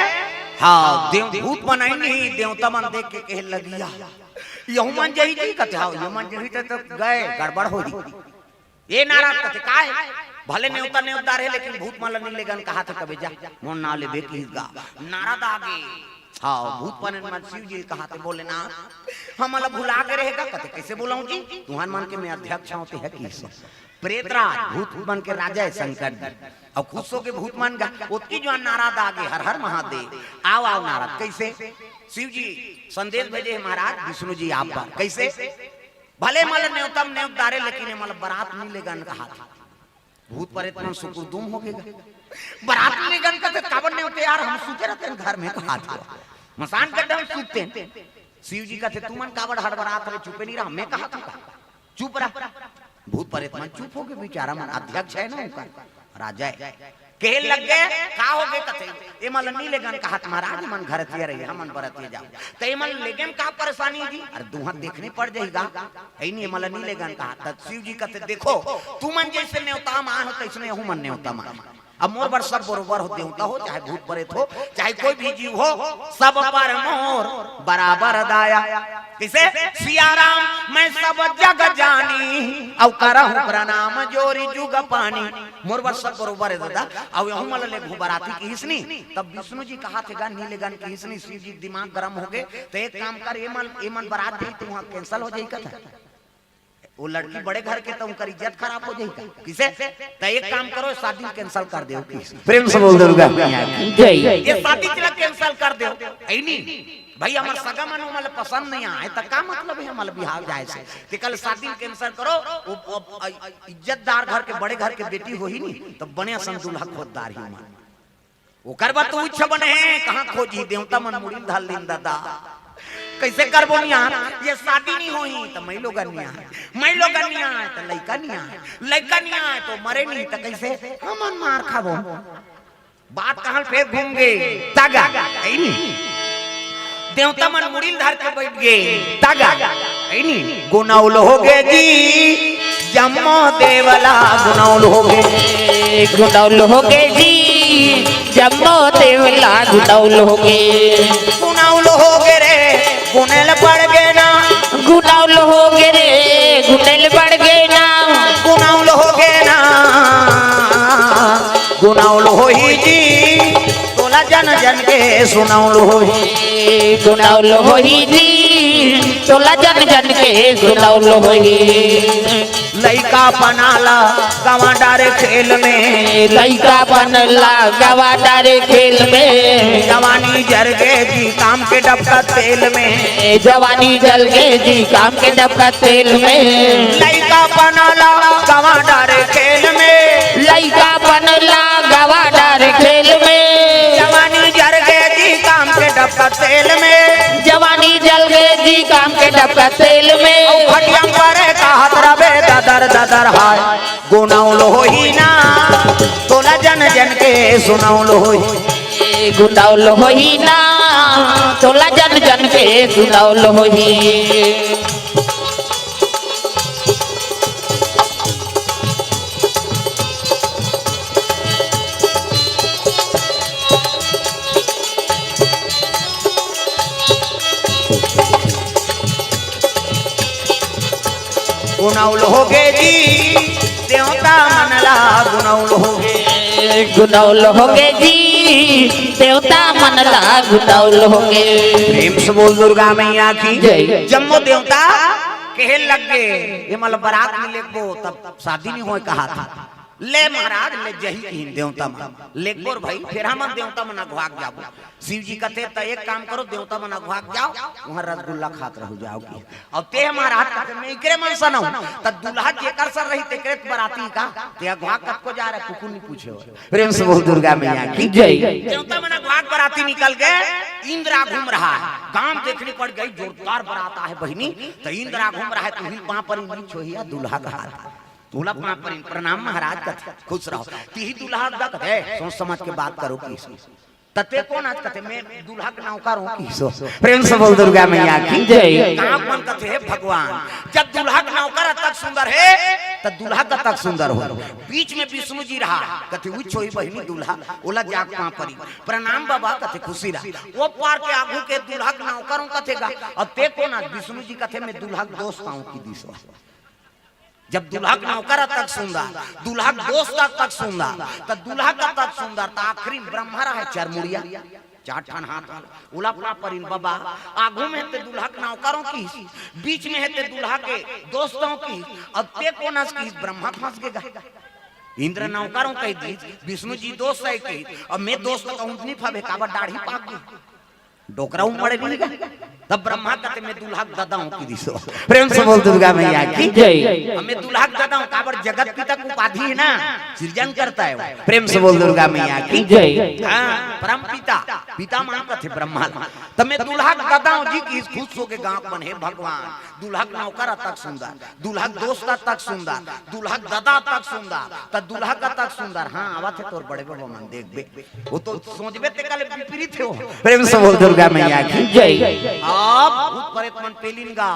हाँ, देव भूत मन आइन ही, देवता मन देख के कहे लगिया, "यहू मन जही जी," कथे, "हाँ, यहू मन जही त, त गए, गड़बड़ होही।" ए नारद कथे, "काय? भले नेवता नेवतदार हे, लेकिन भूत मन ल नी लेगन कहाथे, तबे जा, मोर नाव लेबे किहिस गा।" नारद आगे, हाँ, भूत मन मन शिव जी कहाथे, "भोलेनाथ, हमन ल भुला गे रहे गा?" कथे, "कइसे भुलाहूं जी? तुहन मन के मैं अध्यक्ष हंव, ते ह किहिस।" प्रेतराज, भूत मन के राजा हे शंकर जी। अउ खुश होके भूत मन गा, ओतकी जुवान नारद आगे, "हर हर महादेव, आव, आव नारद।" कइसे? शिव जी संदेश भेजे हे, "महाराज, विष्णु जी आप बर।" कइसे? "भले एमन ल नेवता म नेवतदार हे, लेकिन एमन ल बरात नी लेगन कहाथे।" भूत प्रेत मन सुकुरदुम होगे गा। "बरात नी लेगन कथे, काबर नेवते यार, हम सुते रहतेन घर में," कहाथे। "मसान गड्ढा म सुततेन।" शिव जी कथे, "तुमन काबर हड़बड़ात हव, चुपे नी रहा, मैं कहाथंव।" चुप रहा। भूत प्रेत मन चुप होगे, बेचारा मन अध्यक्ष हे ना ओकर, राजा हे। कहे लग गे, "का होगे?" कथे, "एमन ल नी लेगन कहाथे महाराज, एमन घरतिया रही, हमन बरतिया जाबो।" "त एमन ल लेगे म का परेशानी जी?" "अरे दुहां देखने पड़ जाही गा, हे नी, एमन ल नी लेगन कहाथे।" त शिव जी कथे, "देखो, तुमन जइसे नेवता म आए हो, तइसने एहू मन नेवता म आए।" अब मोर बर सब बरोबर हो, देवता हो चाहे भूत प्रेत हो, चाहे कोई भी जीव हो, सब पर मोर बराबर दया। कइसे? "सिया राम मैं सब जग जानी, अउ करहूं प्रणाम जोरि जुग पानी।" मोर बर सब बरोबर हे दादा। अउ एहू मन ल लेगहूं बराती किहिस नी, तब विष्णु जी कहाथे गा नी लेगन किहिस नी, शिव जी दिमाग गरम होगे, "त एक काम कर, एमन, एमन बरात जाही त उहां cancel हो जाही," कथे। वो लड़की बड़े घर के, त उनकर इज्जत खराब हो जाही का? कइसे? "त एक काम करो, शादी ल cancel कर देव।" कइसे? प्रेम से बोल दुर्गा मैया की जय। "ये शादी ल cancel कर देव।" हे नी, "भई, हमर सगा मन ओमन ल पसंद नइ आय, त का मतलब हे हमर बिहाव जाय से? तेकर शादी ल cancel करो।" वो, वो, अ, इज्जतदार घर के, बड़े घर के बेटी होही नी, त बने असन दूल्हा खोजदार ही ओमन। ओकर बर तो उच्च बने हे, कहां खोजही, देवता मन मुड़ी ल धर लीन दादा। कइसे करबो नियार? ये शादी नइ होही त मइलोगन नियार, मइलोगन नियार त लइका नियार, लइका नियार त मरे नइ त कइसे हमन मार खाबो? बात कहल फेर घूम गे, तगा, अइनी। देवता मन मुड़ी ल धर के बइठ गे, तगा, अइनी। गुनउल होगे जी, जम्मो देवला गुनउल होगे। गुनउल होगे जी, जम्मो देवला गुनउल होगे। गुनउल होगे रे, गुनेल पड़ गे ना। गुनउल होगे रे, गुनेल पड़ गे ना। गुनउल होगे ना, गुनउल होही जी, तोला जन जन के सुनउल होही। गुनउल होही जी, तोला जन जन के गुनउल होही। लइकापन ला गवा डारे खेल में। लइकापन ला गवा डारे खेल में। जवानी जर गे जी काम के डबका तेल में। जवानी जल गे जी काम के डबका तेल में। लइकापन ला गवा डारे खेल में। लइकापन ला गवा डारे खेल में। जवानी जर गे जी काम के डबका तेल में। जवानी जल गे जी काम के डबका तेल में। अउ खटिया म परे कहत रबे ददर ददर हाय। गुनउल होही ना, तोला जन जन के सुनउल होही। गुनउल होही ना, तोला जन जन के सुनउल होही। गुनउल होगे जी, देवता मन ला गुनउल होगे। गुनउल होगे जी, देवता मन ला गुनउल होगे। प्रेम से बोल दुर्गा मैया की जय। जम्मो देवता कहे लग गे, ये मतलब बारात में लेगबो तब शादी नइ होय कहा था। ले महाराज, ले जही किहिन देवता मन। लेगबो रे भई, फेर हमन देवता मन अघवाक जाबो। शिव जी कथे, "त एक काम करो, देवता मन अघवाक जाव, उहाँ रसगुल्ला खात रहू जाव की।" अउ ते महाराज कथे, "मैं इकरे मन सन हूँ।" त दूल्हा जेकर सन रही, तेकरे त बराती का, ते अघवाक कतको जा रहे, कुकुर नइ पूछे हो। प्रेम से बोल दुर्गा मैया की जय। देवता मन अघवाक बराती निकल गे, इंद्र आघू म रहा, गाँव देखनी पड़ गई, जोरदार बरात आहे बहिनी, त इंद्र आघू म रहा, तुही पाँव परी नी छोहिया दूल्हा कहा। तोला पाँव परी प्रणाम महाराज कथे, खुश रहो। तिही दूल्हा दा कथे, सोच समझ के बात करो की। त ते कोन आच कथे, मैं दूल्हा के नौकर हूँ की। सो, प्रेम से बोल दुर्गा मैया की जय। गाँव मन कथे, "हे भगवान, जब दूल्हा के नौकर अतक सुंदर हे, त दूल्हा कतक सुंदर हो।" बीच में विष्णु जी रहा, कथे, "उही छोही बहिनी दूल्हा, ओला जाके पाँव परी। प्रणाम बाबा," कथे, "खुशी रहा।" ओ पार के आघू के दूल्हा के नौकर हूँ कथे गा, अउ ते कोन आच? विष्णु जी कथे, "मैं दूल्हा के दोस्त आऊँ की दिसो।" जब दूल्हा के नौकर अतक सुंदर, दूल्हा के दोस्त अतक सुंदर, त दूल्हा कतक सुंदर, त आखिरी में ब्रह्मा रहे चरमुड़िया, चार ठन हाथ वाला, ओला पाँव परिन, "बाबा, आघू में हे ते दूल्हा के नौकर हूँ किहिस, बीच में हे ते दूल्हा के दोस्त हूँ किहिस, अउ ते कोन आच किहिस?" ब्रह्मा फंस गे गा। इंद्र नौकर हूँ कहि दिस, विष्णु जी दोस्त हे किहिस, अउ मैं दोस्त कहूँ त नइ फबे, काबर दाढ़ी पाक गे। डोकरा उमड़ गे गा। तब ब्रह्मा कथे, "मैं दूल्हा के ददा हूँ" किहिस। प्रेम से बोल दुर्गा मैया की जय। "मैं दूल्हा के ददा हूँ, काबर जगत पिता के उपाधि हे ना, सिरजन करता हे वो।" प्रेम से बोल दुर्गा मैया की जय। हाँ, परम पिता, पिता मन कथे ब्रह्मा। "त मैं दूल्हा के ददा हूँ जी" किहिस, खुश होके गाँव मन, "हे भगवान, दूल्हा के नौकर अतक सुंदर, दूल्हा के दोस्त अतक सुंदर, दूल्हा के ददा अतक सुंदर, त दूल्हा कतक सुंदर, हाँ, आवत हे तोर बड़े बाबा मन, देखबे।" वो तो सोचबे ते कले विपरीत हे वो। प्रेम से बोल दुर्गा मैया की जय। अब भूत प्रेत मन पेलिन गा,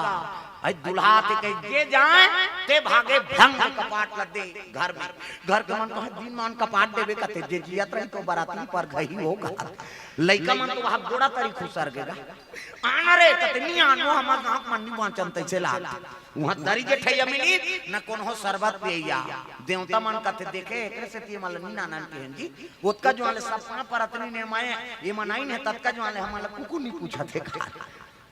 "अई दूल्हा आथे कहि जे जाए, ते भागे भंग कपाट ल दे घर में।" घर के मन कहे, "दिन मान कपाट देबे कथे, जे जियत रही तो बराती पर घही होगा।" लइका मन तो वहाँ गोड़ा तरी खुसर गे गा। "आना रे," कथे, "नइ आनो, हमर गाँव के मन नइ बाँचन तइसे लाग।" उहाँ दरी जेठइया मिलिस, न कोन्हो सरबत पियइया। देवता मन कथे, "देखे, एकरे सेती एमन ल नइ आनन किहेन जी। ओतका जुवार ले सब पाँव परत नइ नेमाए, एमन आइन हे, ततका जुवार ले हमन ल कुकु नइ पूछत हे का।"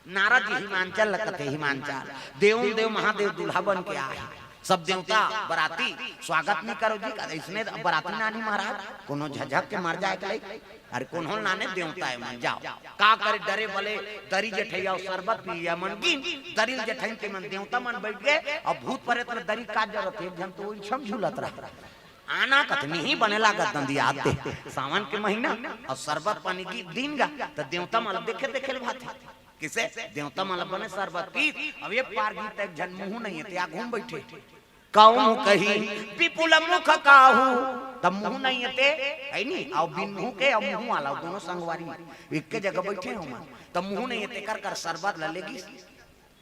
नारद जी हिमांचल ल कथे, "हिमांचल, देव देव महादेव दूल्हा बन के आए हे। सब देवता बराती स्वागत नइ करो जी, अइसने बराती नइ आनही महाराज, कोनो झझक के मर जाए के लइक।" अरे कोन्हो ल नइ आने, देवता हे मन, जाव। का करे, डरे बले दरी जेठइया अउ सरबत पियइया मन गिन, दरी ल जेठइन ते मन देवता मन बइठ गे, अउ भूत प्रेत ल दरी का जरूरत हे, एक झन तो ओइठम झूलत रहा। आना कथे, "नहीं बने लागत दंदियात हे।" सावन के महीना अउ सरबत पानी की दिन गा, त देवता मन ल देखे देखे ल भाथे। किसे? देवता मन ला बने सरबत पीस। अब ये पार गीत एक झन मुहूं नहीं हे ते आ घूम बइठे। कहूं कही विपुल मुख काहू, त मुहूं नहीं हे ते, हे नी? अउ बिन मुहूं के अउ मुहूं वाला, दोनों संगवारी एक के जगह बइठे हो मन, त मुहूं नहीं हे ते कर कर सरबत ला लेगिस।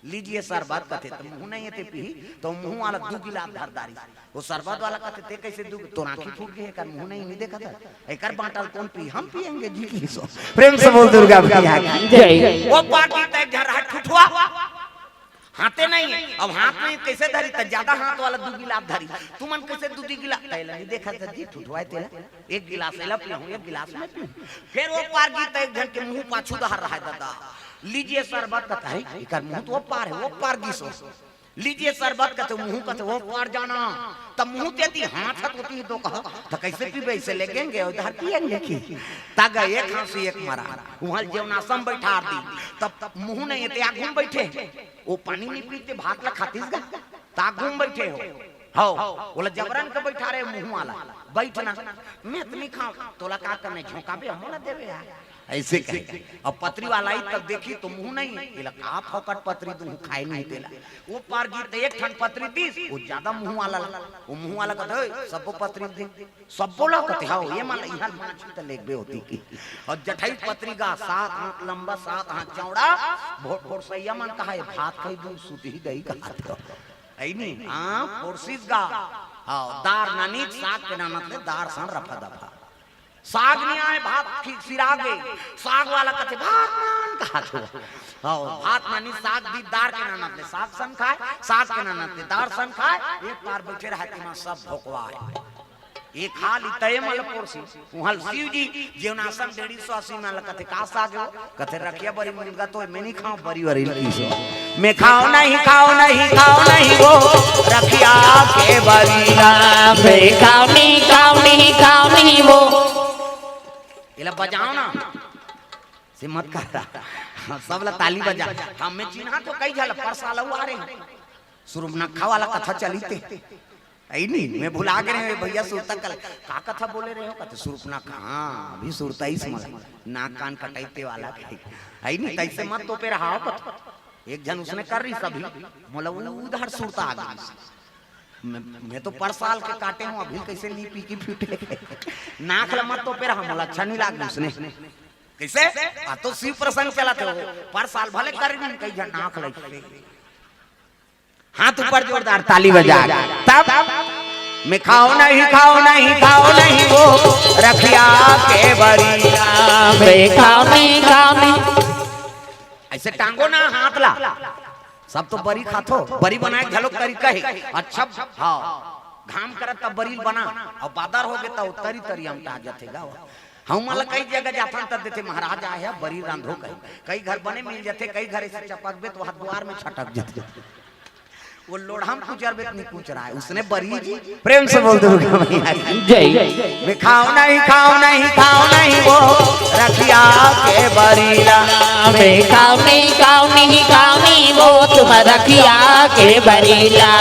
लीजिए सरबत कथे, त मुहूं नहीं हे ते पीही, त मुहूं वाला दू गिलास धर डारिस। वो सरबत वाला कथे, ते कइसे दू? तोर आंखी फूट गे हे, एकर मुहूं नहीं, नहीं देखत हे? एकर बांटल कोन पी? हम पिएंगे जी की सो। प्रेम से बोल दुर्गा मैया की। जय। वो पार गीत एक झन रहा ठुठुआ, हाथे नहीं हे। अब हाथ में कइसे धरी? त ज्यादा हाथ वाला दू गिलास धरी। तुमन कइसे दू दू गिलास? तेला नहीं देखत हे जी, ठुठुआ हे तेला। एक गिलास एला पीहूं, एक गिलास मैं पीहूं। फेर वो पार गीत एक झन के मुहूं पाछू डहर रहा हे दादा। लीजिए सरबत कथे, एकर मुहूं तो वो पार हे, वो पार गीस हो। लीजिए सरबत कथे, मुहूं कथे, वो पार जाना। तब मुहूं तेती हाथ हथ होती ही तो कहा, त कइसे पीबे? इसे लेगेंगे, उधर पिएंगे की? त गए एक हांसी एक मरा, उहां जेवनासम बइठार दी। तब मुहूं नहीं हे ते आ घूम बइठे। वो पानी नहीं पीते, भात ला खातिस गा, त आ घूम बइठे हो। हव, ओला जबरन के बइठारे मुहूं वाला, बइठ ना, मैं त नहीं खांव, तोला का करना हे, झोंकाबे हमन ला देबे यार। अइसे कहे। अब पतरी वाला आई तब देखी त मुहूं नहीं हे, एला का फोकट पतरी दूहूं, खाए नहीं तेला। वो पार गीत एक ठन पतरी दीस, वो ज्यादा मुहूं वाला ला, वो मुहूं वाला कथे, "ओए, सब्बो पतरी दे।" सब्बो ला कथे, "हव, ये मन ला इहां पांच ही त लेगबे होती की।" अउ जठई पतरी गा, सात हाथ लंबा, सात हाथ चौड़ा, भोर भोर सइया मन कहा, "ये भात खाई दूध सूत ही गई," कहा तो। हे नी? हां, पोरसिस गा। हव, दार नानिस, साग के नानत ले दार सन रफा दफा। साग नइ आय, भात खि-, सिरा गे। साग वाला कथे, "भात नान," कहा तो। हव, भात नानिस, साग दीस, दार के नानत ले साग सन खाय, साग के नानत ले दार सन खाय। एक पार बइठे रहा, तेमा सब भोकवाय। एक हाल इतय मल पोरसी, उहां ल शिव जी, जेवनासम डेढ़ी सौ अस्सी में ल कथे, "का साग हो?" कथे, "रखिया बरी मुनगा तो मैं नहीं खांव, बरी वरी लगी सो।" मैं खांव नहीं, खांव नहीं, खांव नहीं वो रखिया के बरी ला। मैं खांव नहीं, खांव नहीं, खांव नहीं वो। एला बजाव ना, से मत कर रहा। सब ला ताली बजा। हां, मैं चिन्हा तो कई झल परसाल हुआ रे। सुरुपनखा वाला कथा चलिस ते। हे नी, मैं भुला गे रहेंव भइया, सुरता कल-, का कथा बोले रहे हो? कथे सुरपनखा, हां, अभी सुरता इस मला, नाक कान कटइते वाला के। हे नी, तइसे मत तोपे रहा हो कथा। एक झन उसने कर रहिस अभी, मोला उ-, उधार सुरता आ गे। मैं, मैं तो परसाल के काटे हंव, अभी कइसे नहीं पी की फूटे। नाक ला मत तोपे रहा, मोला अच्छा नहीं लागे उसने। कइसे? आ तो शिव प्रसंग चलत हे, परसाल भले कर रहिन, कई झन नाक लइसे। हाथ ऊपर जोरदार ताली बजा के। तब मैं खांव नहीं, खांव नहीं, खांव नहीं वो रखिया के बरी ला। मैं खांव नहीं, खांव नहीं। अइसे टांगो ना हाथ ला। सब तो बरी खाथो, बरी बनाय के घलो तरीका हे। अच्छा, हां, घाम करत तब बरी बना, अउ बादर हो गे त तरी तरी अमटा जाथे गा। हमन ल कई जगह जाथन त देथे, "महाराज आय हे, बरी रांधो," कही। कई घर बने मिल जाथे, कई घर अइसे चपकबे त वहां दुवार में छटक जाथे। वो लोढ़ा म कुचरबे त नहीं कुचराय, उसने बरी जी। प्रेम से बोल दुर्गा मैया की। जय। मैं खांव नहीं, खांव नहीं, खांव नहीं वो रखिया के बरी ला। मैं खांव नहीं, खांव नहीं, खांव नहीं वो तुम रखिया के बरी ला।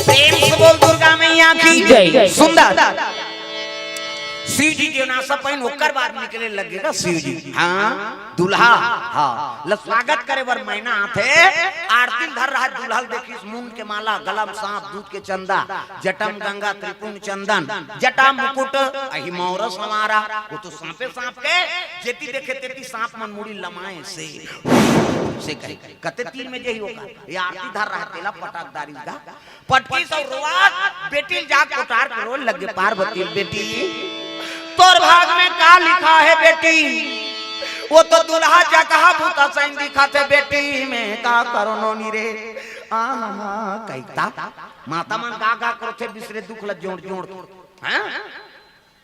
प्रेम से बोल दुर्गा मैया की। जय। सुंदर। शिव जी जेवनासम पहिन, ओकर बाद निकले लगे ना शिव जी। हां, दूल्हा, हां, ल स्वागत करे बर मैना आथे। आरती धर रहा, दूल्हा ल देखिस, मुंड के माला, गला म सांप, दूध के चंदा, जटा म गंगा, त्रिपुंड चंदन, जटा मुकुट, अही मौर संवारा। वो तो सांपे सांप के, जेती देखे तेती सांप मन मुड़ी लमाय से, से कहे, कते तीर में जही होगा। ये आरती धर रहा, तेला पटक डारिस गा। पटकिस अउ रोवत, बेटी ल जाके कोठार के रोए लगे, "पार्वती बेटी, तोर भाग में का लिखा हे बेटी? वो तो दूल्हा जकहा भूता सैन दिखत हे बेटी, मैं का करों नोनी रे।" आहा, कहिथे, माता मन का का करथे, बिसरे दुख ल जोड़ जोड़। हां?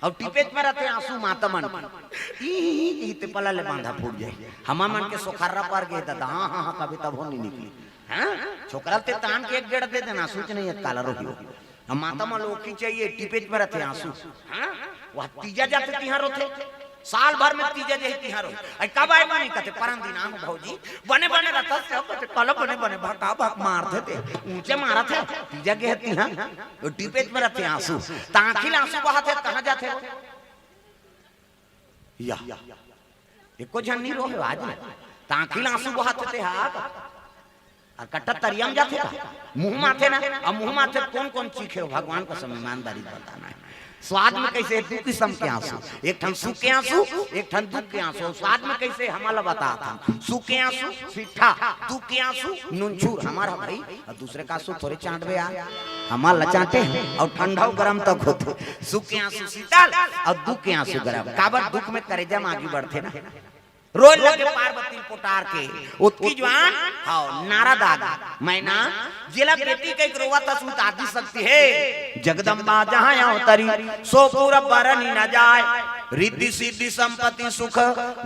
अउ टिपेच में रथे आंसू माता मन के। ई, ई, ई, ई ते पला ले बांधा फूट जाय। हमर मन के सोखर्रा पर गे दादा, हां, हां, हां, कभी तभो नहीं निकली। हां? छोकरा ल ते तान के एक गेड़ दे देना, आंसू च नहीं हे, काला रोही। अब माता मन ल ओखी चाहिए, टिपेच में रथे आंसू। हां? वह तीजा जाथे तिहां रोथे। साल भर में तीजा जाही तिहां रोथे। अई कब आय बनी? कथे, "परन दिन आहूं भौजी।" बने बने रथस, कथे, "काला बने बने, भका भक मारथे ते। ऊंचे मारत हे, तीजा गे हे तिहां।" वो टिपेच में रथे आंसू। त आंखी ले आंसू बहत हे, कहां जाथे वो? या, एको झन नहीं रोहे आज में। तांखी ल आंसू बहात हे ते हा। अउ कट्टा तरिया म जाथे का? मुंह म आथे ना। अब मुंह म आथे त कोन कोन चीखे हो? भगवान कसम, ईमानदारी बताना हे। स्वाद में कइसे हे? दू किसम के आंसू, एक ठन सुख के आंसू, एक ठन दुख के आंसू। स्वाद में कइसे हे? हमला बताथंव। सुख के आंसू सिट्ठा, दुख के आंसू नुनछूर। हमर हा भई, अउ दूसर के आंसू थोरे चांटबे यार। हमर ला चांटे हे अउ ठंडा अउ गरम तक होथे। सुख के आंसू शीतल अउ दुख के आंसू गरम। काबर? दुख में करेजा म आगी बरथे ना। रोए लगे पार्वती ल पोटार के, ओतकी जुवार, हव, नारद आगे। मैना, जेला बेटी कहिके रोवत हस, त आदि शक्ति हे। जगदम्बा जहाँ अवतरी, सो पुर बरनि न जाय। रिद्धि सिद्धि संपत्ति सुख,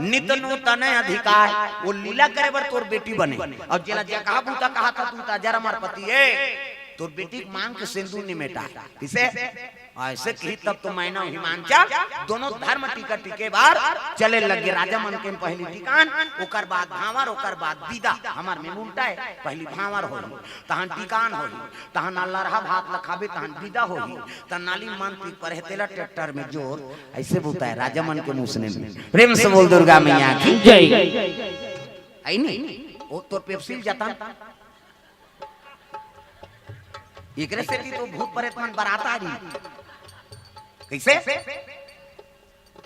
नित नूतन अधिकाय। ओ लीला करे बर तोर बेटी बने। अउ जेला जगहा बूता कहत हस, त अजर अमर पति हे। तोर बेटी के मांग के सेंदूर नि मेटाय। कइसे? अइसे कही तब तो मैना हिमांचल दोनों धरम टीका टीके बर चले लगे। राजा मन के पहिली टीकान, ओकर बाद भांवर, ओकर बाद बिदा। हमर में उल्टा हे, पहिली भांवर होही, तहन टीकान होही, तहन अल्लरहा भात ल खाबे, तहन बिदा होही, तहन नाली मन पी परे तेला ट्रैक्टर में जोर। अइसे बूता हे राजा मन के मुसने में। प्रेम से बोल दुर्गा मैया की जय। अइ नहीं, ओ तोर पेप्सी ल जतन। एकरे सेती तो भूत प्रेत मन बरात आही। कइसे?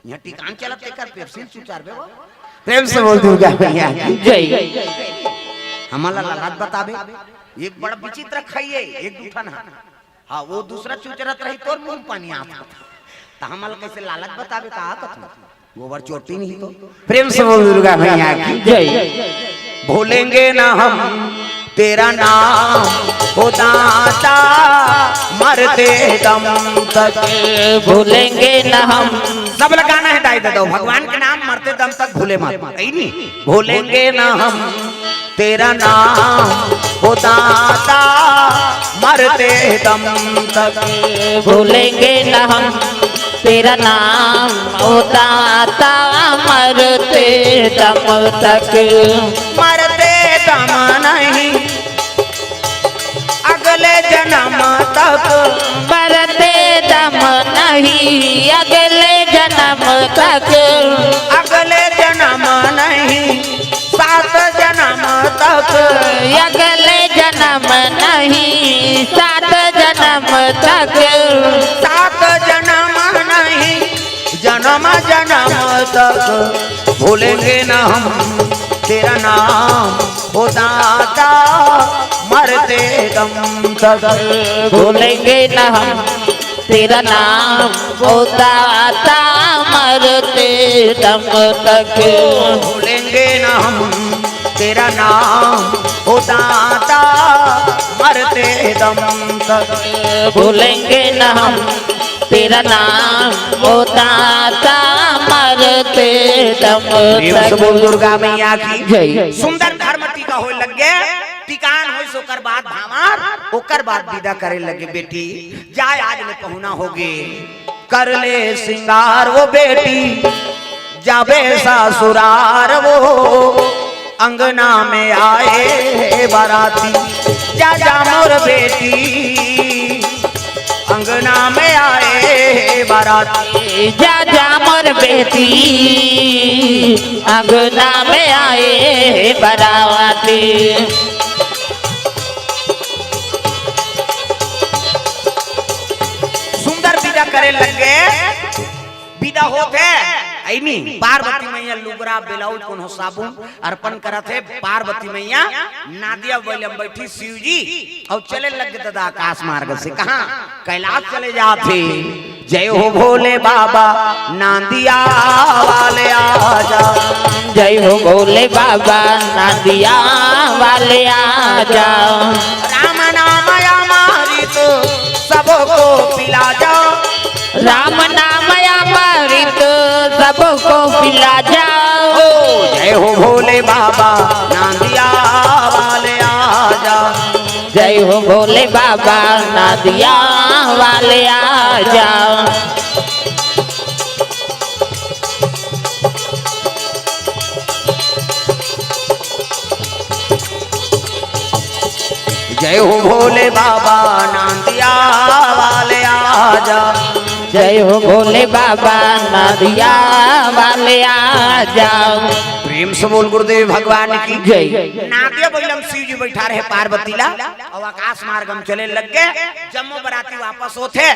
इहाँ टीकान चलत तेकर पेप्सी ल चुचारबे वो। प्रेम से बोल दुर्गा मैया की जय। हमला लालच बताबे, एक बड़ विचित्र खाई हे, एक दू ठन हा। हाँ, वो दूसर चुचरत रही, तोर मुंह पानी आत। त हमला कइसे लालच बताबे, का कथन? गोबर चोटी नहीं तो। प्रेम से बोल दुर्गा मैया की जय। भूलेंगे ना हम तेरा नाम, ओ दाता, मरते दम तक। भूलेंगे ना हम। सब ला गाना हे दाई ददा, भगवान के नाम मरते दम तक भूले मत। अइ नहीं, भूलेंगे ना हम तेरा नाम, ओ दाता, मरते दम तक। भूलेंगे ना हम तेरा नाम, ओ दाता, मरते दम तक। मरते दम नहीं, अगले जनम तक। मरते दम नहीं, अगले जनम तक। अगले जनम नहीं, सात जनम तक। अगले जनम नहीं, सात जनम तक। सात जनम नहीं, जनम जनम तक। भूलेंगे ना हम तेरा नाम, ओ दाता, मरते दम तक। भूलेंगे ना हम तेरा नाम, ओ दाता, मरते दम तक। भूलेंगे ना हम तेरा नाम, ओ दाता, मरते दम तक। भूलेंगे ना हम तेरा नाम, ओ दाता, मरते दम तक। प्रेम से बोल दुर्गा मैया की जय। सुंदर धरम टीका होय लगे, टीकान होइस, ओकर बाद भांवर, ओकर बाद बिदा करे लगे। बेटी, जाय, आज ले पहुना होगे, कर ले सिंगार वो बेटी, जाबे ससुरार वो, अंगना में आए हे बाराती, जा जा मोर बेटी, अंगना में आए हे बाराती। जा जा मोर बेटी, अंगना में आए हे बाराती। सुंदर बिदा करे लगे। बिदा होत हे, अइ नहीं, पार्वती मैया लुगरा, ब्लाउज, कोनो साबुन अर्पण करत हे। पार्वती मैया नादिया बइला म बइठी, शिव जी अउ चले लगे ददा आकाश मार्ग से। कहाँ? कैलाश चले जात हे। जय हो भोले बाबा, नांदिया वाले आजा। जय हो भोले बाबा, नांदिया वाले आजा। राम नाम अमृत सबको पिला जा। राम नाम अमृत सबको पिला जा। ओ जय हो भोले बाबा, नांदिया वाले आजा। जय हो भोले बाबा, नांदिया वाले आजा। जय हो भोले बाबा, नांदिया वाले आजा। जय हो भोले बाबा, नदिया वाले आ जाओ। प्रेम से बोल गुरुदेव भगवान की जय। नादिया बइला म शिव जी बइठा रहे पार्वती ला, अउ आकाश मार्ग म चले लग गे। जम्मो बराती वापस होथे,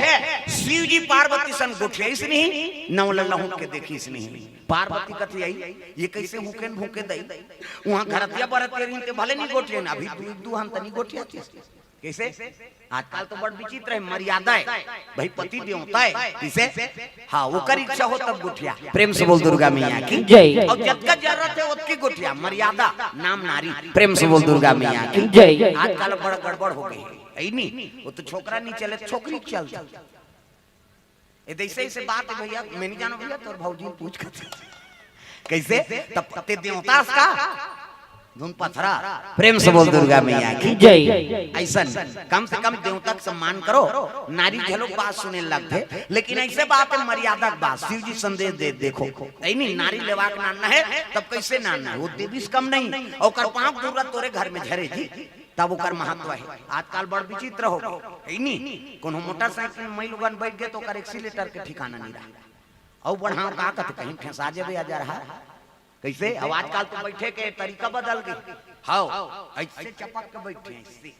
शिव जी पार्वती सन गोठियाइस नहीं, नव लहुट के देखिस नहीं। पार्वती कथे, "आई, ये कइसे हुकेन भूके दई?" उहाँ घरतिया बरतिया रहिन ते भले नहीं गोठियाइन, अभी दू, दू हन तनी गोठियातिस। कइसे? आजकल तो बड़ विचित्र हे, मर्यादा हे भाई, पति देवता हे। कइसे? हाँ, ओकर इच्छा हो तब गोठिया। प्रेम से बोल दुर्गा मैया की जय। अउ जतका जरूरत हे ओतकी गोठिया, मर्यादा नाम नारी। प्रेम से बोल दुर्गा मैया की जय। आजकल बड़ गड़बड़ हो गे हे, हे नी? वो तो छोकरा नहीं चले, छोकरी चलथे। ए, जइसे, जइसे बात हे भइया, मैं नहीं जानों भइया, तोर भौजी पूछ कर। कइसे? तब ते देवता अस का? धुन पथरा। प्रेम से बोल दुर्गा मैया की जय। अइसन, कम से कम देवता के सम्मान करो। नारी घलो बात सुने लगथे, लेकिन अइसे बात हे, मर्यादा के बात। शिव जी संदेश दे, देखो, हे नी, नारी लेवा के नानना हे, तब कइसे नानना हे? वो देवी से कम नहीं, ओकर पाँव के धूरा तोरे घर में झरे जी। तब ओकर महत्व हे। आजकल बड़ विचित्र हो गे, हे नी? कोनो मोटरसाइकिल म मइलोगन बइठ गे त ओकर एक्सीलेटर के ठिकाना नहीं रहा। अउ बढ़ाव का कथे, कहीं ठेसा जेबे आ जा रहा। कइसे? अब आजकल तो बइठे के तरीका बदल गे। हव, अइसे चपक के बइठे, अइसे।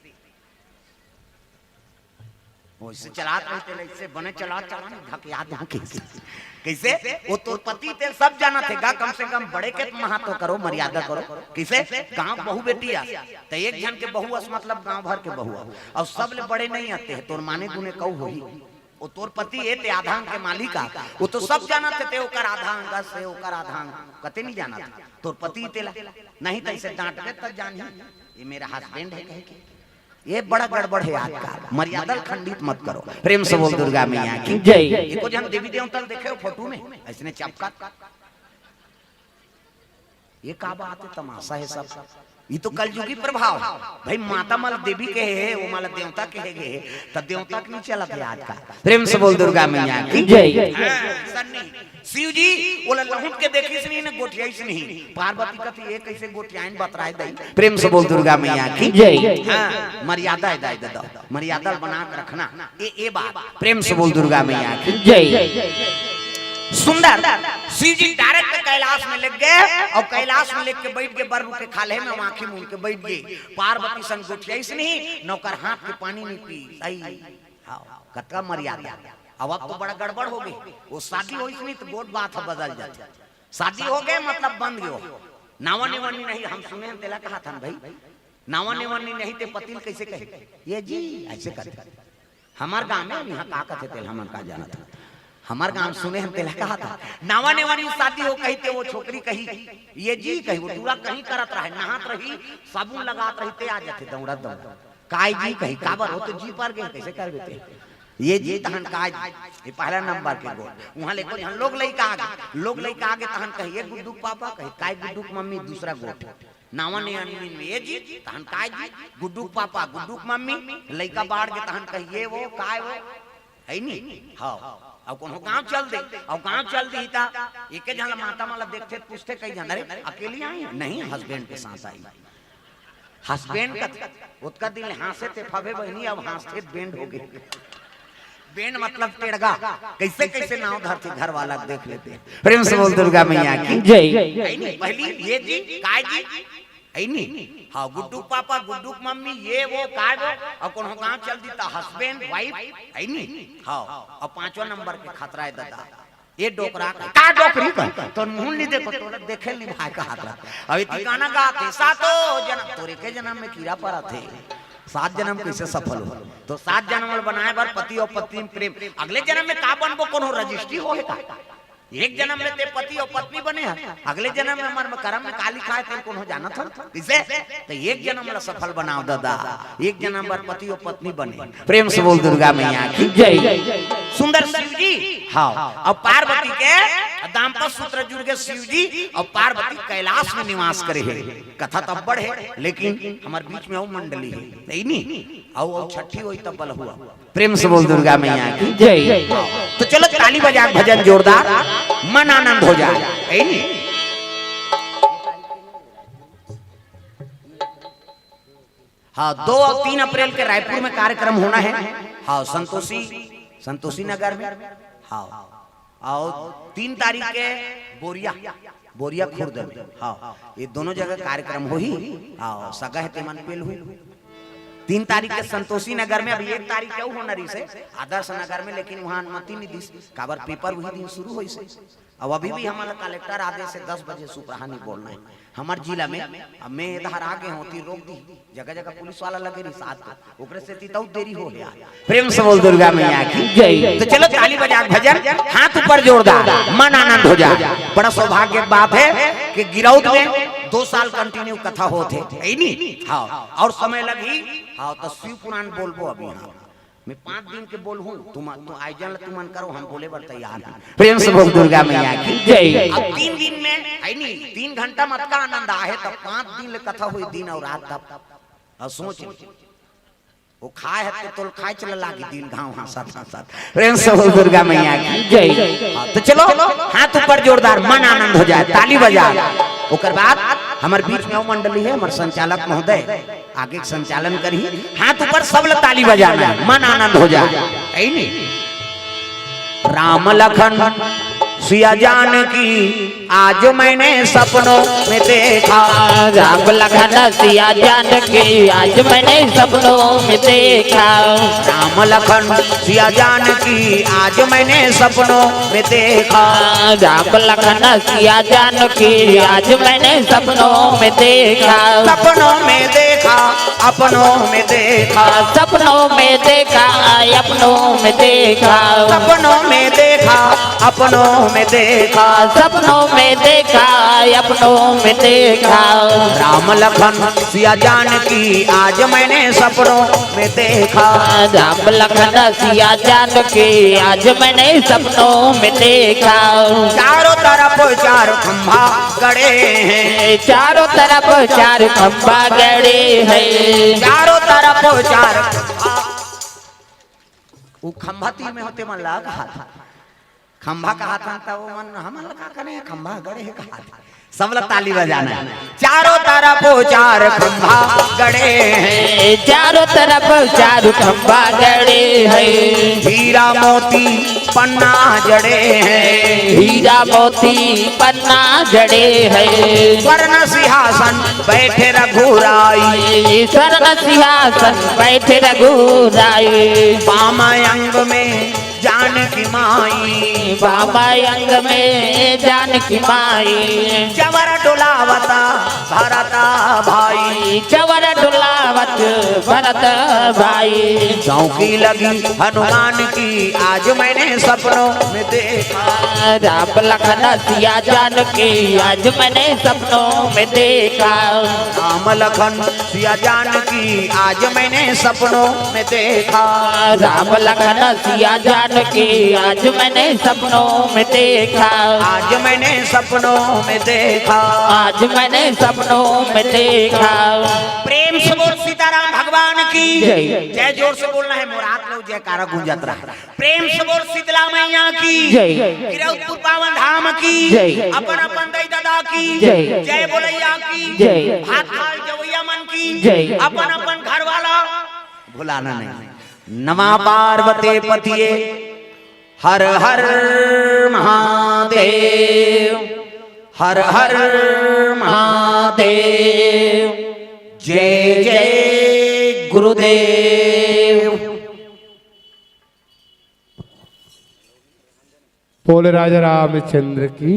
वइसे चलात रहिते, अइसे बने चलात, चलात, धकिया, धकिया। कइसे? वो तोर पति ते सब जानत हे गा, कम से कम बड़े के तो महत्व करो, मर्यादा करो। कइसे? गाँव बहू बेटी अस, त एक झन के बहू अस, मतलब गाँव भर के बहू अस। अउ सबले बड़े नहीं आते हे, तोर माने गुने कहू होही। वो तोर पति हे, ते आधा अंग के मालिक आ, वो तो सब जानत हे, ते ओकर आधा अंग अस, ओकर आधा अंग, कते नहीं जानत हे। तोर पति तेला, नहीं त अइसे डांटबे त जानही, ये मेरा हस्बैंड हे कहे के। ये बड़ा गड़बड़ हे आजकल, मर्यादा ल खंडित मत करो। प्रेम से बोल दुर्गा मैया की जय। एको झन देवी देवता ल देखे हो फोटो में, अइसने चपकत। ये का बात हे, तमाशा हे सब। ये तो कलयुगी प्रभाव हे भाई। माता मन ल देवी कहे हे, वो मन ल देवता कहे गे हे, त देवता के नहीं चलत हे आजकल। प्रेम से बोल दुर्गा मैया की जय। हाँ, सन्नी। शिव जी ओला लहुट के देखिस नहीं, न गोठियाइस नहीं। पार्वती कथे, "ये कइसे गोठियाइन बतराय दई?" प्रेम से बोल दुर्गा मैया की जय। हाँ, मर्यादा हे दाई ददा, मर्यादा बना के रखना। ए, ए बात, प्रेम से बोल दुर्गा मैया की जय। सुंदर। शिव जी डायरेक्ट कैलाश में लेग गे अउ कैलाश में लेग के बइठ गे, बर रुख के खाल्हे में आँखी मूंद के बइठ गे। पार्वती सन गोठियाइस नहीं, न ओकर हाथ के पानी नहीं पीस। सही। हाँ, कतका मर्यादा। अब, अब तो बड़ा गड़बड़ हो गे। वो शादी होइस नहीं त गोठ बात ह बदल जाथे। शादी हो गे मतलब बन गे हो। नावा नेवन्नी नहीं, हम सुने हन तेला कहत हन भाई। नावा नेवन्नी नहीं ते पति ल कइसे कहे? "ये जी," अइसे कथे। हमर गाँव में इहाँ का कथे तेला हमन का जानत हन। हमर गाँव में सुने हन तेला कहत हन। नावा नेवन्नी शादी हो कही ते वो छोकरी कही, "ये जी," कही, वो टूरा कहीं करत रहे, नहात रही, साबुन लगात रही ते आ जाथे दौड़त दौड़त। "काय जी?" कही, "काबर हो तो जी पर गे, कइसे करबे ते?" "ये जी तहन काय जी?" ये पहला नंबर के गोठ। उहाँ ले कोई हम लोग लइका आगे, लोग लइका आगे तहन कही, "ये गुड्डू के पापा," कही, "काय गुड्डू के मम्मी?" दूसरा गोठ। नावा नेवन्नी में, "ये जी तहन काय जी?" "गुड्डू के पापा, गुड्डू के मम्मी।" लइका बाढ़ गे तहन कही, "ये वो, काय वो?" हे नी? हाँ। अउ कोनो गाँव चल दे, अउ गाँव चल दी त एके झन ला माता मन ला देखथे, पूछथे कई झन, "अरे अकेली आई है?" "नहीं, हस्बैंड के साथ आई।" हस्बैंड कथे, ओतका दिन ले हाँसे ते फबे बहिनी, अब हाँसथे त बैंड हो गे। बैंड मतलब टेड़गा, कइसे कइसे नाव धरथे घर वाला के देख लेते। प्रेम से बोल दुर्गा मैया की जय। हे नी? पहली ये जी, काय जी? हे नी? हाँ, गुड्डू के पापा, गुड्डू के मम्मी, ये वो, काय वो, अउ कोनो गाँव चल दी त हस्बैंड, वाइफ, हे नी? हाँ, अउ पाँचवा नंबर के खतरा हे ददा। ये डोकरा का, का डोकरी का? तोर मुँह नहीं देखो, तोला देखे नहीं भाई का हाथ रहा। अभी ठिकाना का थे, सातो जनम, तोरे के जनम में कीड़ा परा थे। सात जनम कइसे सफल हो? तो सात जनम ल बनाए बर पति अउ पत्नी में प्रेम। अगले जनम में का बनबो, कोनो रजिस्ट्री हो हे का? एक जनम में ते पति अउ पत्नी बने हे, अगले जनम में हमर में करम में का लिखा हे, तेन कोनो जानत हन? कइसे? तो एक जनम ला सफल बनाव ददा, एक जनम बर पति अउ पत्नी बने। प्रेम से बोल दुर्गा मैया की जय। सुंदर शिव जी, हाँ, अउ पार्वती के दाम्पत्य सूत्र जुड़ गे शिव जी अउ पार्वती कैलाश में निवास करे हे। कथा त अब्बड़ हे, लेकिन हमर बीच में अउ मंडली हे, हे नी? अउ, अउ छठी होई तब बलहुआ। प्रेम से बोल दुर्गा मैया की जय। तो चलो ताली बजा के भजन जोरदार, मन आनंद हो जाए, हे नी? हाँ, दो और तीन अप्रैल के रायपुर में कार्यक्रम होना है। हाँ, संतोषी, संतोषी नगर में। आओ, आओ, तीन तारीख के बोरिया, बोरिया खुर्द में, हाँ, ये दोनों जगह कार्यक्रम होही। आओ, सगा हे तेमन पेल हुई। तीन तारीख के संतोषी नगर में, अभी एक तारीख के अउ होना रहिसे आदर्श नगर में, लेकिन वहाँ अनुमति नहीं दिस, काबर पेपर वही दिन शुरू होइसे। अब अभी भी हमन ला कलेक्टर आदेश हे दस बजे सुपरहा नहीं बोलना हे हमर जिला में। अब मैं इधर आ गए हों, ती रोक दी, जगह जगह पुलिस वाला लगे रही साथ, तो ओकरे से ती तउ देरी हो गया। प्रेम से बोल दुर्गा मैया की जय। तो चलो ताली बजा के भजन, हाथ ऊपर जोरदार, मन आनंद हो जाए। बड़ा सौभाग्य की बात है कि गिरौद में दो साल कंटिन्यू कथा होत हे, है नी? हाँ, और समय लगी, हाँ, तो शिव पुराण बोलबो अभी। हाँ, मैं पाँच दिन के बोलहूँ, तुम, तुम आयोजन ला तुमन करो, हम बोले बर तैयार हैं। प्रेम से बोल दुर्गा मैया की जय। अब तीन दिन में, है नी, तीन घंटा मत का आनंद आहे, तब पाँच दिन ले कथा हुई, दिन और रात। तब अब सोच, वो खाए है तो तोल खाए चला लागी दिन घाव हाँसत हाँसत। प्रेम से बोल दुर्गा मैया की जय। हाँ, तो चलो, हाथ ऊपर जोरदार, मन आनंद हो जाए, ताली बजा। ओकर बाद हमर बीच में वो मंडली है, हमर संचालक महोदय आगे के संचालन करही। हाथ ऊपर, सब ला ताली बजाना है, मन आनंद हो जाए। है नी? राम लखन सिया जानकी आज मैंने सपनों में देखा। राम लखन सिया जानकी आज मैंने सपनों में देखा। राम लखन सिया जानकी आज मैंने सपनों में देखा। राम लखन सिया जानकी आज मैंने सपनों में देखा। सपनों में देखा, अपनों में देखा। सपनों में देखा, अपनों में देखा। सपनों में देखा, अपनों में देखा। सपनों में देखा, अपनों में देखा। राम लखन सिया जानकी आज मैंने सपनों में देखा। राम लखन सिया जानकी आज मैंने सपनों में देखा। चारों तरफ चार खंभा गड़े हैं। चारों तरफ चार खंभा गड़े हैं। चारों तरफ चार खंभा। वो खंभा तीर में होते मन ला कहा था, खंभा कहा था, तब वो मन हमन ला का करे, खंभा गड़े है कहा था। सब ला ताली बजाना है। चारों तरफ चार खंभा गड़े हैं। चारों तरफ चार खंभा गड़े हैं। हीरा मोती पन्ना जड़े हैं। हीरा मोती पन्ना जड़े हैं। स्वर्ण सिंहासन बैठे रघुराई। स्वर्ण सिंहासन बैठे रघुराई। बाम अंग में जानकी माई। बाम अंग में जानकी माई। चवर डोलावता भरत भाई। चवर डोलावत भरत भाई। चौकी लगी हनुमान की आज मैंने सपनों में देखा। राम लखन सिया जानकी आज मैंने सपनों में देखा। राम लखन सिया जानकी आज मैंने सपनों में देखा। राम लखन सिया जानकी आज मैंने सपनों में देखा। आज मैंने सपनों में देखा। आज मैंने सपनों में देखा। प्रेम से बोल सीताराम भगवान की जय। जय जोर से बोलना है, मोर हाथ लो जयकारा गूंजत रहा। प्रेम से बोल शीतला मैया की जय। गिरौदपुर पावन धाम की जय। अपन अपन दई ददा की जय। जय बोलैया की जय। भात खाल जवैया मन की जय। अपन अपन घर वाला भुलाना नहीं। नमः पार्वती पतिये हर हर महादेव, हर हर महादेव, जय जय गुरुदेव। बोले राजा रामचंद्र की।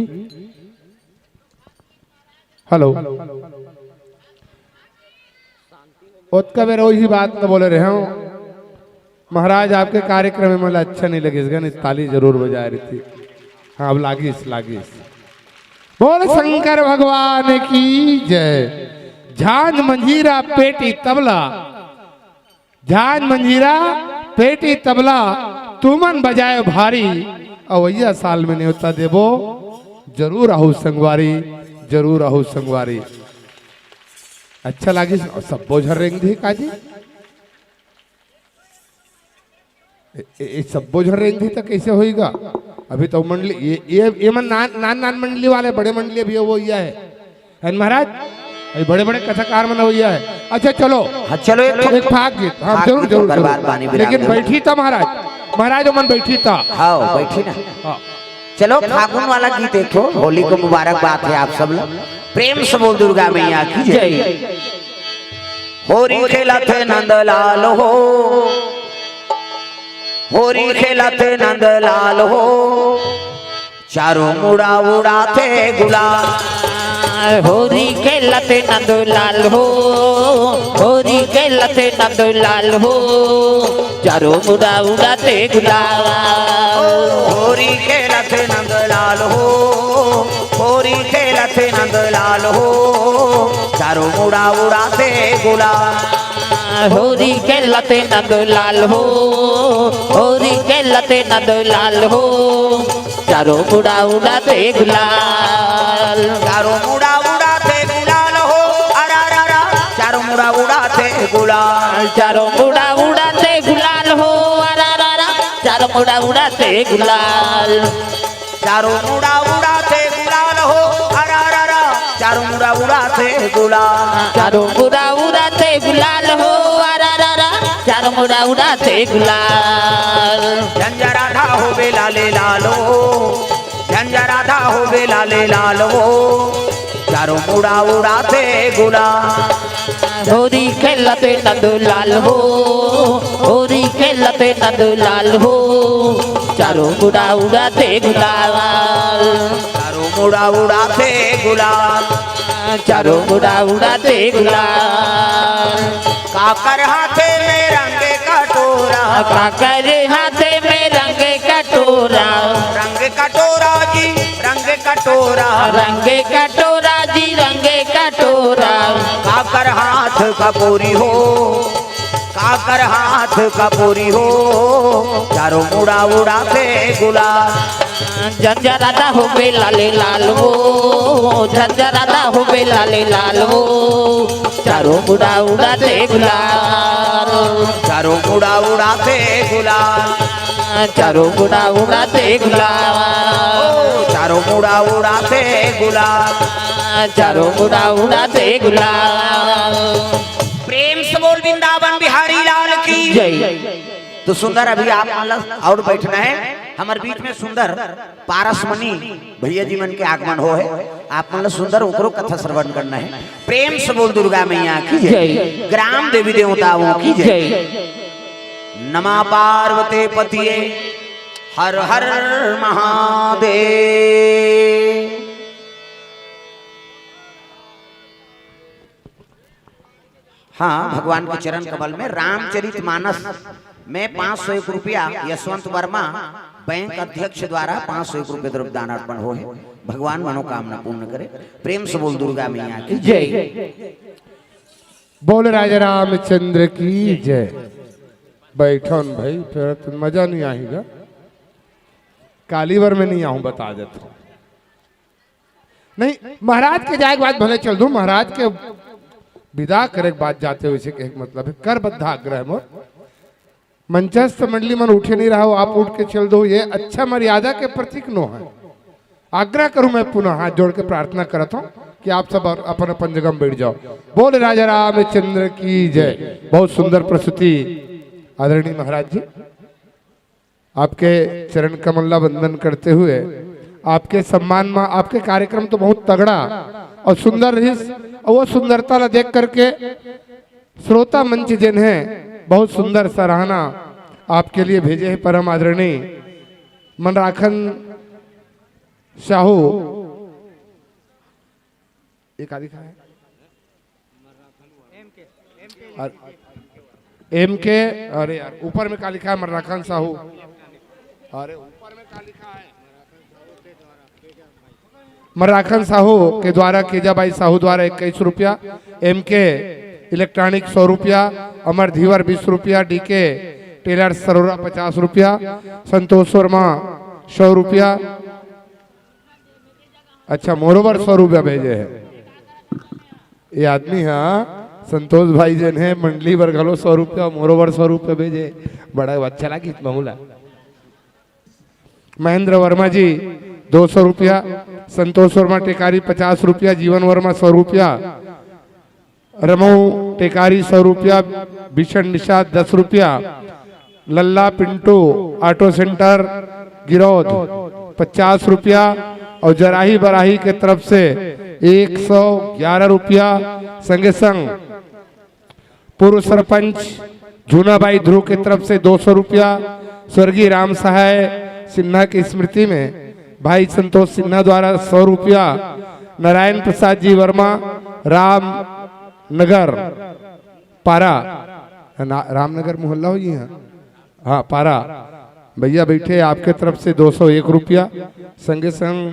हेलो। ओतका बेर वही बात न बोले रहे हूँ, महाराज आपके कार्यक्रम में मला अच्छा नहीं लगिस गा, नहीं ताली जरूर बजाए रही थी। हाँ, अब लागिस, लागिस। बोल शंकर भगवान की जय। झांझ मंजीरा पेटी तबला, झांझ मंजीरा पेटी तबला, तुमन बजाए भारी, अवैया साल में न्योता देबो, जरूर आहू संगवारी, जरूर आहू संगवारी। अच्छा लागिस, सब्बो झन रेंग दिही काजी। ए, ए, ए, सब्बो झन रेंग दिही त कैसे होईगा? अभी तो मंडली, ये, ये, ये मन नान, नान, नान मंडली वाले, बड़े मंडली अभी वो ये है। है न महाराज? अभी बड़े, बड़े कथाकार मन वो ये है। अच्छा चलो। हाँ, चलो एक एक फाग गीत। हाँ, फाग जरूर, गीत जरूर, ओकर जरूर। बाद बानी विराम लेकिन जरूर। बैठी त महाराज। महाराज, ओमन बैठी त। हाँ, बैठी ना। हाँ। चलो, फागुन वाला गीत एक ठो, होली को मुबारकबाद है आप सब लोग। प्रेम से बोल दुर्गा मैया की जय। जय। होरी खेलत हे नंदलाल हो, होरी खेलत हे नंदलाल हो, चारों मुड़ा उड़ाथे गुलाल। होरी खेलत हे नंदलाल हो, होरी खेलत हे नंदलाल हो, चारों मुड़ा उड़ाथे गुलाल। होरी खेलत हे नंदलाल हो, होरी खेलत हे नंदलाल हो, चारों मुड़ा उड़ाथे गुलाल। होरी खेलत हे नंदलाल हो, होरी खेलत हे नंदलाल हो, चारों मुड़ा उड़ाथे गुलाल। चारों मुड़ा उड़ाथे गुलाल हो, अरा रा रा। चारों मुड़ा उड़ाथे गुलाल। चारों मुड़ा उड़ाथे गुलाल हो, अरा रा रा। चारों मुड़ा उड़ाथे गुलाल। चारों मुड़ा उड़ाथे गुलाल हो, अरा रा रा। चारों मुड़ा उड़ाथे गुलाल। चारों मुड़ा उड़ाथे गुलाल हो, अरा रा रा। चारों मुड़ा उड़ाथे गुलाल। झंझरा धा हो बेला ले लालो, झंझरा धा हो बेला ले लालो, चारों मुड़ा उड़ाथे गुलाल। होरी खेलत हे नंदलाल हो, होरी खेलत हे नंदलाल हो, चारों मुड़ा उड़ाथे गुलाल। चारों मुड़ा उड़ाथे गुलाल। चारों मुड़ा उड़ाथे गुलाल। काकर हाथे में रंग कटोरा। काकर हाथे में रंग कटोरा। रंग कटोरा जी, रंग कटोरा। रंग कटोरा जी, रंग कटोरा। काकर हाथ कपूरी हो, काकर हाथ कपूरी हो, चारों मुड़ा उड़ाथे गुलाल। झंझरा धा हो बेला ले लालो, झंझरा धा हो बेला ले लालो, चारों मुड़ा उड़ाथे गुलाल। चारों मुड़ा उड़ाथे गुलाल। चारों मुड़ा उड़ाथे गुलाल। ओ, चारों मुड़ा उड़ाथे गुलाल। चारों मुड़ा उड़ाथे गुलाल। प्रेम से बोल वृंदावन बिहारी लाल की जय। तो सुंदर, अभी आप मन ला और बैठना है, हमर बीच में सुंदर पारसमणि भैया जी मन के आगमन हो है, आप मन ला सुंदर ओकरो कथा श्रवण करना है। प्रेम से बोल दुर्गा मैया की जय। जय। ग्राम देवी देवताओं की जय। जय। नमा पार्वती पतिये हर हर महादेव। हाँ, भगवान के चरण कमल में रामचरित मानस में पाँच सौ एक रुपया यशवंत वर्मा बैंक अध्यक्ष द्वारा पाँच सौ एक रुपये द्रव्य दान अर्पण हो है। भगवान मनोकामना पूर्ण करे। प्रेम से बोल दुर्गा मैया की जय। बोल राजा रामचंद्र की जय। बैठन भाई, फिर तो मजा नहीं आएगा। काली बर में नहीं आऊं, बता देता हूँ। नहीं, महाराज के जाए के बाद भले चल दूं, महाराज के विदा करे के बाद जाते हुए से कहे के मतलब है, कर बद्धा आग्रह मोर। मंचस्थ मंडली मन उठे नहीं रहा हो, आप उठ के चल दो, ये अच्छा मर्यादा के प्रतीक नो है। आग्रह करूं मैं, पुनः हाथ जोड़ के प्रार्थना करत हूं कि आप सब अपन अपन जगह में बैठ जाओ। बोल राजा रामचंद्र की जय। बहुत सुंदर प्रस्तुति आदरणीय महाराज जी। आपके चरण कमल ला वंदन करते हुए आपके सम्मान में आपके कार्यक्रम तो बहुत तगड़ा और सुंदर रहिस, और वो सुंदरता ला देख करके श्रोता मंच जिन है बहुत सुंदर सराहना आपके लिए भेजे है परम आदरणीय मनराखन साहू। ये का लिखा है? और एम के, अरे यार, ऊपर में का लिखा है? मनराखन साहू। अरे, ऊपर में का लिखा है? मनराखन साहू के द्वारा, केजाबाई साहू द्वारा इक्कीस रुपया, एम के इलेक्ट्रॉनिक सौ रुपया, अमर धीवर बीस रुपया, डी के टेलर सरोरा पचास रुपया, संतोष वर्मा सौ रुपया। अच्छा, मोरो बर सौ रुपया भेजे है ये आदमी। हाँ, संतोष भाई जन है, मंडली बर घलो सौ रुपया, मोरो बर सौ रुपया भेजे। बड़ा अच्छा लगिस महू ला। महेंद्र वर्मा जी दो सौ रुपया, संतोष वर्मा टेकारी पचास रुपया, जीवन वर्मा सौ रुपया, रमऊ टेकारी सौ रुपया, भीषण निषाद दस रुपया, लल्ला पिंटू, ऑटो सेंटर गिरौद, पचास रुपया। और जराही बराही के तरफ से एक सौ ग्यारह रुपया। संगे संग पूर्व सरपंच जूनाबाई ध्रुव के तरफ से दो सौ रुपया। स्वर्गीय राम सहाय सिन्हा की स्मृति में भाई संतोष सिन्हा द्वारा सौ रुपया। नारायण प्रसाद जी वर्मा, रामनगर पारा, ना, रामनगर मोहल्ला हो जी, हाँ, हाँ, पारा, भैया बैठे, आपके तरफ से दो सौ एक रुपया। संगे संग,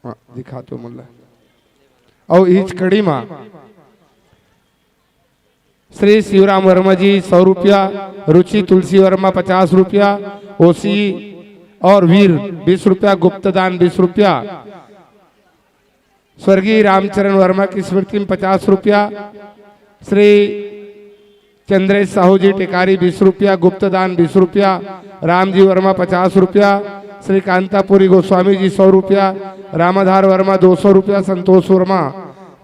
हाँ, दिखा तो मोला। और इच कड़ी मा श्री शिवराम वर्मा जी सौ रुपया, रुचि तुलसी वर्मा पचास रुपया, ओसी और वीर बीस रुपया, गुप्तदान बीस रुपया, स्वर्गीय रामचरण वर्मा की स्मृति में पचास रुपया, श्री चंद्रेश साहू जी टेकारी बीस रुपया, गुप्तदान बीस रुपया, रामजी वर्मा पचास रुपया, श्री कांतापुरी गोस्वामी जी सौ रुपया, रामाधार वर्मा दो सौ रुपया, संतोष वर्मा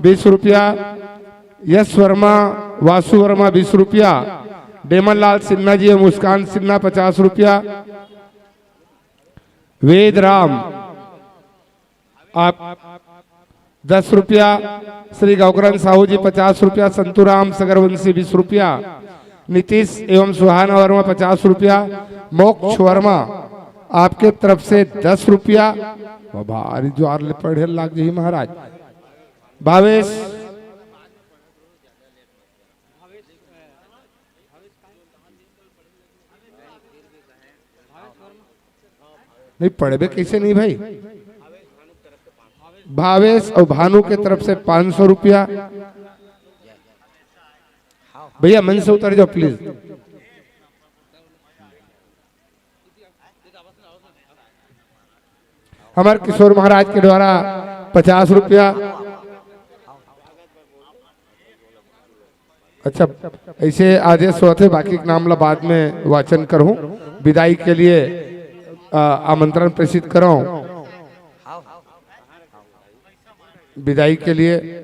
बीस रुपया, यश वर्मा, वासु वर्मा बीस रुपया, डेमन लाल सिन्हा जी और मुस्कान सिन्हा पचास रुपया, वेद राम आप दस रुपया, श्री गौकरण साहू जी पचास रुपया, संतूराम सगरवंशी बीस रुपया, नीतीश एवं सुहाना वर्मा पचास रुपया, मोक्ष वर्मा आपके तरफ से दस रुपया। बाबा, अरे ज्वार ले पढ़े लाग जी महाराज। भावेश, नहीं पढ़बे कैसे नहीं भाई? भावेश और भानु के तरफ से पाँच सौ रुपया। भैया मंच से उतर जाओ प्लीज। हमारे किशोर महाराज के द्वारा पचास रुपया। अच्छा, ऐसे आदेश होते, बाकी के नाम ला बाद में वाचन करूँ। विदाई के लिए, अ, आमंत्रण प्रेषित करो। विदाई के लिए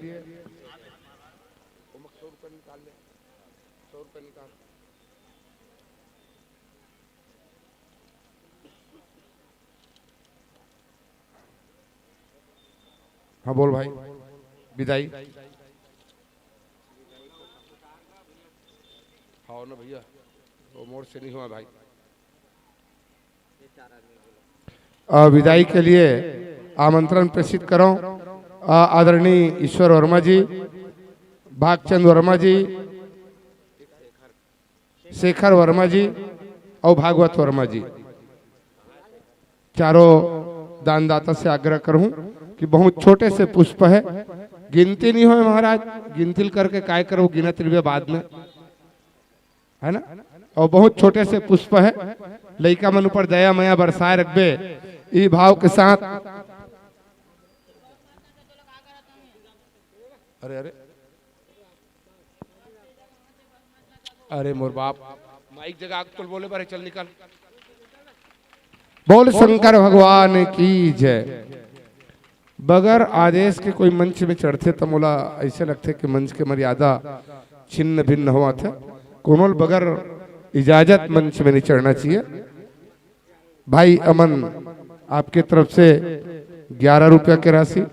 हाँ बोल भाई, विदाई। हाँ ना भैया, वो मोर से नहीं हुआ भाई। अ, विदाई के लिए आमंत्रण प्रेषित करो, अ, आदरणीय ईश्वर वर्मा जी, भागचंद वर्मा जी, शेखर वर्मा जी और भागवत वर्मा जी, चारों दानदाता से आग्रह करूं कि बहुत छोटे से पुष्प है, गिनती नहीं होय महाराज, गिनती करके काय करो, गिनत रहिबे बाद में, है ना? और बहुत छोटे से पुष्प है, लइका मन ऊपर दया मया बरसाए रखबे, ई भाव के साथ। अरे, अरे, अरे मोर बाप, माइक जगह आग तो बोले बारे, चल निकल। बोल शंकर भगवान की जय। बगैर आदेश के कोई मंच में चढ़थे त मोला ऐसे लगथे कि मंच के मर्यादा छिन्न भिन्न होवत हे। कोनो ल बगैर इजाजत मंच में नहीं चढ़ना चाहिए। भाई अमन, आपके तरफ से ग्यारह रुपया के राशि,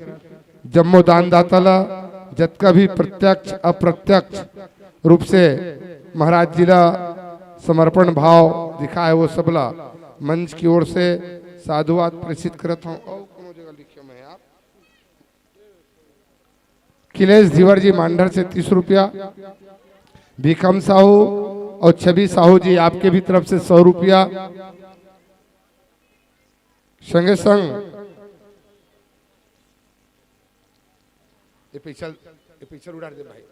जम्मो दानदाता ला, जतका भी प्रत्यक्ष अप्रत्यक्ष रूप से महाराज जी ला समर्पण भाव दिखाए, वो सबला मंच की ओर से साधुवाद प्रेषित करत हूँ। और कोनो जगह लिखे मैं आप अखिलेश धीवर जी मांडर से तीस रुपया, भीखम साहू और छवि साहू जी आपके भी तरफ से सौ रुपया। संगे संग ये पीछल, ये पीछल उड़ा दे भाई।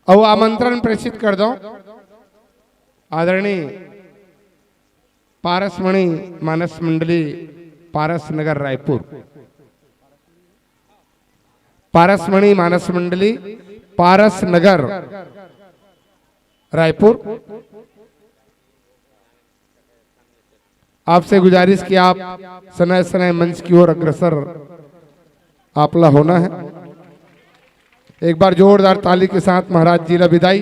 और आमंत्रण प्रेषित कर दो आदरणीय पारसमणि मानस मंडली, पारस नगर, रायपुर। पारसमणि मानस मंडली, पारस नगर, रायपुर। आपसे गुजारिश कि आप सनय सनय मंच की ओर अग्रसर आपला होना है। एक बार जोरदार ताली के साथ महाराज जी ला विदाई।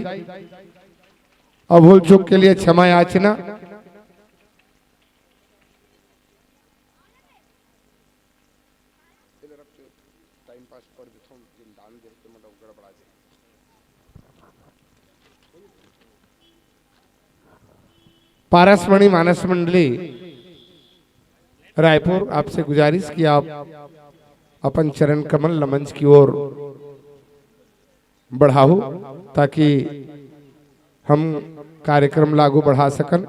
अभूल चूक के लिए क्षमा याचना। पारसमणि मानस मंडली रायपुर, आपसे गुजारिश कि आप अपन चरण कमल ल मंच की ओर बढ़ाओ, ताकि हम कार्यक्रम ला आगू बढ़ा सकन।